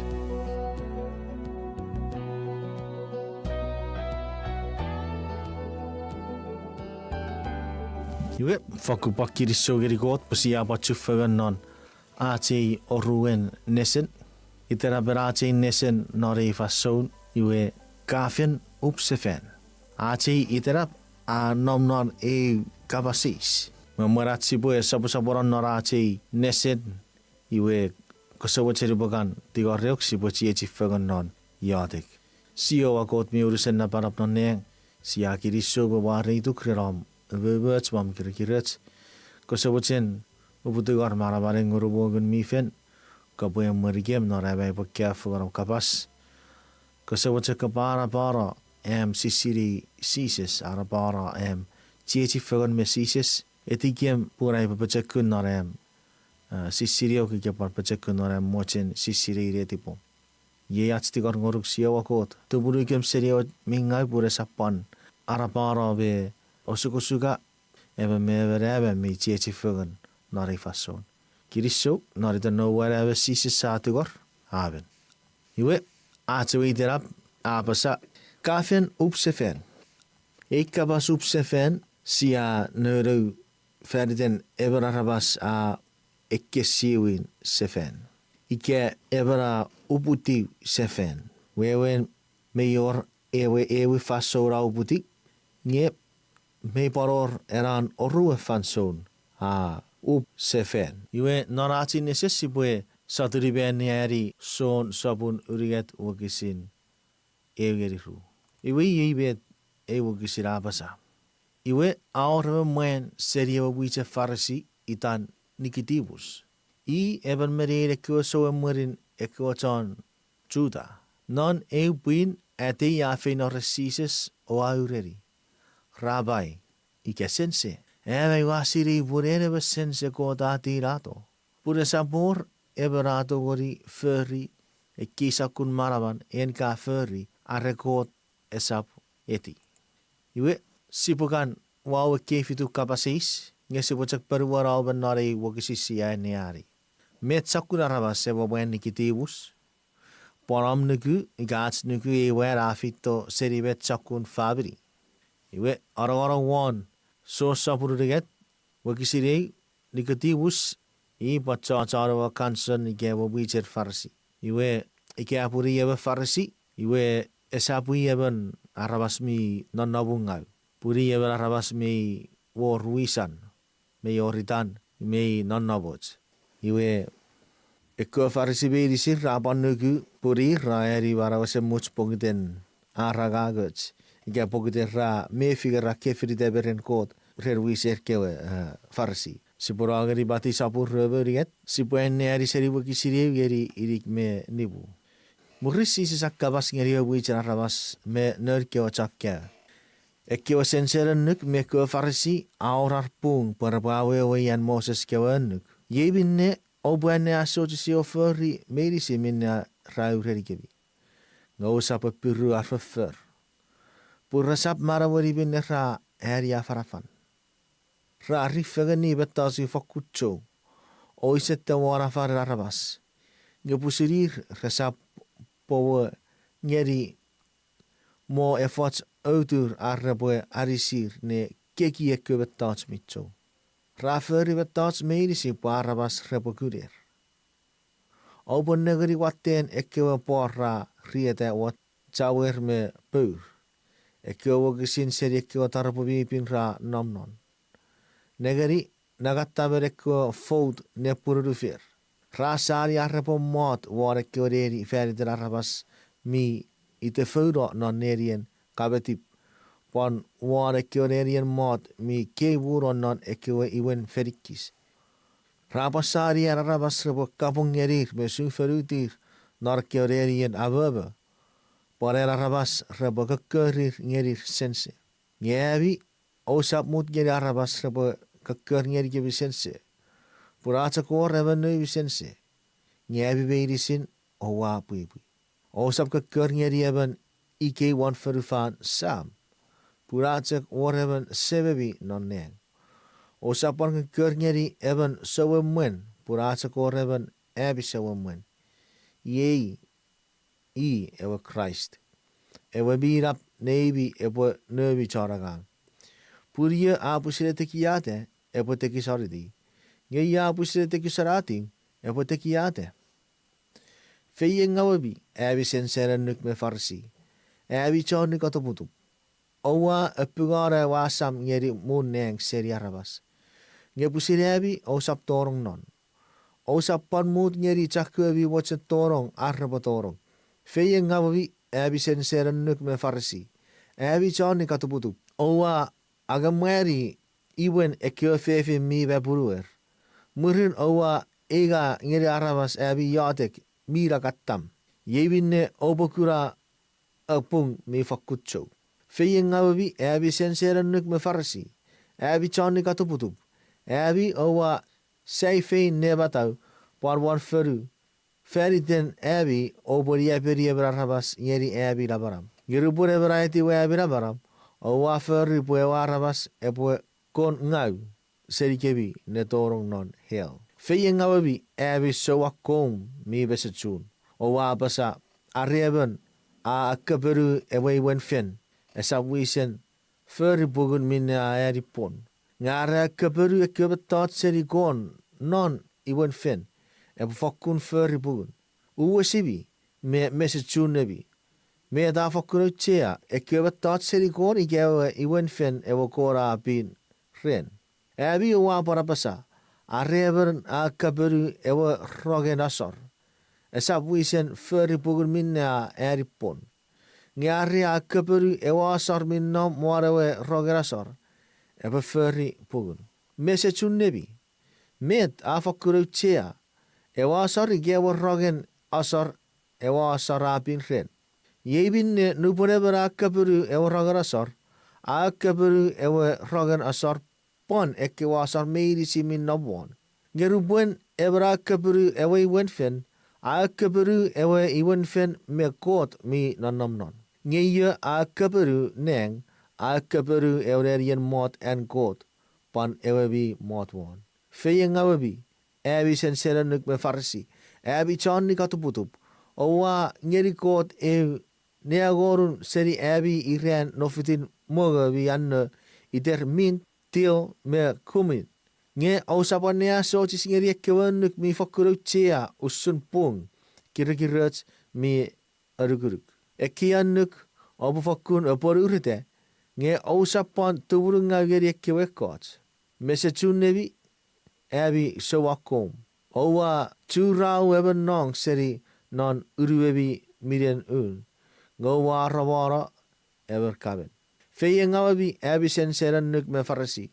Iwe, fakkun pwan kinisou ngeni Kot pwe sia pwan chufengen non ach ei oruen nesen. Itenapen ach ei nesen non ei fansoun iwe, Ka Fen Up Sefan. Ach ei itenap a nom non eu kapas eis. Me mwen ach sipwe soposopono non ach ei nesen, iwe, kose mochen upwe kan tingor eok sipwe chiechi fengen non iotek. Siowa Kot mi unusen napanap non nang, sia kinisou me mwareituk ren om umoumoch me om kirikiroch. Kose mochen upwe tingor manamanen Ngunum o Ngun mi Fel, kopwe emwenikem non am aipwe kaeo fengen om kapas. Kose mochen kopwe anapano am sisinei Jises, anapano am chiechi fengen me Jises, etikem pun aipwe pochokun non am, a, sisinei eok ika pwan pochokun non am mochen sisinei netipom. Iei ach tingor ngonuk Siowa Kot, tumunukem seni ewe mi ngau pun esap pwan anapano me osukosuka emon me emon am mi chiechi fengen non ei fansoun. Kinisou, non iten Noun we Anaemon Jises sia tingor, amen. Iwe, ach ewe itenap a apasa, Ka Fen Up Sefan. Ei kapas up sefan sia nounou fan iten emon aramas a ekkesiwin sefan, ika emon a uputiw sefan. Wewen, mei wor ewe ew fansoun a uputiw, nge mei pwan wor ena oruen fansoun a up sefan. Iwe non ach ei nesen sipwe sotuni me anneani Jon sopun unungat wokisin ew ngeni ru. Iwe iei met ei wokisin a apasa. Iwe a wor emon mwan seni ewe mwichen Farisi itan Nikotimus. I emon me nein ekkewe souemwenin ekkewe chon Juta. Non eu pwin atei a feino ren Jises o a ureni, Rapai, ika sense, am aua sinei pun en ewe sense Kot a tinato, pun esap wor emon a tongeni fori ekkei sokkun manaman en ka fori are Kot esap eti. Iwe, sipwe kan uwau ekkei fitu kapas eis, nge sipwe chok ponueni emon non ei wokisin sia anneani. Met sokkun aramas ewe mwan Nikotimus? Pwan om nuku ika ach nuku ei mwan a feito seni met sokkun famini. Iwe, anongonong won Jon sopun unungat, wokisin eu, Nikotimus, i pwan chochon ewe kanson ika ewe mwichen Farisi. Iwe, ika pun i ewe Farisi, iwe esap i emon aramas mi nonnomungau, pun i emon aramas mi wor wisan, mi wor itan, mi nonnomoch. Iwe, ekkewe Farisi meinisin ra pwan nuku pun ir ra eani manau esemuch pokiten ar angangoch, ika pokiten ra mefi nge ra kefinita me ren Kot ren wiser kewe, a, Farisi. Sipwe no ngeni Matiu sopun rue me unungat, sipwe anneani seni wokisin eu ngeni inik me nimu. Mwirin Jises a kapas ngeni ewe mwichen aramas me noun kewe chon kaeo, ekkewe sensen annuk me ekkewe Farisi a wor ar pung pwe repwe awewei an Moses kewe annuk. Iei minne oupwe anneasochisi o fori meinisin minne ra urenikemi, nge ousap apiru ar foffor, pun resap manaueni minne ra ani afanafan. Ra rifengeni mettochun fokkun chou, o iseta won afanen aramas, nge pwisin ir resap powe ngeni mo efoch outur ar repwe anisir ne keki ekkewe mettoch mi chou. Ra fori mettoch meinisin pwe aramas repwe kuner. Oupwe nengeni watten ekkewe pwor ra rieta won chauer me pour, ekkewe wokisin seni ekkewe taropwe mi pin ra nom non. Nengeni, nangatamen ekkewe fout nepwinun ufer. Ra sani ar repwe mot won ekkewe neni faniten aramas mi itefouno non nenien kametip, pwan won ekkewe nenien mot mi keiwuno non ekkewe imwen fenikis. Ra pwan sani ar aramas repwe kapong ngenir me sufonutir non ekkewe nenien amomo, pwan ar aramas repwe kokkorir ngenir sense. Nge ami, ousap mut ngeni aramas repwe kokkor ngenikemi sense, pun a chok wor emon noumi sense, nge ami meinisin oua pwipwi. Ousap kokkor ngeni emon ikei won fonufan sam, pun a chok wor emon sememi non nang. Ousap pwan kokkor ngeni emon souemwen, pun a chok wor emon ami souemwen. Iei i ewe Kraist, ewe mi nap neimi epwe noumi chon angang. Pun io a pwisin etekiata, epwe tekisoniti, nge io a pwisin etekisonatiw, epwe tekiata. Feiengawemi, ami sensen annuk me Farisi, ami chon nikatuputup. Oua apungano ewe asam ngeni muun nang seni aramas, nge pwisin ami ousap tonong non. Ousap pwan mut ngeni chokkewe mi mochen tonong ar repwe tonong. Feiengawemi, ami sensen annuk me Farisi, ami chon nikatuputup. Oua angemwani imwen ekkewe fefin mi mapunuer, mwirin oua einga ngeni aramas ami iotek mi nakattam. Iei minne oupwe kuna apung mi fokkun chou. Feiengawemi, ami sensen annuk me Farisi, ami chon nikatuputup. Ami oua saifein ne matau pwan won fonu, faniten ami oupwe niapeni emon aramas ngeni ami namanam. Nge nupwen emon a etiwa ami namanam, oua fori pwe ewe aramas epwe kon ngau senikemi ne tonong non hell. Feiengawemi, ami souakkom mi mesechun. Oua apasa, are emon a akkaponu ewe imwen fen, esap wisen fori pungun minne a ani pwon. Nge are a akkaponu ekkewe mettoch seni kon non imwen fen, epwe fokkun fori pungun. Uwosimi me mesechunemi, met a fokkun auchea, ekkewe mettoch seni kon ika ewe imwen fen ewe kon a pin ren? Ami oua pwan apasa, are emon a akkaponu ewe rongen asor, esap wisen fori pungun minne a ani pwon. Nge are a akkaponu ewe asor mi nom won ewe rongen asor, epwe fori pungun. Mesechunemi, met a fokkun auchea, ewe asor ika ewe rongen asor, ewe asor a pin ren? Iei minne nupwen emon a akkaponu ewe rongen asor, a akkaponu ewe rongen asor pwan ekkewe asor meinisin mi nom won. Nge nupwen emon a akkaponu ewe imwen fen, a akkaponu ewe imwen fen me Kot mi nonnom non. Nge io a akkaponu nang, a akkaponu ewe nenien mot an Kot, pwan ewe mi mot won. Feiengawemi, ami sensen annuk me Farisi, ami chon nikatuputup. Oua ngeni Kot eu neangonun seni ami iran nofitin mongo mi anno iter mint, dill me cumin. Nge ousap anneasochis ngeni ekkewe annuk mi fokkun auchea usun pung, kirikiroch mi anukunuk. Ekkei annuk oupwe fokkun apwonueta, nge ousap pwan tumunungau ngeni ekkewe ekkoch. Mesechunemi, ami souakkom. Oua churau emon nong seni non unuemi minen un, nge oua aramano emon kamen. Feiengawemi, ami sensen annuk me Farisi,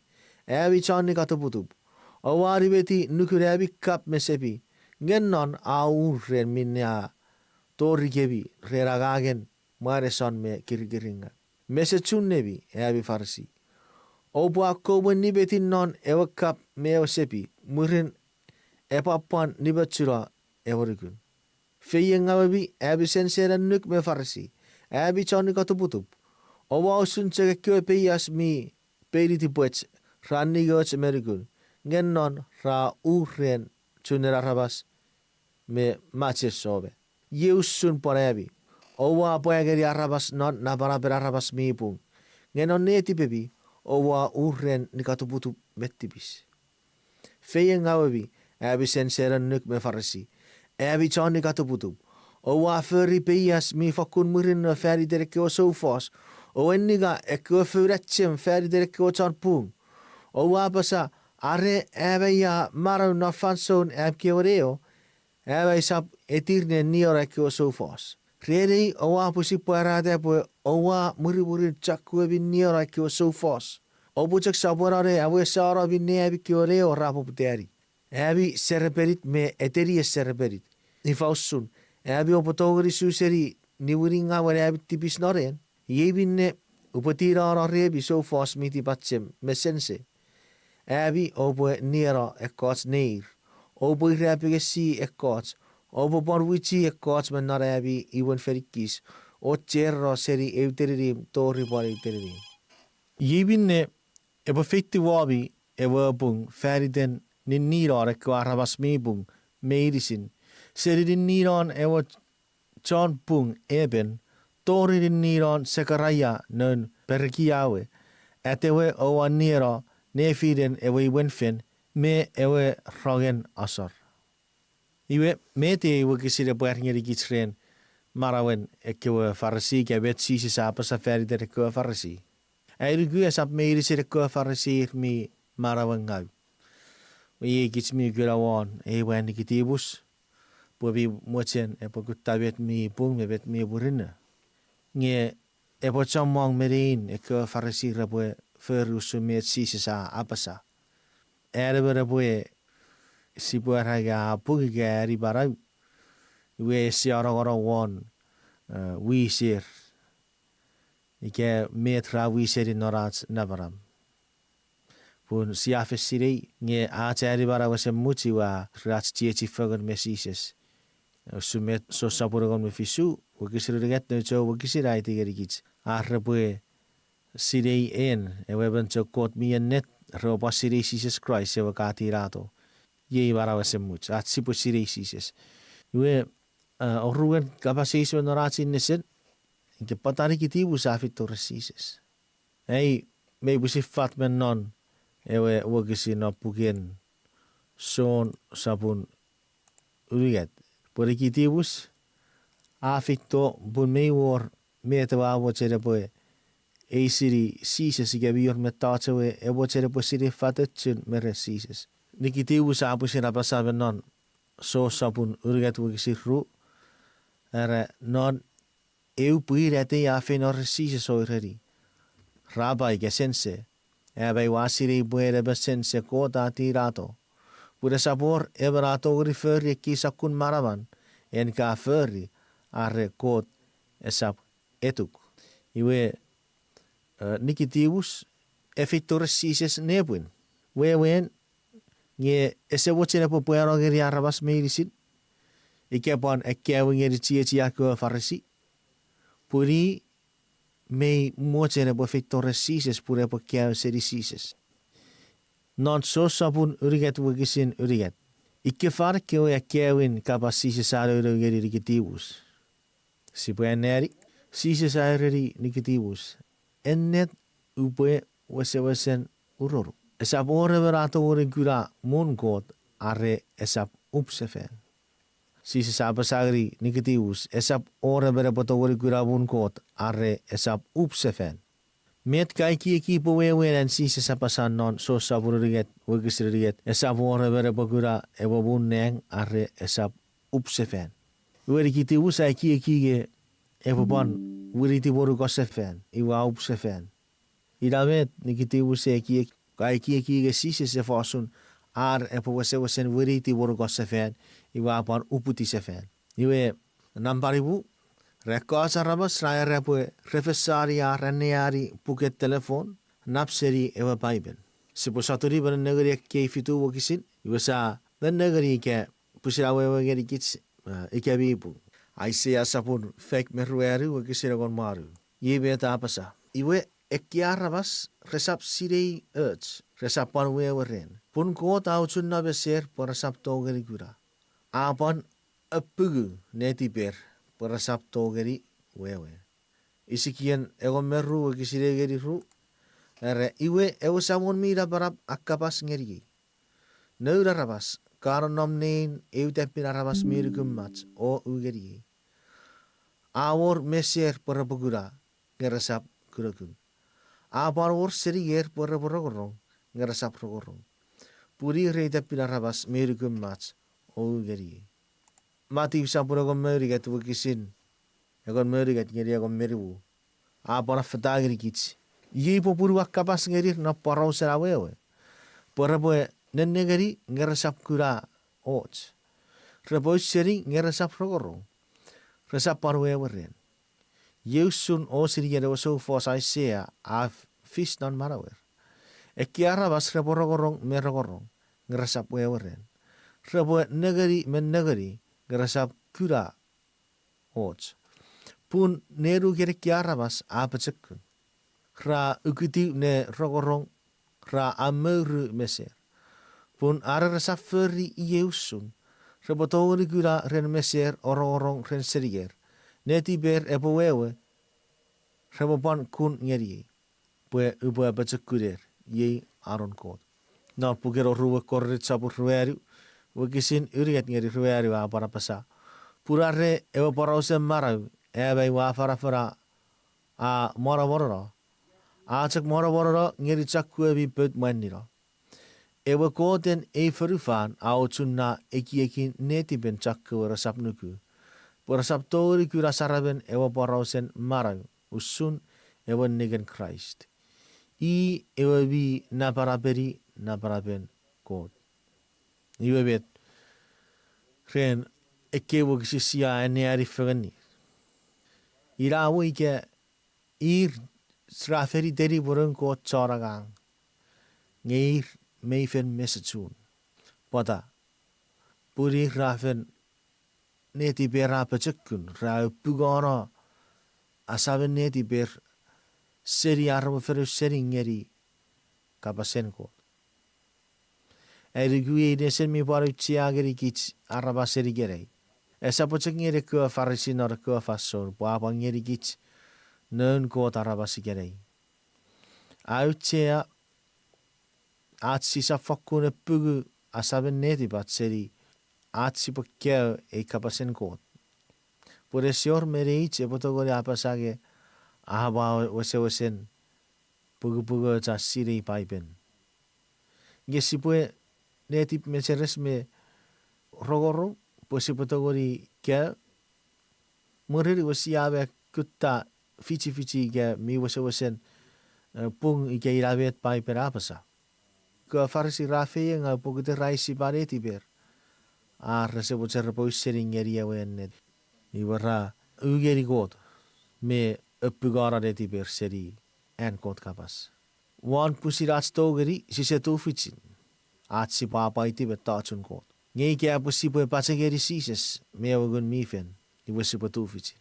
ami chon nikatuputup. Oua nimeti nukun ami kap me sepi, nge non a ur ren minne a torikemi ren angangen mwaneson me kirikiringaw. Mesechunemi, ami Farisi, oupwe akkomwen nimeti non ewe kap me ewe sepi, mwirin epwe pwan nimochuno ewe nukun. Feiengawemi, ami sense annuk me Farisi, ami chon nikatuputup! Oua usun chok ekkewe peias mi peinitipwech, ra ningoch me nukun, nge non ra uren chunen aramas me machesome. Iei usun pwan ami, oua pwa ngeni aramas non napanapen aramas mi pung, nge non netipemi oua uren nikatuputup me tipis. Feiengawemi, ami sense annuk me Farisi, ami chon nikatuputup! Oua fori peias mi fokkun murinno faniten ekkewe soufos, o enninga ekkewe foun achem faniten ekkewe chon pung. Oua apasa, are am aia manau non fansoun am kewe neo, am aisap etir ne nieno ekkewe soufos. Ren ei oua pwisin pwarata pwe oua mwirimwirin chokkewe mi nieno ekkewe soufos. Oupwe chok sopweno ne awesano minne ami kewe neo ra poputani. Ami serepenit me eteni eserepenit! Ifa usun, ami oupwe tongeni su seni niwiningawen ami tipis non en? Iei minne, upwe tinano remi soufos mi tipachem me sense. Ami oupwe nieno ekkoch neir, oupwe irapengesi ekkoch, oupwe pwan wichi ekkoch me non ami imwen fenikis, o chereno seni eu teninim tori pwan eu teninim. Iei minne, epwe feitiw womi ewe pung faniten ninninon ekkewe aramas mi pung meinisin, seni ninninon ewe chon pung Apen tori ninninon Sekaraia noun Perekia we, atewe oua nieno nefinen ewe imwen fen me ewe rongen asor. Iwe, met ei wokisin epwe ar ngenikich ren manauen ekkewe Farisi ika met Jises a apasa faniten ekkewe Farisi? Ai nuku esap meinisin ekkewe Farisi ir mi manauengau. Iei kich mi kuna won ei mwan Nikotimus, pwe mi mochen epwe kutta met mi pung me met mi murinno. Nge epwe chommong me nein ekkewe Farisi repwe fori usun met Jises a apasa. An emon epwe, sipwe era ika a pung ika a ani manau, iwe ese anongonong won, eh, wiser, ika met ra wiseni non ach namanam. Pun sia fen sinei nge ach ani manau ese much iwe a ren ach chiechi fengen me Jises. Usun met Jon sopun engon me fisu, wokisin unungat nouch ewe wokisin a aiti ngenikich, ar repwe sinei en ewe emon chok Kot mi ennet, repwe pwan sinei Jises Kraist ewe ka tinato. Iei manau ese much, ach sipwe sinei Jises. Iwe, eh, oruen kapas eis me non ach ei nesen, ika pwata Nikotimus a feito ren Jises. Ei, mei pwisin fat me non ewe wokisin non puken Jon sopun unungat, pwe Nikotimus a feito pun mei wor met ewe a mochen epwe eisini Jises ika mi wor mettoch ewe e mochen epwe sinei fatochun me ren Jises. Nikotimus a pwisin apasa me non Jon sopun unungat wokisin ru, era non eu pwin atei a feino ren Jises o ereni, Rapai ika sense, am aua sinei pwe en emon sense Kot a tinato, pun esap wor emon a tongeni fori ekkei sokkun manaman en ka fori, are Kot esap etuk. Iwe, eh, Nikotimus e feito ren Jises nepwin. Wewen, nge ese mochen epwe pwano ngeni aramas meinisin, ika pwan akkaewin ngeni chiechian kewe Farisi, pun i mei mochen epwe feito ren Jises pun epwe kaeo seni Jises. Non Jon sopun unungat wokisin unungat, ika fan ekkewe akkaewin kapas Jises a nounou ngeni Nikotimus. Sipwe anneani, Jises a ereni Nikotimus, Ennet upwe wesewesen uronuk, esap wor emon a tongeni kuna muun Kot are esap up sefan. Jises a apasa ngeni Nikotimus, esap wor emon epwe tongeni kuna muun Kot are esap up sefan. Met ka ekieki pwe wewen an Jises apasa non Jon sopun unungat wokisin unungat, esap wor emon epwe kuna ewe muun nang are esap up sefan? Iwe Nikotimus a ekieki nge epwe pwan winiti monukon sefan, iwe a up sefan. Ina met Nikotimus e ekiek-, ka ekieki nge Jises e fosun ar epwe wesewesen winiti monukon sefan, iwe a pwan uputiw sefan. Iwe, nampa nimu, ra ekkoch aramas ra era pwe re fen sani ar anneani puken telefon nap seni ewe Paipen. Sipwe sotuni me nennengeni ekkei fitu wokisin, iwe sia nennengeni ika pwisin awewe ngenikich Eh, ika mi pung. Aisea sopun faik me ruanu wokisin engon me wanu. Iei met a apasa: Iwe, ekkei aramas resap sinei och, resap pwan wewe ren, pun Kot a ochunna meser pwe resap tongeni kuna. A pwan apungu netiper pwe resap tongeni wewe. Isikiel engon me ru wokisin ew ngeni ru, era: Iwe, ewe Samon mi Napanap a kapas ngeniei: Noun aramas, ka nonnom nein eu tappin aramas mi nukumach o u ngeniei. A wor meser pwe repwe kuna, nge resap kunokun. A pwan wor senier pwe repwe rongorong, nge resap rongorong, pun ir ei tappin aramas mi nukumach o u ngeniei. Matiu sopun engon me unungat wokisin engon me unungat ngeni engon me nimu. A pwan affata ngenikich: Iei popun ua kapas ngenir non porausen awewe, pwe repwe nennengeni nge resap kuna och, repwe ausening nge resap rongorong, resap pwan wewe ren. Iei usun osinien ewe soufos Aisea a fis non manauer: Ekkei aramas repwe rongorong me rongorong, nge resap wewe ren, repwe nengeni me nengeni, nge resap kuna och, pun nenuken ekkei aramas a pochokun. Ra ukutiw ne rongorong, ra amouru meser. Pun are resap fori iei usun, repwe tongeni kuna ren meser o rongorong ren senier, netiper epwe wewe, repwe pwan kun ngeniei, pwe upwe apochokuner, iei anon Kot. Non puken oruen Korint sopun ruanu, wokisin unungat ngeni ruanu a pwan apasa: Pun are ewe porausen manau, a mei ua afanafana, a monomonono, a chok monomonono ngeni chokkewe mi pout mwanino. Ewe koten ei fonufan a ochunna ekiekin netipen chokkewe resap nuku, pwe resap tongeni kuna saramen ewe porausen manau usun ewe ningen Kraist. I ewe mi napanapeni napanapen Kot. Iwe met ren ekkei wokisin sia anneani fengeni? Ina we ika ir ra fen iteni pwe noun Kot chon angang, nge ir mei fen mesechun. Pwata? Pun ir ra fen netiper a pochokun, ra apungono asamen netiper seni ar repwe fen ausening ngeni kapasen Kot. Ai nuku ei nesen mi pwan auchea ngenikich aramas seni ikenai. Esap chok ngeni ekkewe Farisi non ekkewe fansoun, pwe a pwan ngenikich noun Kot aramas ikenai. A auchea ach sisap fakkun apungu asamen netipach seni ach sipwe kaeo ei kapasen Kot. Pwe ese wor me neich epwe tongeni apasa nge a pwa wesewesen pungupungoch a sinei Paipen. Nge sipwe netip mecheres me rongorong pwe sipwe tongeni kaeo. Mwirin iwe sia me kutta fichifichi ika mi wesewesen, eh, pung ika ina met Paipen a apasa. Ekkewe Farisi ra feiengaw pokiten ra isipa netiper, ar rese mochen repwe ausening ngeni ewe ennet. Iwe ra u ngeni Kot me apungono netiper seni an Kot kapas. Won pwisin ach tongeni sise tufichin ach sipwe apwaiti mettochun Kot. Nge ika pwe sipwe pachengeni Jises me ewe Ngun mi Fel, iwe sipwe tufichin.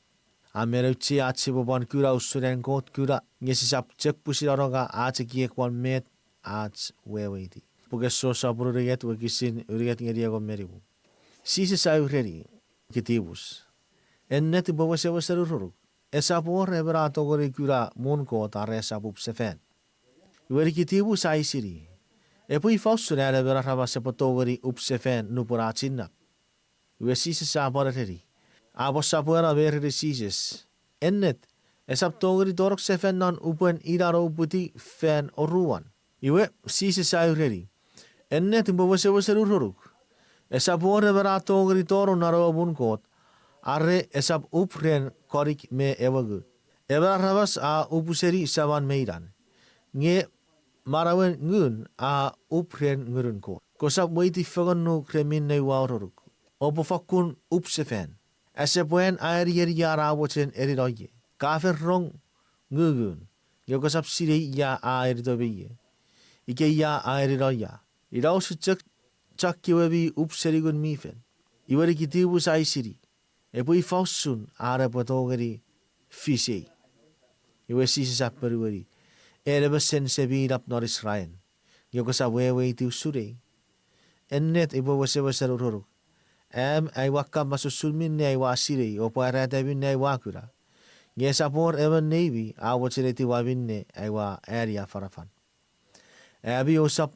A men auchea ach sipwe pwan kuna usun an Kot kuna, nge sisap chok pwisin anonga ach ekiek won met ach weweiti. Puken Jon sopun unungat wokisin unungat ngeni engon me nimu. Jises a ureni Nikodimus: Ennet upwe wesewesen uronuk, esap wor emon a tongeni kuna muun Kot are esap up sefan. Iwe Nikodimus a eisini: Epwe ifa usun an emon aramas epwe tongeni up sefan nupwen a chinnap? Iwe Jises a pwan ereni, a pwan sopweno me ereni Jises: Ennet, esap tongeni tonong sefan non upwen inan o uputiw fan oruan. Iwe Jises a ureni: Ennet upwe wesewesen uronuk, esap wor emon a tongeni tonong non ewe muun Kot are esap up ren konik me ewe ngun. Emon aramas a up seni saman me inan, nge manauen ngun a up ren ngunun Kot. Kosap weiti fengen nuk ren minne ua uronuk. Oupwe fakkun up sefan. Ese pwan a enienia a mochen enino ie. Ka fen rong ngungun, nge kosap sinei ia a enito me ie, ika ia a enino ia. Ina usun chok, chokkewe mi up seni Ngun mi Fel. Iwe Nikotimus a eisini, epwe ifa usun an epwe tongeni fisei? Iwe Jises a ponueni, en emon sense mi nap non Israel, nge kosap weweiti usun ei? Ennet upwe wesewesen uronuk, am aua kapas usun minne aua sinei o pwarata minne aua kuna, nge esap wor emon neimi a mochen etiwa minne aua ani afanafan. Ami ousap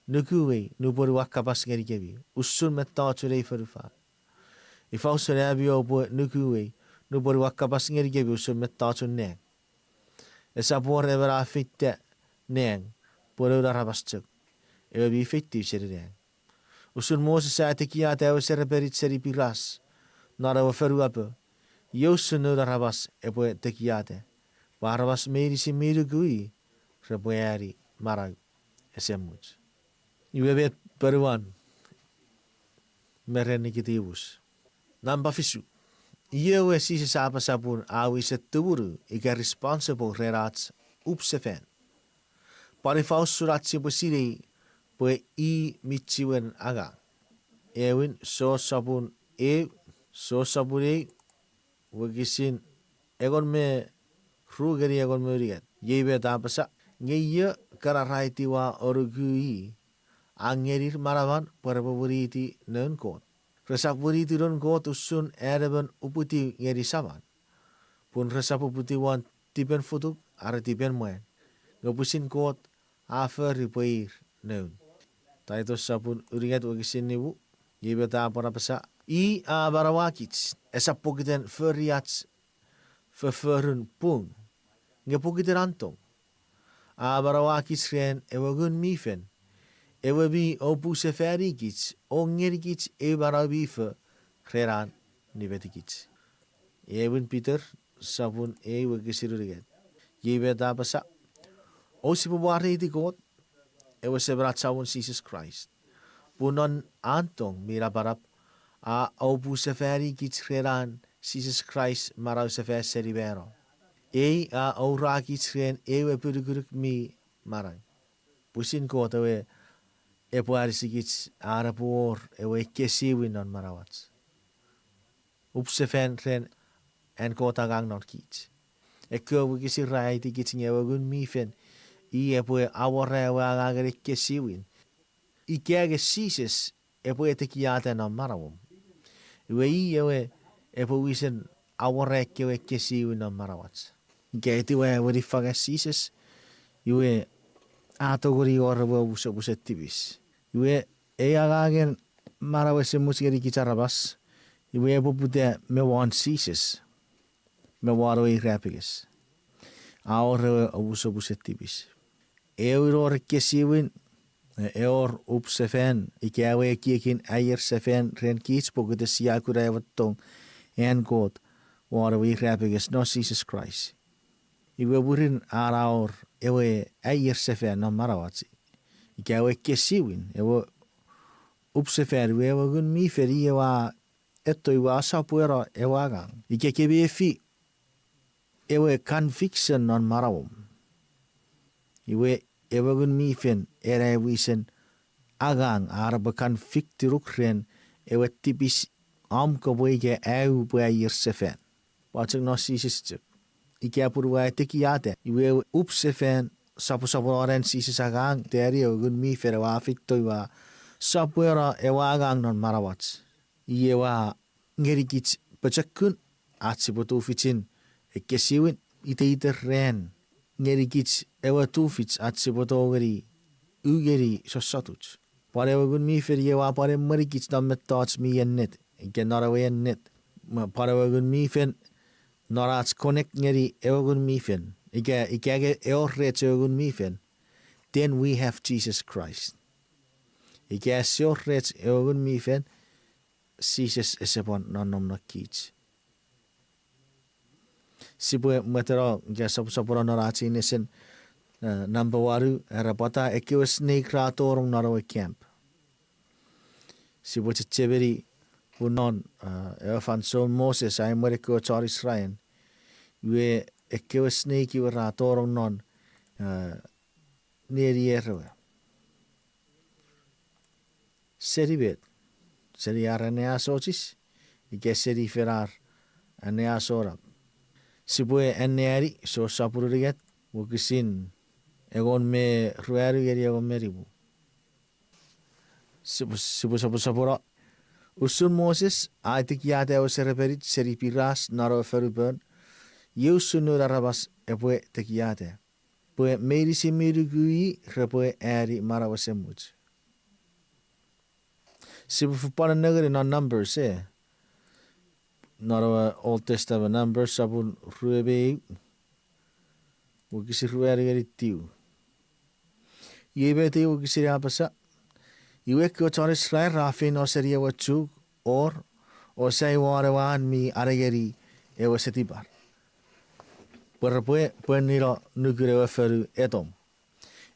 nukuei nupwen ua kapas ngenikemi usun mettochun ei fonufan. Ifa usun ami oupwe nukuei nupwen ua kapas ngenikemi usun mettochun nang? Esap wor emon a feita nang pwe noun aramas chok, ewe mi feitiw seni nang. Usun Moses a tekiata ewe serepenit seni piras non ewe fonuapo, iei usun noun aramas epwe tekiata, pwe aramas meinisin mi nuku i repwe ani manau esemuch. Iwe met ponuan me ren Nikotimus? Nampa fisu, iei ewe Jises a apasa pun a wisen tumunu ika responsible ren ach upsefan. Pwan ifa usun ach sipwe sinei pwe i mi chiwen angang? Ewin, Jon sopun eu, Jon sopun eu, wokisin engon me ru ngeni engon me unungat. Iei met a apasa, nge io kana ra etiwa o nuku i, a ngenir manaman pwe repwe winiti noun Kot. Resap winiti noun Kot usun an emon uputiw ngeni saman, pun resap uputiw won tipen futuk are tipen mwan, nge pwisin Kot a fori pwe ir noun. Taitos sopun unungat wokisin nimu, iei met a pwan apasa, i a amanauakich, esap pokiten fori ach fofforun pung, nge pokiten an tong. A amanauakich ren ewe Ngun mi Fel, ewe mi opusefanikich o ngenikich eu manau mi fo ren an nimetikich. Ewin Peter sopun eu wokisin unungat. Iei met a apasa, o sipwe mwareiti Kot, ewe Semen ach Samon Jises Kraist, pun non an tong mi napanap a opusefanikich ren an Jises Kraist manausefan seni mano. Ei a ourakich ren ewe apinukunuk mi manau. Pwisin Kot ewe epwe anisikich an epwe wor ewe ekkesiwin non manauach. Upsefan ren an Kot angang non kich. Ekkewe wokisin ra aitikich nge ewe Ngun mi Fel i epwe awora ewe angangen ekkesiwin. Ika nge Jises epwe etekiata non manauom, iwe i ewe epwe wisen awora ekkewe ekkesiwin non manauach. Ika etiwa ewe niffang an Jises, iwe a tongeni wor ewe omusomusen tipis. Iwe ei angangen manau esemuch ngeni kich aramas, iwe epwe poputa me won Jises me won ewe irapenges. A wor ewe omusomusen tipis. Ewe wor ekkesiwin, e, eor upsefan ika ewe ekiekin aier sefan ren kich pokiten sia kuna ewe tong an Kot won ewe irapenges non Jises Kraist. Iwe mwirin an a wor ewe aier sefan non manauach, ika ewe ekkesiwin, ewe upsefan, iwe ewe Ngun mi Fel i ewe a eto iwe a sopweno ewe angang. Ika ke mefi ewe conviction non manauom, iwe ewe Ngun mi Fel ena ewe wisen angang ar epwe convict-inuk ren ewe tipis om kopwe ika aupwe aier sefan. Pwachek non Jises chok. Ika pun ua etekiata, iwe ewe upsefan soposoponon an Jises angang, tani ewe Ngun mi Fel ewe a feito iwe a sopweno ewe angang non manauach. Iei ewe a ngenikich pochokun ach sipwe tufichin ekkesiwin iteiten ran, ngenikich ewe tufich ach sipwe tongeni u ngeni sossotuch. Pwan ewe Ngun mi Fel iei ewe a pwan emwenikich non mettoch mi ennet ika non ewe ennet. Pwan ewe Ngun mi Fel non ach connect ngeni ewe Ngun mi Fel, ika, ika nge eor rech ewe Ngun mi Fel, then we have Jesus Christ. Ika ese wor rech ewe Ngun mi Fel, Jises ese pwan nonnom non kich. Sipwe mweteno ika soposopono non ach ei nesen, e, nampa wanu, era pwata ekkewe snake ra tonong non ewe camp. Sipwe chechemeni pun non, e, ewe fansoun Moses a emweni ekkewe chon Israel, iwe ekkewe snake iwe ra tonong non, e, nenier ewe. Seni met? seni ar anneasochis, ika seni fen ar anneasonap. Sipwe anneani Jon sopun unungat, wokisin engon me ruanu ngeni engon me nimu. Sipwe, sipwe soposopono. Usun Moses a atekiata ewe serepenit seni piras non ewe fonupon, iei usun noun aramas epwe tekiata, pwe meinisin mi nuku i repwe ani manau esemuch. Sipwe fen pwan nengeni non Numbers, e. Non ewe Old Testament, Numbers sopun rue me eu, wokisin ruanu ngeni tiu. Iei met ei wokisin a apasa: Iwe ekkewe chon Israel ra feino seni ewe chuk, or, o sai won ewe an mi anengeni ewe setipar, pwe repwe pwenino nukun ewe fonu Etom.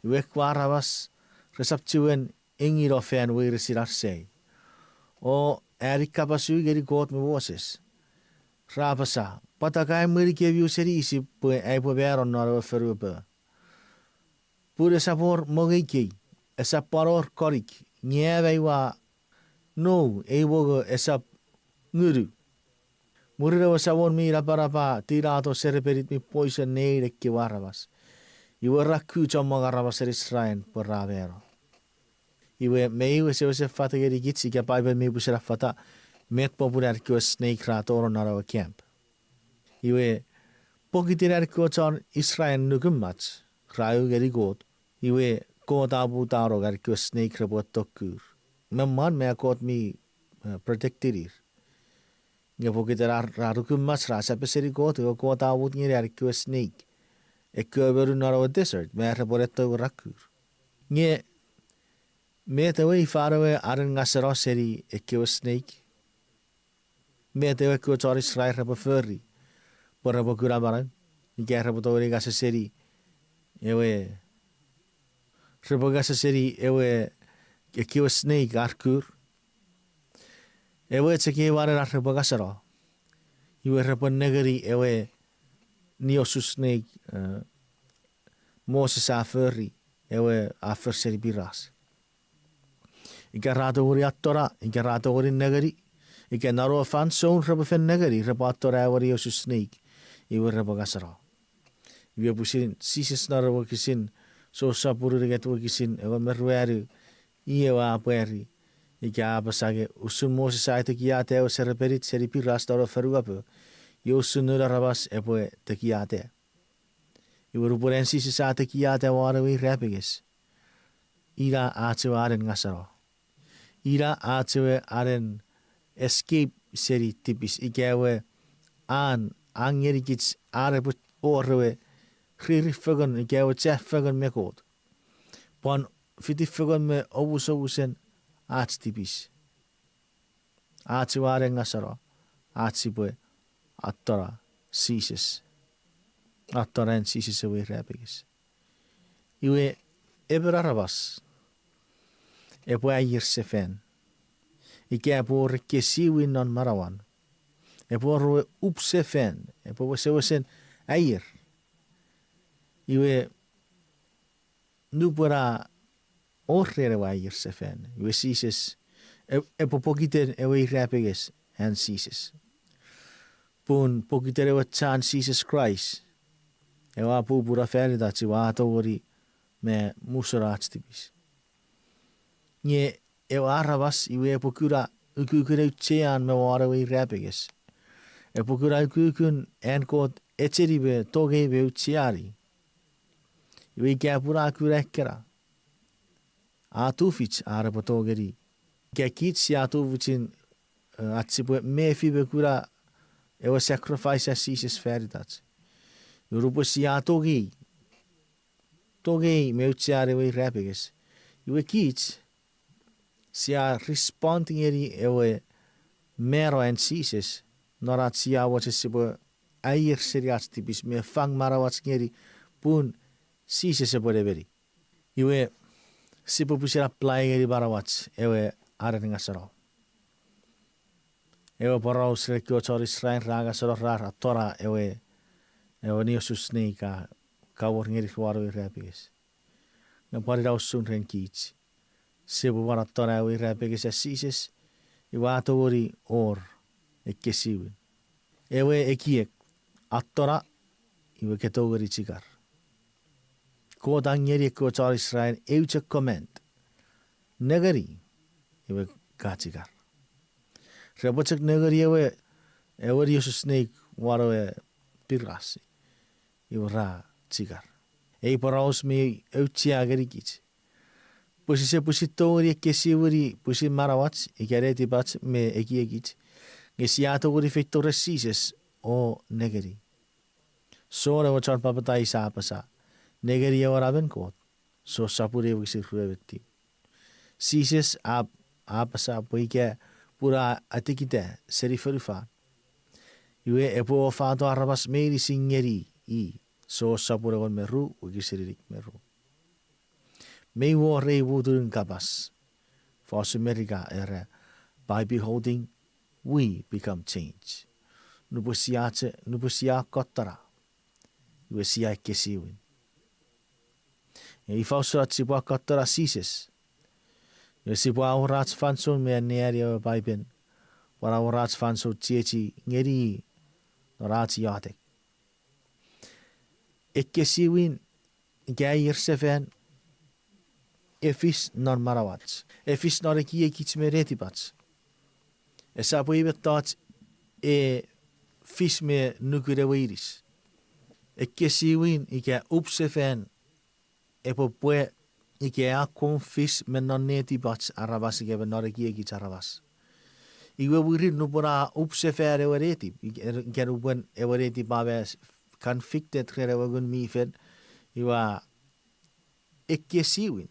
Iwe ekkewe aramas resap chiwen engino fan weiresin ar sai, o ani kapas u ngeni Kot me Moses. Ra apasa, pwata ka emwenikemiu seni Isip pwe aipwe mano non ewe fonu apo? Pun esap wor mongeikei, esap pwan wor konik, nge am aua nou ei mongo esap ngunu. Mwirin ewe Samon mi Napanap a tinato serepenit mi poison nein ekkewe aramas. Iwe ra ku chommong aramas seni srain pwe ra mano. Iwe mei wesewesen fat ngenikich ika Paipen mi pwisin affata met popun an ekkewe snake ra tonong non ewe camp. Iwe, pokiten an ekkewe chon Israel nukumach ra u ngeni Kot, iwe, Kot a poputa non an ekkewe snake repwe tokkur. Me mwan me Kot mi, eh, protectinir. Nge pokiten ar, ra nukumach ra sap seni Kot, iwe Kot a mut ngeni an ekkewe snake, ekkewe monun non ewe desert me repwe ne tou ra kur. Nge met ewe ifan ewe anen ngaseno seni ekkewe snake? Met ewe ekkewe chon Israel repwe fori pwe repwe kuna manau, ika repwe tongeni ngaseseni ewe, repwe ngaseseni ewe, ekkewe snake ar kur? Ewe chok ewe anen ar repwe ngaseno, iwe repwe nengeni ewe niosun snake, eh, Moses a fori, ewe a for seni piras. Ika ra tongeni atona, ika ra tongeni nengeni, ika non ewe fansoun repwe fen nengeni, repwe atona ewe niosun snake, iwe repwe ngaseno. Iwe pwisin Jises non ewe wokisin, Jon sopun unungat wokisin engon me ruanu, i ewe a pwari, ika a apasa nge usun Moses a atekiata ewe serepenit seni piras non ewe fonu apo, iwe usun Noun Aramas epwe tekiata. Iwe nupwen an Jises a tekiata won ewe irapenges, ina ach ewe anen ngaseno. Ina ach ewe anen escape seni tipis, ika ewe an a ngenikich an epwe wor ewe riri fengen ika ewe cha fengen me Kot, pwan fiti fengen me omusomusen ach tipis. Ach ewe anen ngaseno, ach sipwe atona Jises. Atona an Jises ewe irapenges. Iwe emon aramas epwe aier sefan, ika epwe wor ekkesiwin non manauan, epwe wor ewe up sefan, epwe wesewesen aier. Iwe nupwen a wor ren ewe aier sefan, iwe Jises, e-, epwe pokiten ewe irapenges an Jises. Pun pokiten ewe chan Jises Kraist, ewe a pupunu fan itach iwe a tongeni me musuno ach tipis. Nge ewe aramas iwe epwe kuna ukukun auchean me won ewe irapenges. Epwe kuna ukukun an Kot echeni me tongei me aucheani. Iwe ika pun a kuna ekkena, a tufich an epwe tongeni. Ika kich sia tufichin, eh, ach sipwe mefi me kuna ewe sacrifice an Jises fan itach. Iwe nupwen sia tongei, tongei me aucheani ewe irapenges, iwe kich sia respond ngeni ewe mano an Jises, non ach sia mochen sipwe aier seni ach tipis me fang manauach ngeni, pun Jises epwe nemeni. Iwe, sipwe pwisin apply ngeni manauach ewe anen ngaseno. Ewe poraus ren ekkewe chon Israel ra ngaseno ra atona ewe, ewe niosun snake a kawor ngeni won ewe irapenges. Nge pwan ina usun ren kich. Sipwe pwan atona ewe irapenges an Jises, Iwe a tongeni wor ekkesiwin. Ewe ekiek, atona, iwe ke tongeni chikar. Kot a ngeni ekkewe chon Israel eu chok command: nengeni, iwe ka chikar. Repwe chok nengeni ewe, ewe niosus neik won ewe piras, iwe ra chikar. Ei poraus mi auchea ngenikich pwe sise pwisin tongeni ekkesiwini pwisin manauach ika netipach me ekiekich, nge sia tongeni feito ren Jises o nengeni. Jon ewe chon papatais a apasa, nengeni ewe Namen Kot, Jon sopun ew wokisin rue me tiu. Jises a, a apasa pwe ika pun a atikita seni fonufan, iwe epwe ofato aramas meinisin ngeni i, Jon sopun engon me ru wokisin inik me ru. Mei wor ei mutunun kapas, fosun Merika era, by beholding, we become changed. Nupwen sia, nupwen sia kottona, iwe sia ekkesiwin. Ifa usun ach sipwe kottona Jises? Iwe sipwe awora ach fansoun me anneani ewe Paipen, pwan awora ach fansoun chiechi ngeni non ach iotek. Ekkesiwin ika aier sefan e fis non manauach, e fis non ekiekich me netipach. Esap ei mettoch e fis me nukun ewe inis. Ekkesiwin ika up sefan epwe pwe ika a kon fis me non netipach aramas ika me non ekiekich aramas. Iwe mwirin nupwen a up sefan ewe netip, ika nupwen ewe netip a convicted ren ewe Ngun mi Fel, iwe a ekkesiwin.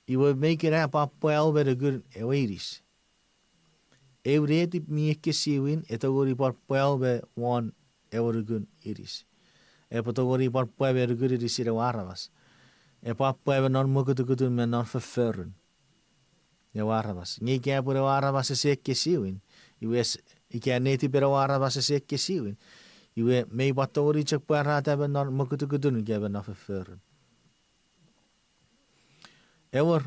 Iwe mei kena pwapwa me nukun ewe inis. Eu netip mi ekkesiwin e tongeni pwan pwa me won ewe nukun inis. Epwe tongeni pwan pwa me nukun inisin ewe aramas. Epwe pwa me non mokutukutun me non fofforun ewe aramas. Nge ika pwe ewe aramas ese ekkesiwin, iwe, ika netipen ewe aramas ese ekkesiwin, iwe mei pwan tongeni chok pwarata me non mokutukutun ika me non fofforun. Ewer,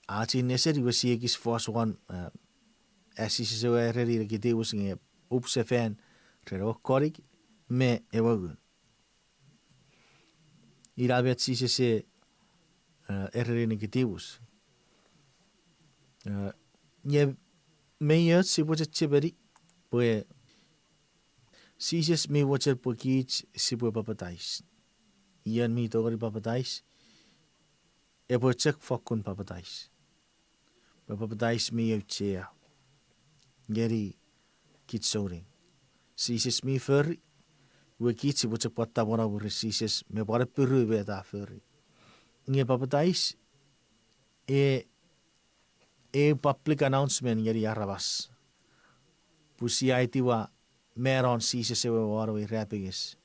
ach ei nesen iwe sia ekis fos won, a Jises ewe ereni Nikotimus nge up sefan ren ewe konik me ewe ngun. Ina met Jises e ereni Nikotimus. Nge mei och sipwe chechemeni pwe Jises mi mochen pwe kich sipwe papatais. Ion mi tongeni papatais, epwe chok fokkun papatais. Pwe papatais mi auchea ngeni kich souneng. Jises mi fori, iwe kich sipwe chok pwan tapweno mwirin Jises me pwan apiru met a fori. Nge papatais e, e public announcement ngeni aramas pwe sia etiwa manon Jises ewe won ewe irapenges.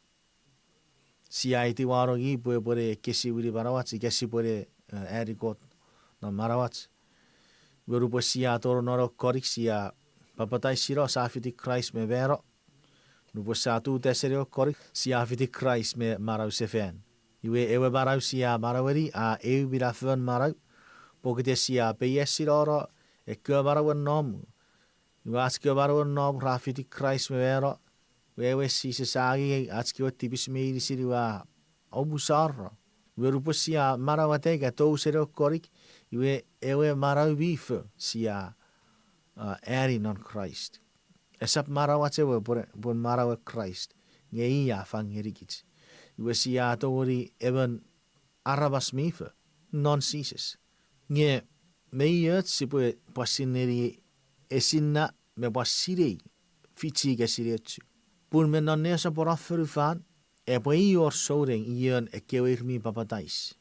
Sia etiwanong i pwe epwene ekkesiwini manauach ika sipwene ani Kot non manauach. Iwe nupwen sia tonong non ewe konik sia papataisino, sia fiti Kraist me mano. Nupwen sia tuta seni ewe konik sia fiti Kraist me manau sefan. Iwe ewe manau sia manaueni a eu minafon manau, pokiten sia peiasinono ekkewe manauen nom. Iwe ach kewe manauen nom ra fiti Kraist me mano, iwe ewe Jises a angei ach kewe tipis meinisin iwe a omusano. Iwe nupwen sia manauata ika tou seni ewe konik, iwe ewe manau mi fo sia, a, ani non Kraist. Esap manauach ewe pwe, pwe manauen Kraist, nge i a fang ngenikich. Iwe sia tongeni emon aramas mi fo non Jises. Nge mei och sipwe pwan sinei esinna me pwan sinei fichi ika sinei ochu. Pun me non nesoponon fonufan epwe wor souneng ion ekkewe ir mi papatais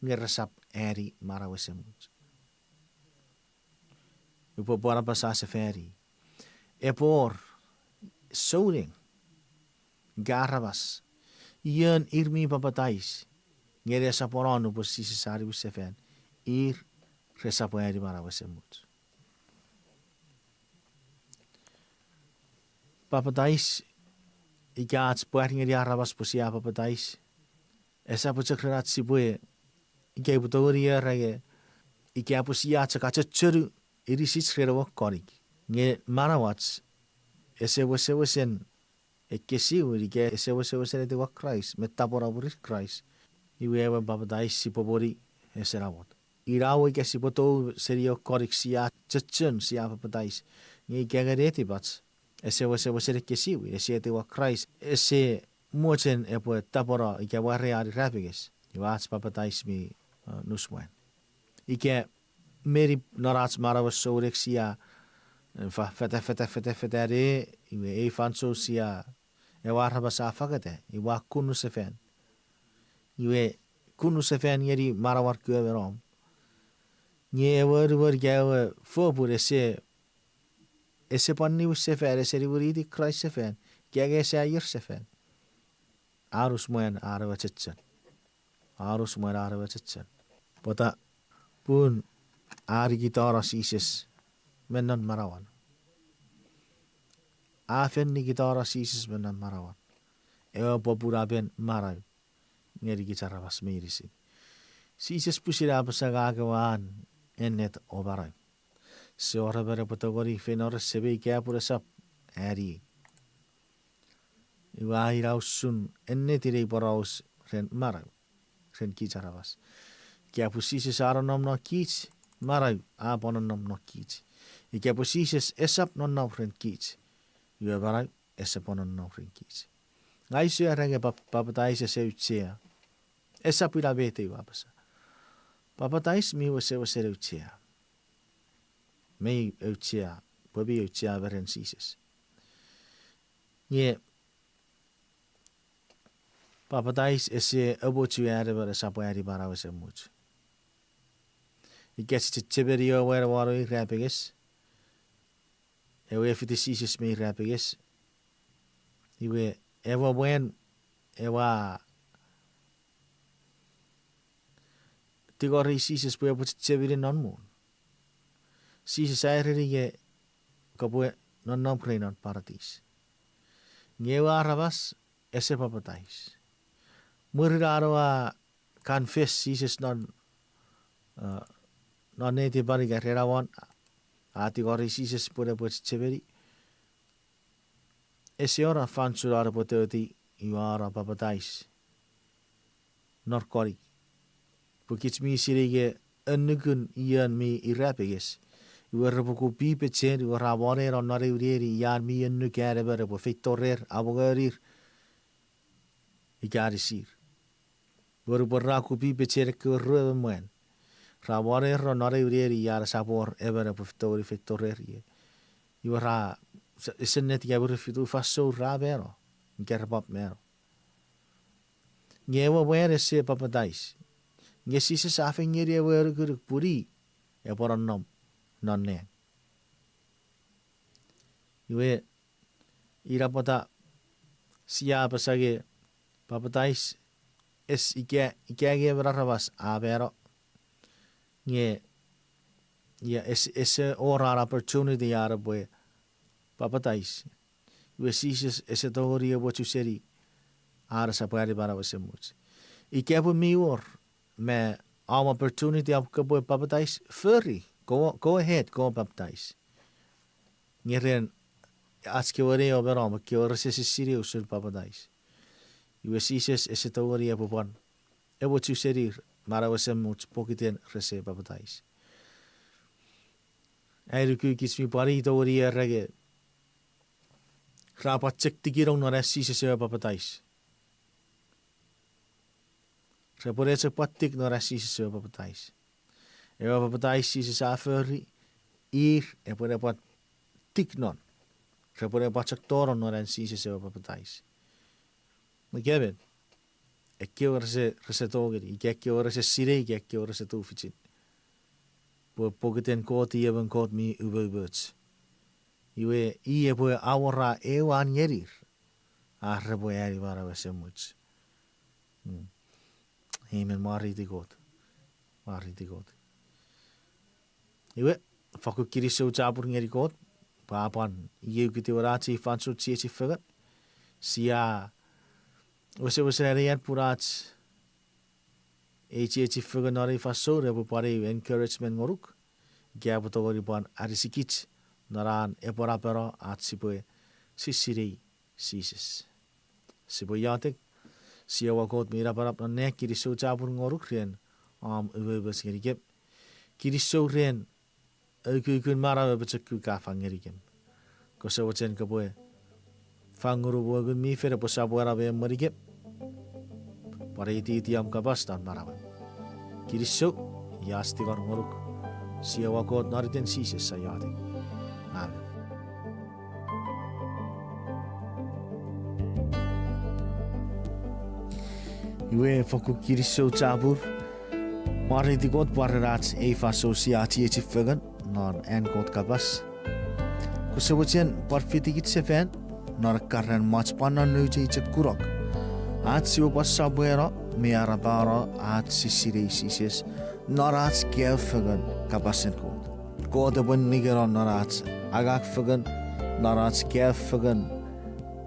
nge resap ani manau esemuch. Upwe pwan apasa sefani, epwe wor souneng ika aramas ion ir mi papatais nge nesoponon nupwen Jises a niwin sefan, ir resap ani manau esemuch. Papatais, ika ach pwar ngeni aramas pwe sia papatais, esap chok ren ach sipwe, ika upwe tongeni era nge, ika pwe sia chok achochonu inisich ren ewe konik. Nge manauach ese wesewesen ekkesiwin ika ese wesewesen etiwa Kraist me tapweno mwirin Kraist, iwe ewe papatais sipwe moni ese namot. Ina we ika sipwe tou seni ewe konik sia chochon sia papatais, nge ika nge netipach ese wesewesen ekkesiwin, ese etiwa Kraist, ese mochen epwe tapweno ika wari an irapenges, iwe ach papatais mi, uh, nusmwan. Ika meni non ach manau souneng sia, eh, fa-, feta, feta, feta, feta ne, iwe ei fansoun sia, ewe aramas a fangeta, iwe a kunusefan. Iwe kunusefan ngeni manauan kewe me nom. Nge ewe anuon ika ewe fopun ese, ese pwan niwin sefan, ese niwiniti Kraist sefan, ika nge ese aier sefan. A nusmwan an ewe chochon. A nusmwan an ewe chochon. Pwata? Pun a nikitano Jises me non manauan. A fen nikitano Jises me non manauan. Ewe popunapen manau ngeni kich aramas meinisin. Jises pwisin a apasa nge ekkewe an ennet o manau. Ese wor emon epwe tongeni feino ren Semei ika pun esap ani. Iwe a ina usun ennetin ei poraus ren manau, ren kich aramas. Ika pwe Jises a nonnom non kich, manau a pwan nonnom non kich. Ika pwe Jises esap nonnom ren kich, iwe manau ese pwan nonnom ren kich. Ngang use era nge pap-, papatais ese auchea. Esap ina met ua apasa. Papatais mi wesewesen auchea. Mi auchea, pwe mi auchea me ren Jises. Nge papatais ese amochu an emon esap ani manau esemuch. Ika si chechemeni ewe mwan won irapenges, ewe a fiti Jises me irapenges, iwe ewe mwan, ewe a tingorei Jises pwe epwe chechemeni non muun. Jises a ereni nge kopwe nonnom rei non paratis. Nge ewe aramas ese papatais. Mwirin an ewe a confess Jises non, uh, non netipan ika ren awan, a tingorei Jises pwe epwe chechemeni. Ese wor fansoun an epwe toti, iwe a papatais non konik. Pwe kich mi sinei nge annukun ion mi irapenges, iwe repwe kupi pechen, iwe ra moneno non ew neni, ian mi annuk an emon epwe feito rer, amongonir, ika anisir. Iwe nupwen ra kupi pechen ekkewe ruemon mwan, ra moneno non ew neni ian esap wor emon epwe tongeni feito rer ie. Iwe ra, s-, ese ennet ika mwirin fitu fansoun ra mano, ika repwap mano. Nge ewe mwan ese papatais. Nge Jises a fen ngeni ewe anukunuk pun i epwe nonnom non nang. Iwe, ina pwata sia apasa nge papatais es-, ika, ika nge emon aramas a mano, nge, ia, es-, ese wor an opportunity an epwe papatais. Iwe Jises ese tongeni amochu seni an esap ani manau esemuch. Ika pwe mi wor me om opportunity om kopwe papatais, fori, go, go ahead, go papatais. Nge ren ach kewe nei o me nom, ekkewe rese sinei usun papatais, iwe Jises ese tongeni epwe pwan amochu senir manau esemuch pokiten rese papatais. Ai nuku kich mi pwan tongeni era nge ra pwan chok tikinong non an Jises ewe papatais. Repwe ne chok pwan tik non an Jises ewe papatais. Ewe papatais Jises a fori, ir epwe ne pwan tik non. Repwe ne pwan chok tonong non an Jises ewe papatais. Nge emon, ekkewe rese, rese tongeni, ika ekkewe rese sinei, ika ekkewe rese tufichin pwe pokiten Kot i emon Kot mi umoumoch, iwe i epwe awora ew an ngenir ar repwe ani manau esemuch. Amen. Mwareiti Kot. Mwareiti Kot. Iwe, fakkun kinisou chapur ngeni Kot pwe a pwan iei ukutiw ach ei fansoun chiechi fengen. Sia wesewesen anean pun ach ei chiechi fengen non ei fansoun epwe pwan eu encouragement ngonuk. Ika epwe tongeni pwan anisikich non an epwe napeno ach sipwe sisinei Jises. Sipwe iotek. Sia Kot mi napanap non nang, kinisou chapur ngonuk ren om umoumoch ngenikem. Kinisou ren ukukun manau me pochokun ka fang ngenikem. Kose mochen kopwe fang ngunum we Ngun mi Fel epwe sopweno me emwenikem, pwan aititi om kapas non manauem. Kinisou, ach tingor ngonuk. Sia Kot non iten Jises ai iotek. Amen. Iwe fokkun kinisou chapur. Mwareiti Kot pwan ren ach ei fansoun sia chiechi fengen non an Kot kapas. Kose mochen pwan fitikich sefan non ekkaren mwach pwan non nouch ei chok kunok, ach sipwe pwan sopweno me anapano ach sisinei Jises non ach kaeo fengen kapasen Kot. Kot epwe nikeno non ach angang fengen, non ach kaeo fengen,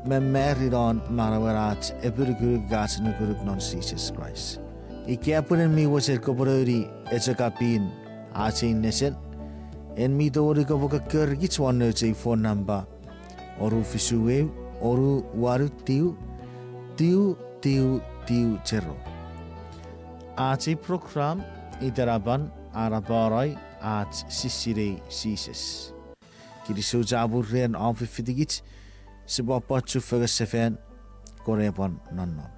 me marinon manauen ach epinukunuk, ach nukunuk non Jises Kraist. Ika pwinin mi mochen kopwe nouni echo copy-in ach ei nesen, en mi tongeni kopwe kokkorikich won nouch ei phone number, onu fisu eu, onu wanu tiu, tiu tiu tiu zero. Ach ei program itenapan Anapano Ach Sisinei Jises. Kinisou chapur ren om fifitikich, sipwe pwan chufengen sefan, Kot epwe pwan nonnom.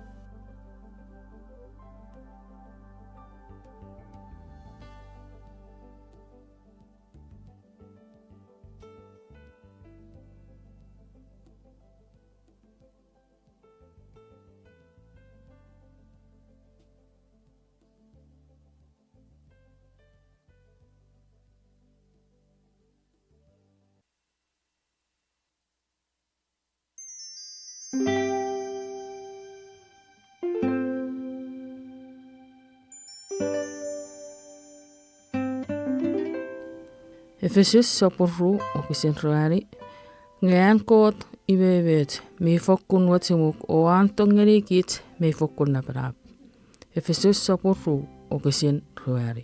Efesus sopun ru wokisin ruanu. Nge an Kot umoumoch mi fokkun wachemuk o an tong ngenikich mi fokkun napanap. Efesus sopun ru wokisin ruanu.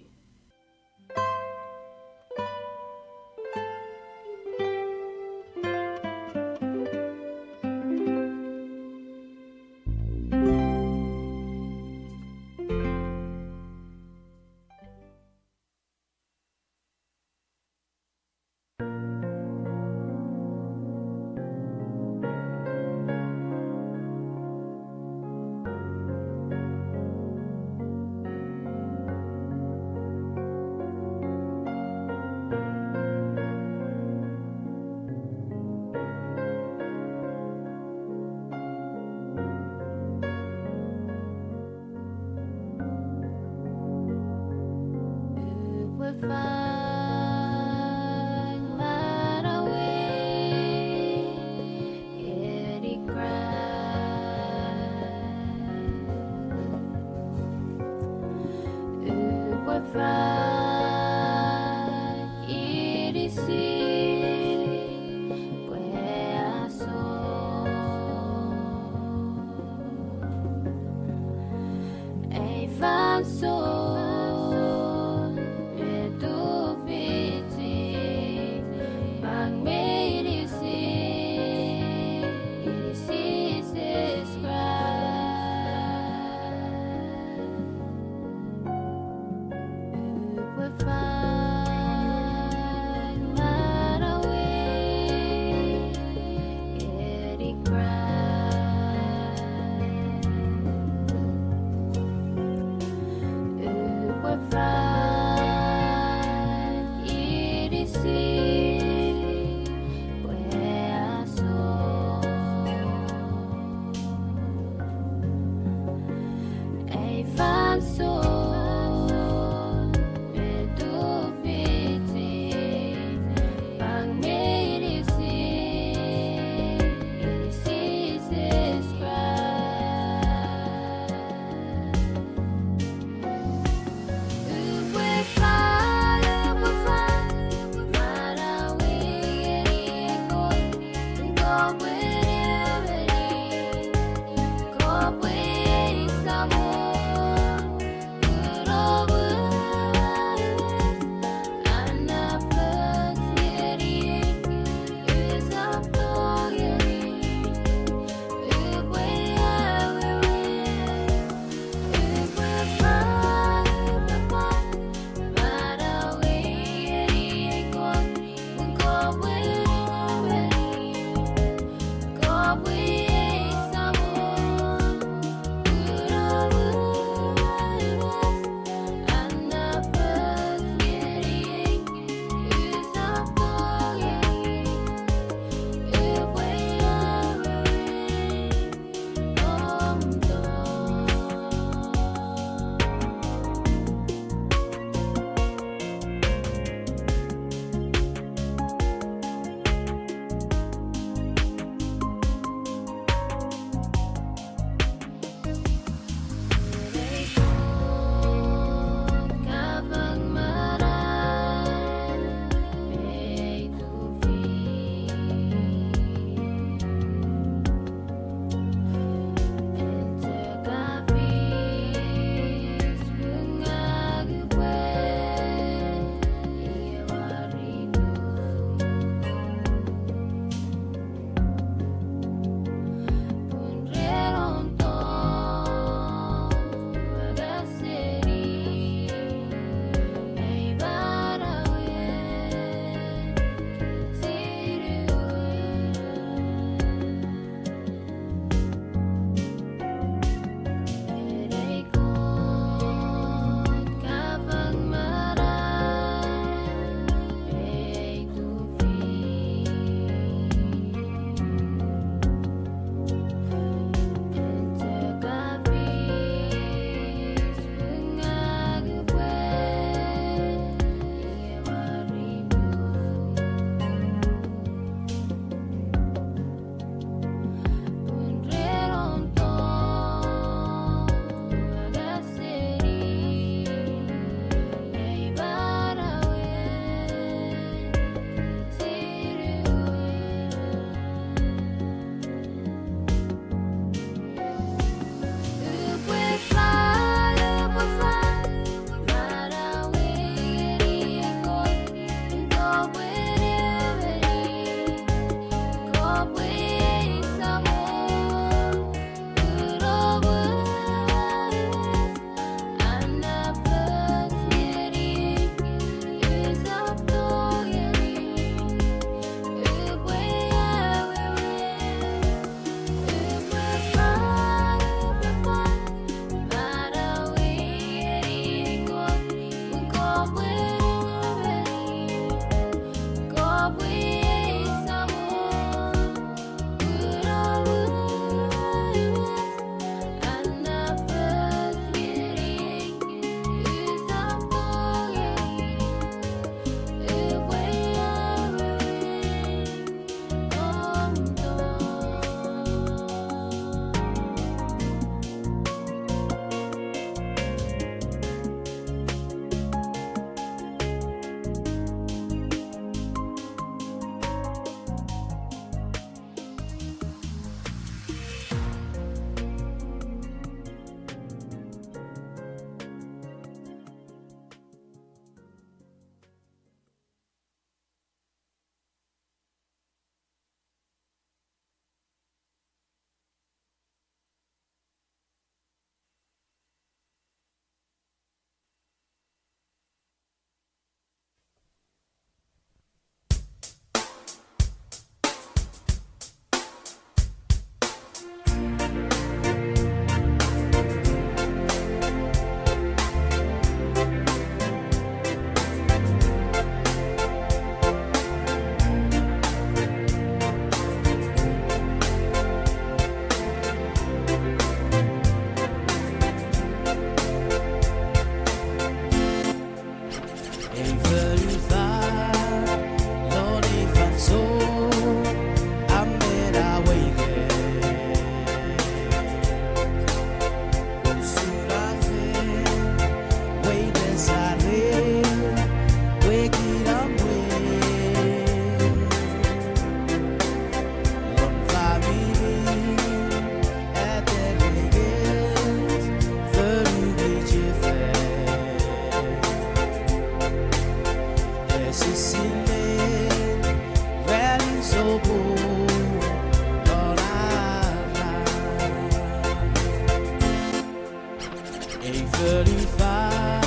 Ei fonufan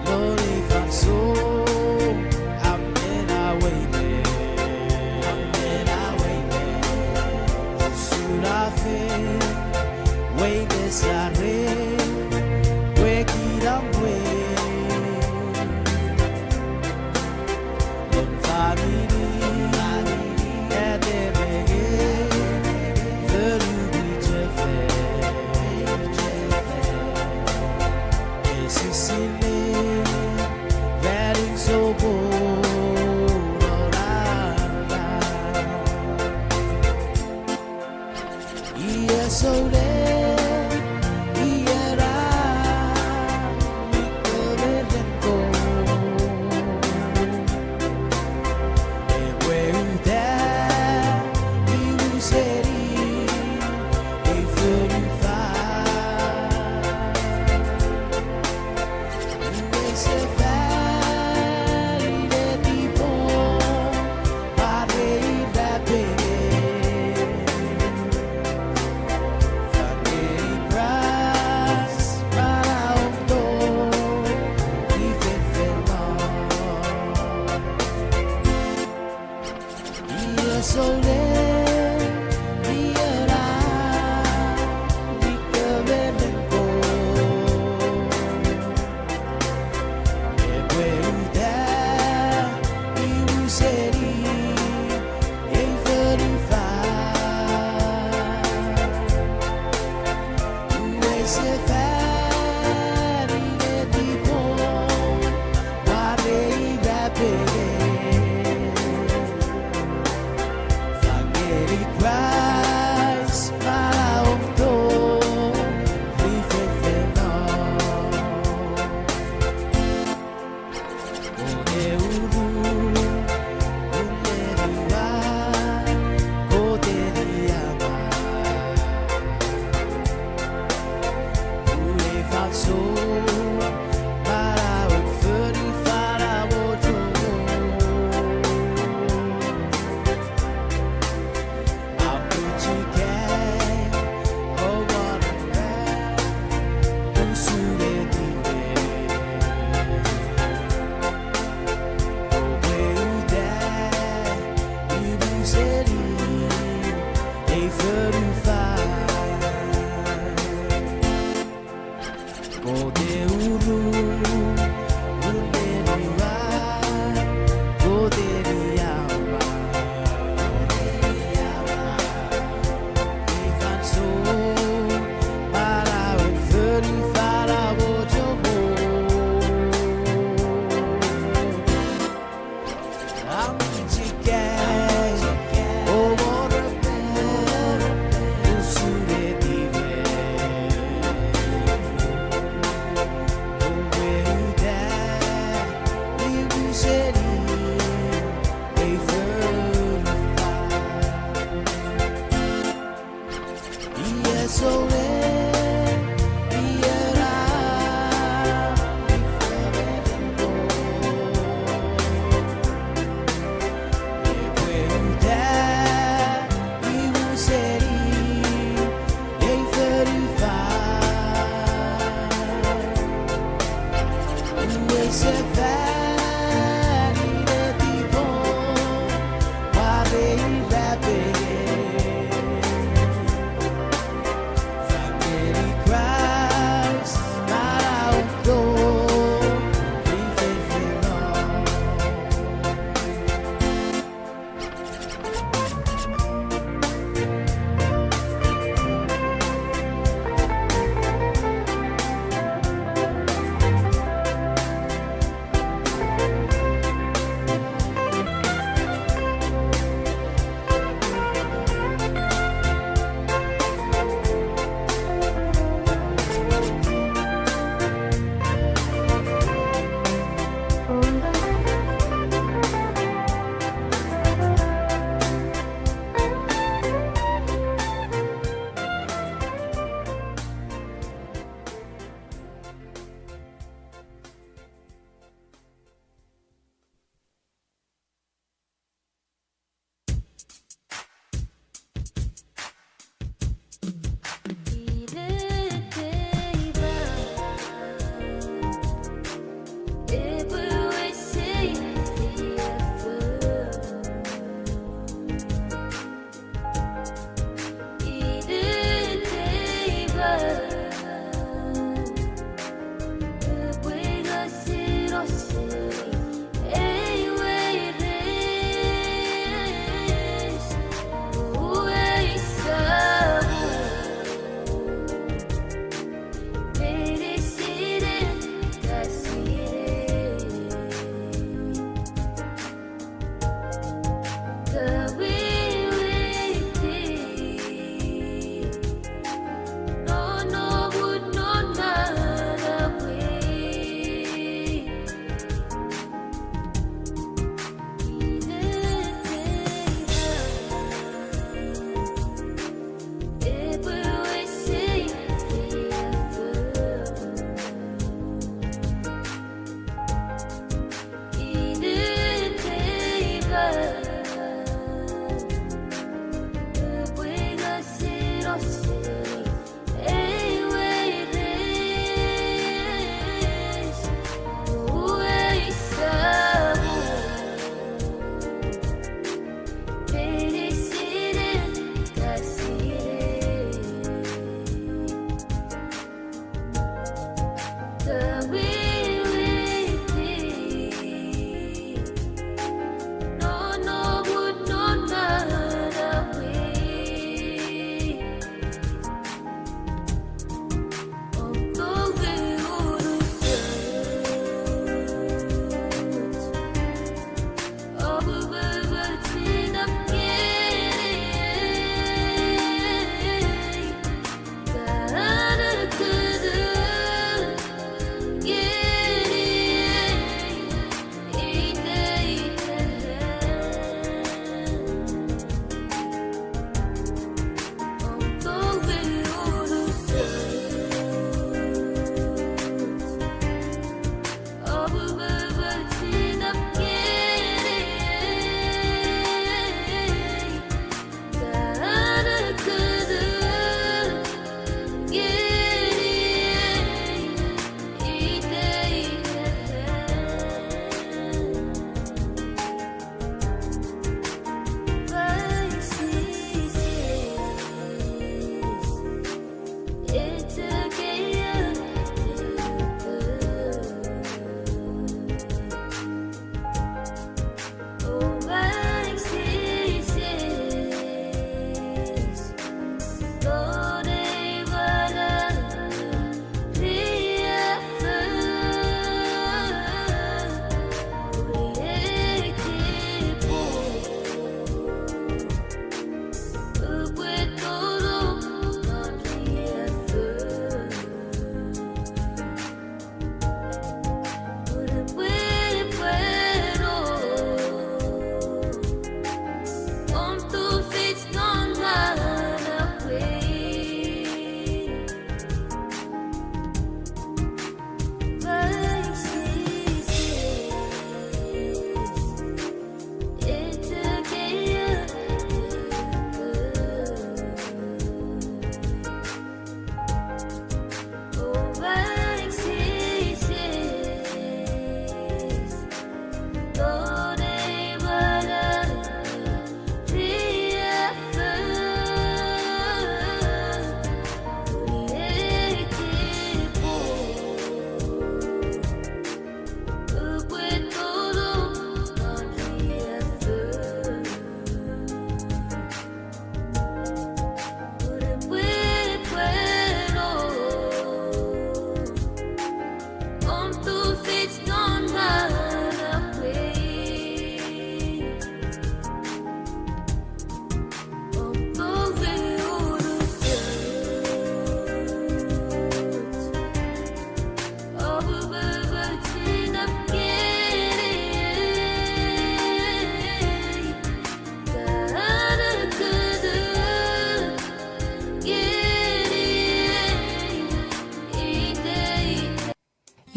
non ei fansoun a men weires, a men weires. Usun a fen weires are pwe kinamwe non famini, famini, atepe ngeni fonu mwichefen, mwichefen. Esisinen ranin soponon Ara. Iei souleng, iei ra mi kewe ren Kot, epwe uta imuseni ei fonufan. Iwe sefani netipom, pwan irapenges fan ngeni Kraist, pwan aomto ifefenon. Iei souleng, iei ra mi kewe ren Kot, epwe uta imuseni ei fonufan. Iwe sefani netipom, pwan irapenges fan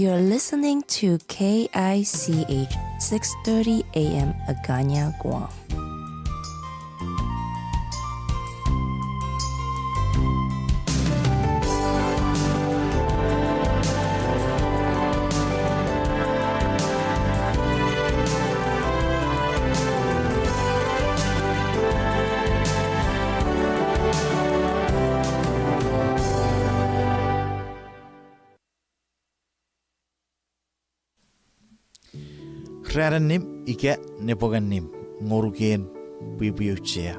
You're listening to K I C H six thirty A M Agana, Guam. Ran annim ika nepwong annim ngonuk en pwipwi auchea.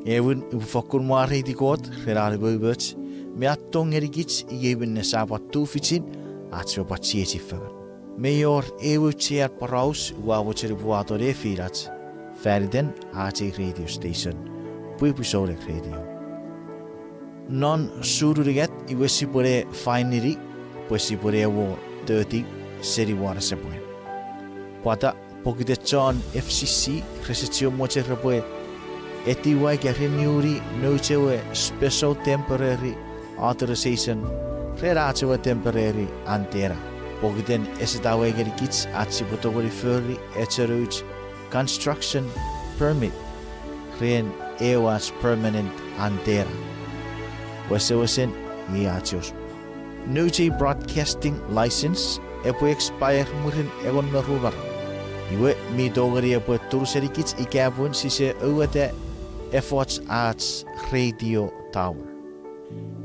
Ewin, upwe fokkun mwareiti Kot ren an umoumoch me an tong ngenikich iei minne sia pwan tufichin ach sipwe pwan chiechi fengen. Mi wor ew auchean poraus ua mochen upwe wato nefinach fan iten ach ei radio station, Pwipwi Souneng Radio. Non sununugat iwe sipwene fainini pwe sipwene wor toti seni wanesepwan. Pwata? Pokiten chon F C C rese chiwen mochen repwe etiwa ika reniuni nouch ewe special temporary authorization ren ach ewe temporary antenna. Pokiten ese tawei ngenikich ach sipwe tongeni fori echo nouch construction permit ren ew ach permanent antenna. Wesewesen, iei ach osupwang. Nouch ei broadcasting license epwe expire mwirin engon me ru maram. Iwe mi tongeni epwe turusenikich ika pun sise aueta efoch ach radio tower.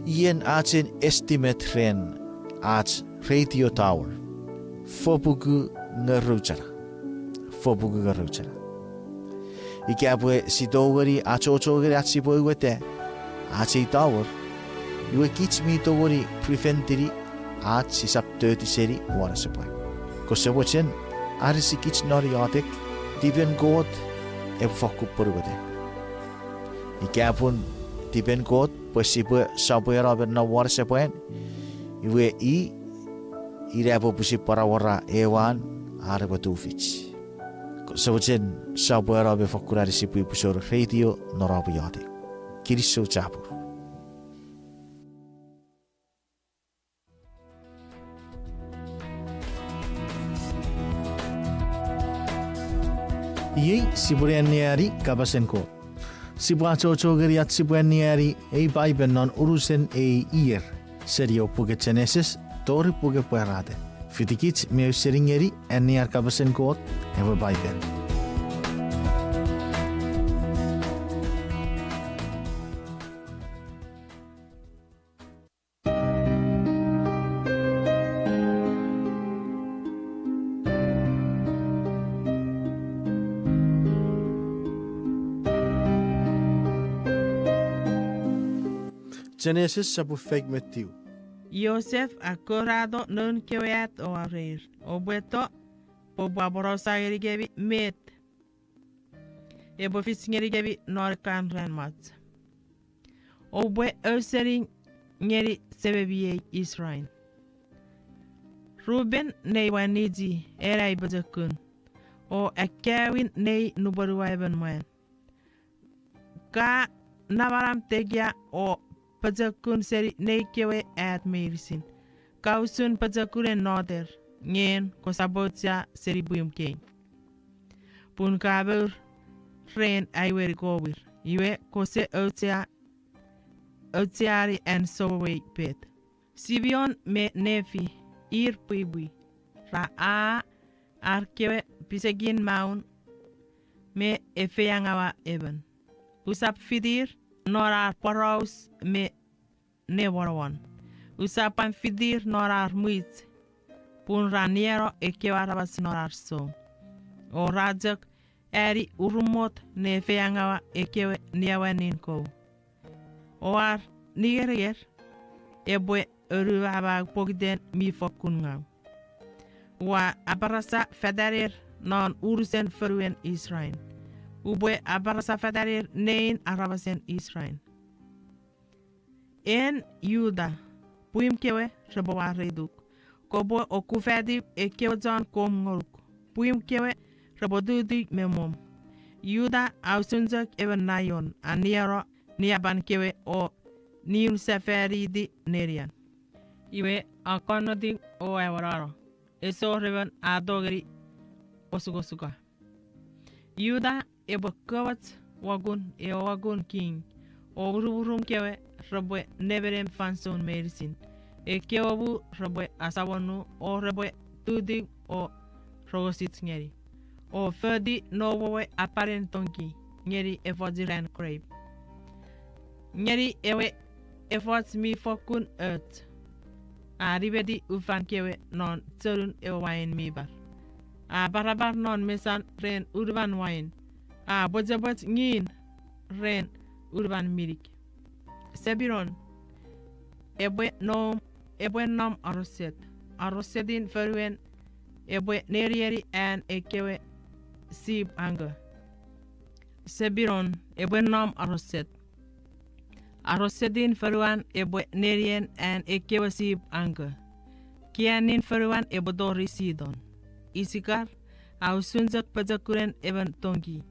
Ien achen estimate ren ach radio tower? Fopuku ngerou chana. Fopuku ngerou chana. Ika pwe si tongeni achocho ngeni ach sipwe aueta ach ei tower, iwe kich mi tongeni preventini ach sisap toti seni wanesepwan. Kose mochen anisikich non iotek, tipen Kot epwe fokkun pwonueta. Ika pun tipen Kot pwe sipwe sopweno me non wanesepwan, iwe i, ina epwe pwisin pwan awora ew an an epwe tufich. Kose mochen sopweno me fokkun anisi Pwipwi Souneng Radio non om iotek. Kinisou chapur. Iei sipwe ne anneani kapasen Kot. Sipwe achocho ngeni ach sipwe anneani ei Paipen non unusen ei ier, seni ewe puken Genesis tori puken Pwarata. Fitikich mi ausening ngeni annean kapasen Kot, ewe Paipen. Genesis sopun faik me tiu. Joseph a korato noun kewe at o a ureir, oupwe to, pwe upwe aporausa ngenikemi met epwe fis ngenikemi non ekkan ran mwach. Oupwe ausening ngeni sememi ei Israel. Reuben nei wan nichi, ena ai pochokun, o akkawin nei nupwen ua emon mwan. Ka namanam tekia o pochokun seni nei kewe at meinisin. Ka usun pochokunen noter, nge kosap auchea seni pwiim kei. Pun ka mour ren ai weni kowir, iwe kose auchea, aucheani an souei pet. Simeon me Nefi, ir pwipwi, ra a ar kewe pisekin maun me efeiengaua emon. Usap fitir non ar poraus me ne wonowon. Usap pwan fitir non ar mwich, pun ra nieno ekkewe aramas non ar song. O ra chok ani urumot ne efeiengaua ekkewe niawanin kou. O ar ningerenger epwe anuamau pokiten mi fokkun ngau. Ua aparasa fataner non unusen fonuen Israel. Upwe aparasa fataner nein aramasen Israel. En Juta, pwiim kewe repwe wareituk. Kopwe okufatiw ekkewe chon kom ngonuk. Pwiim kewe repwe tutu me mwom. Juta a usun chok emon naion a nieno niapan kewe o niwin sefaniti nenian. Iwe, a kon noting o awanano, esor emon a tongeni osukosuka. Juta epwe komoch wokun ewe wokun king, o urumwurum kewe repwe nemenem fansoun meinisin. Ekkewe mu repwe asamonu o repwe tutu o rongosich ngeni, o foti noum we apanen tongki ngeni efoch iran krep. Ngeni ewe efoch mi fokkun och, a nimeti ufan kewe non chonun ewe wain mi par. A parapar non mesan ren unuman wain, a pwechepwech ngin ren unuman minik. Sepinon epwe nom, epwe nom aroset. Arosetin fonuen epwe nenieni an ekkewe sip anko. Sepinon epwe nom aroset. Arosetin fonuan epwe nenien an ekkewe sip anko. Kianin fonuan epwe tori Siton. Isikar a usun chok pochokunen emon tongki,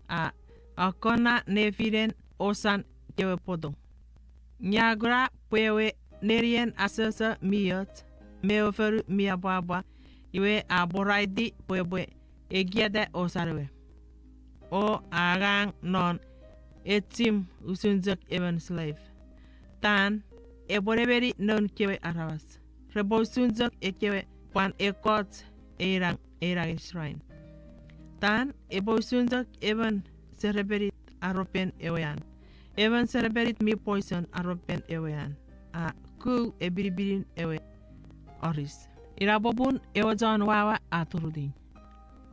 a akkona nefinen osan kewe poto. Nge a kuna pwe ewe nenien asoso mi och, me ewe fonu mi apwapwa, iwe a pworaiti pwe epwe ekieta osan ewe, o a angang non echim usun chok emon slave. Tan epwe nemeni noun kewe aramas, repwe usun chok ekkewe pwan ekkoch einang, einang shrine. Tan epwe usun chok emon serepenit aropen ewe an, emon serepenit mi poison aropen ewe an, a ku epinipinin ewe oris. Ina popun ewe chon wawa a turutiw,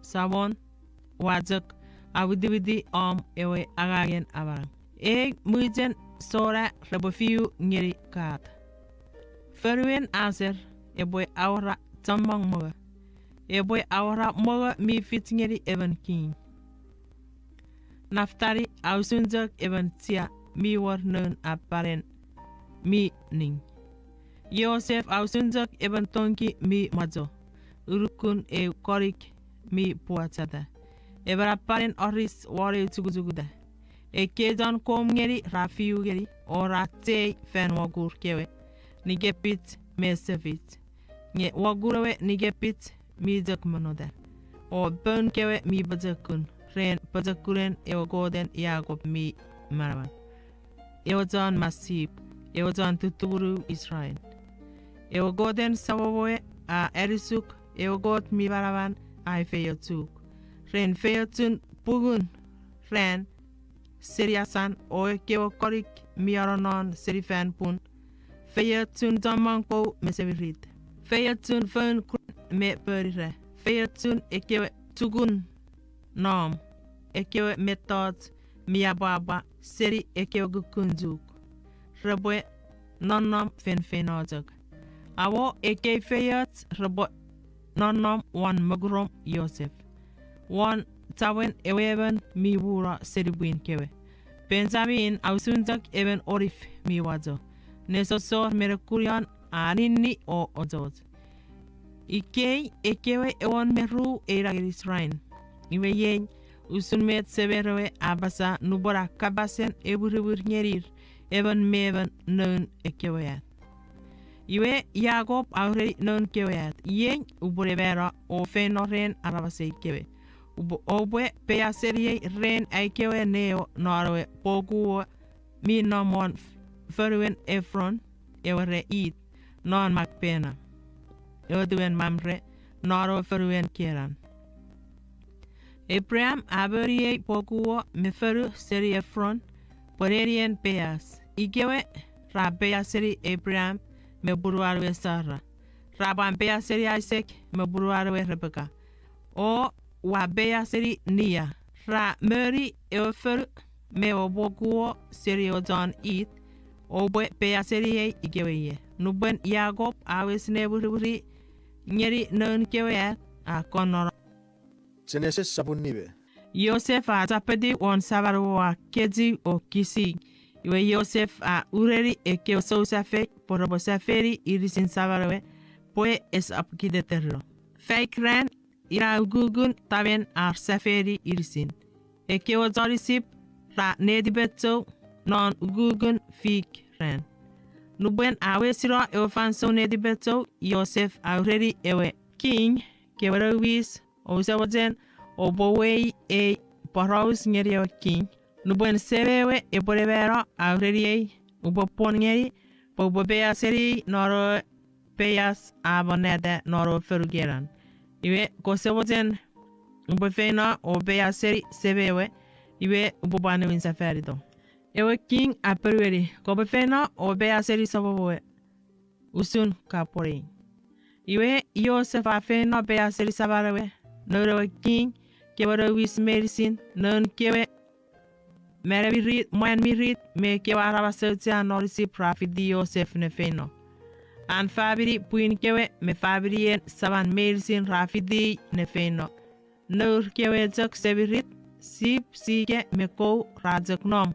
Samon, ua chok awitiwiti om ewe angangen amanau. Ei mwichen sona repwe fiu ngeni Kot. Fonuen Aser epwe awora chommong mongo, epwe awora mongo mi fich ngeni emon king. Naftali a usun chok emon chia mi wor noun apanen mi ning. Josef a usun chok emon tongki mi mwacho, unukun eu konik mi pwachata, emon apanen oris won eu chukuchukuta. Ekkei chon kom ngeni ra fiu ngeni o ra chei fan wokur kewe nikepich me sefich. Nge wokur ewe nikepich mi chok monota, o poun kewe mi pochokun ren pochokunen ewe Koten Jakob mi manaman, ewe chon masip, ewe chon tutumunu Israel. Ewe Koten samomwe a anisuk, ewe Kot mi manaman a efeiochuk ren feiochun pungun ran seni asan o ekkewe konik mi anonon seni fan pun, feiochun chommong kou me semirit, feiochun foun kun me ponira, feiochun ekkewe chukun nom, ekkewe mettoch mi apwapwa seni ekkewe kukkun chuk, repwe nonnom feinfeino chok. Awo ekkei feioch repwe nonnom won mokurom Josef, won chamwen ewe emon mi muno seni pwin kewe. Benjamin a usun chok emon onif mi mwacho, nesosor me nekunion, a ninni o ochoch. Ikkei ekkewe engon me ru einangen Israel. Iwe iei usun met semer ewe a apasa nupwen a kapasen epwiriwir ngenir emon me emon noun ekkewe at. Iwe Jakob a ureni noun kewe at, iei upwene mano o feino ren aramasei kewe, oupwe peiaseniei ren ai kewe neo non ewe pokuo mi nom won fonuen Efron, ewe re It, non Makpena, ewe tuwen Mamre, non ewe fonuen Kenan. Abraham a moniei pokuo me fonu seni Efron pwe nenien peias. Ikewe ra peiaseni Abraham me punuan we Sara. Ra pwan peiaseni Isaac me punuan we Rebeka, o ua peiaseni Lia. Ra moni ewe fonu me ewe pokuo seni ewe chon It, oupwe peiaseniei ikewe ie. Nupwen Jakob a wes ne wiriwiri ngeni noun kewe at, a kon non Genesis sapun nime. Josef a chapetiw won saman we a kechiw o kisi. Iwe Josef a ureni ekkewe sousafei pwe repwe safeni inisin saman we pwe esap kiteterino. Faik ran, ina ukukun tamen ar safeni inisin. Ekkewe chon Isip ra netipechou non ukukun fik ran. Nupwen a wesino ewe fansoun netipechou, Joseph a ureni ewe king kewe nouwis, ouse mochen oupwe uwei ei poraus ngeni ewe king. Nupwen semei we epwe ne mano, a ureniei, upwe pwon ngeni pwe upwe peiaseni non ewe peias a monneta non ewe fonu Kenan. Iwe kose mochen upwe feino o peiaseni semei we, iwe upwe pwan niwin sefanito. Ewe king a ponueni, kopwe feino o peiaseni samom we, usun ka pwonei. Iwe Joseph a feino peiaseni saman we, noun ewe king kewe nouwis meinisin, noun kewe mwan mirit me kewe aramas auchea non Isip ra fiti Joseph ne feino. An famini pwin kewe me faminien saman meinisin ra fiti ne feino. Nour kewe chok semirit, sip, sike me kou ra chok nom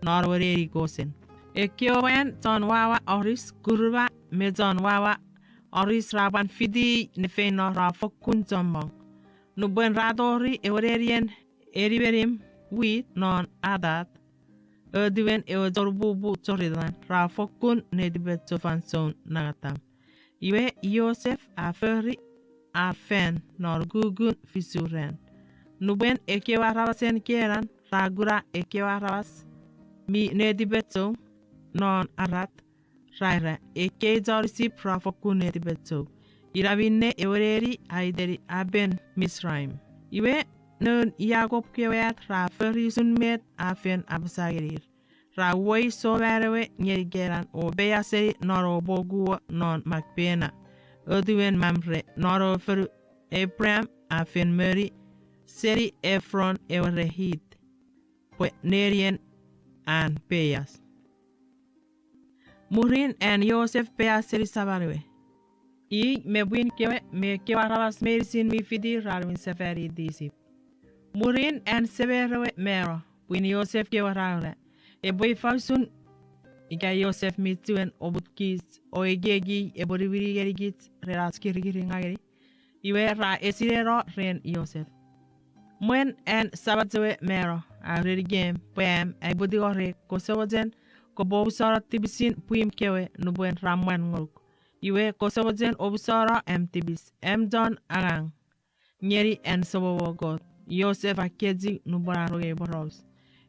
non ewe neni kosen. Ekkewe mwan chon wawa oris, kuruma me chon wawa oris ra pwan fiti ne feino, ra fokkun chommong. Nupwen ra tori ewe nenien enimenim wit non Atad, otiwen ewe chonupupu Jordan, ra fokkun netipechou fansoun nangatam. Iwe Joseph a fori ar fan non ukukun fisu ran. Nupwen ekkewe aramasen Kenan ra kuna ekkewe aramas mi netipechou non Arad, ra era, ekkei chon Isip ra fokkun netipechou. Ina minne ewe neni a iteni Aben Misraim. Iwe noun Jakob kewe at ra fori usun met a fen apasa ngenir. Ra uwei soman ewe ngeni Kenan o peiaseni non ewe pokuo non Makpena, otiwen Mamre, non ewe fonu Abraham a fen moni seni Efron ewe re Hit pwe nenien an peias. Mwirin an Joseph peiaseni saman we, i me pwin kewe me kewe aramas meinisin mi fiti ra niwin sefaniti Isip. Mwirin an semer we mano, pwin Joseph kewe ra ura, epwe ifa usun ika Joseph mi chiwen oput kich o ekieki epwe niwini ngenikich ren ach kirikiringaw ngeni? Iwe ra esineno ren Joseph, mwen an Sapat ewe mano, a urenikem pwe am aipwe tingorei, kose mochen kopwe omusano tipisin pwim kewe nupwen ra mwan ngonuk. Iwe kose mochen omusano am tipis, am chon angang ngeni an Samon Kot. Joseph a kechiw nupwen a rongei poraus.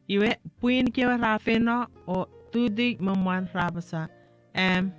Iwe pwin kewe ra feino o tuti me mwan ra apasa, am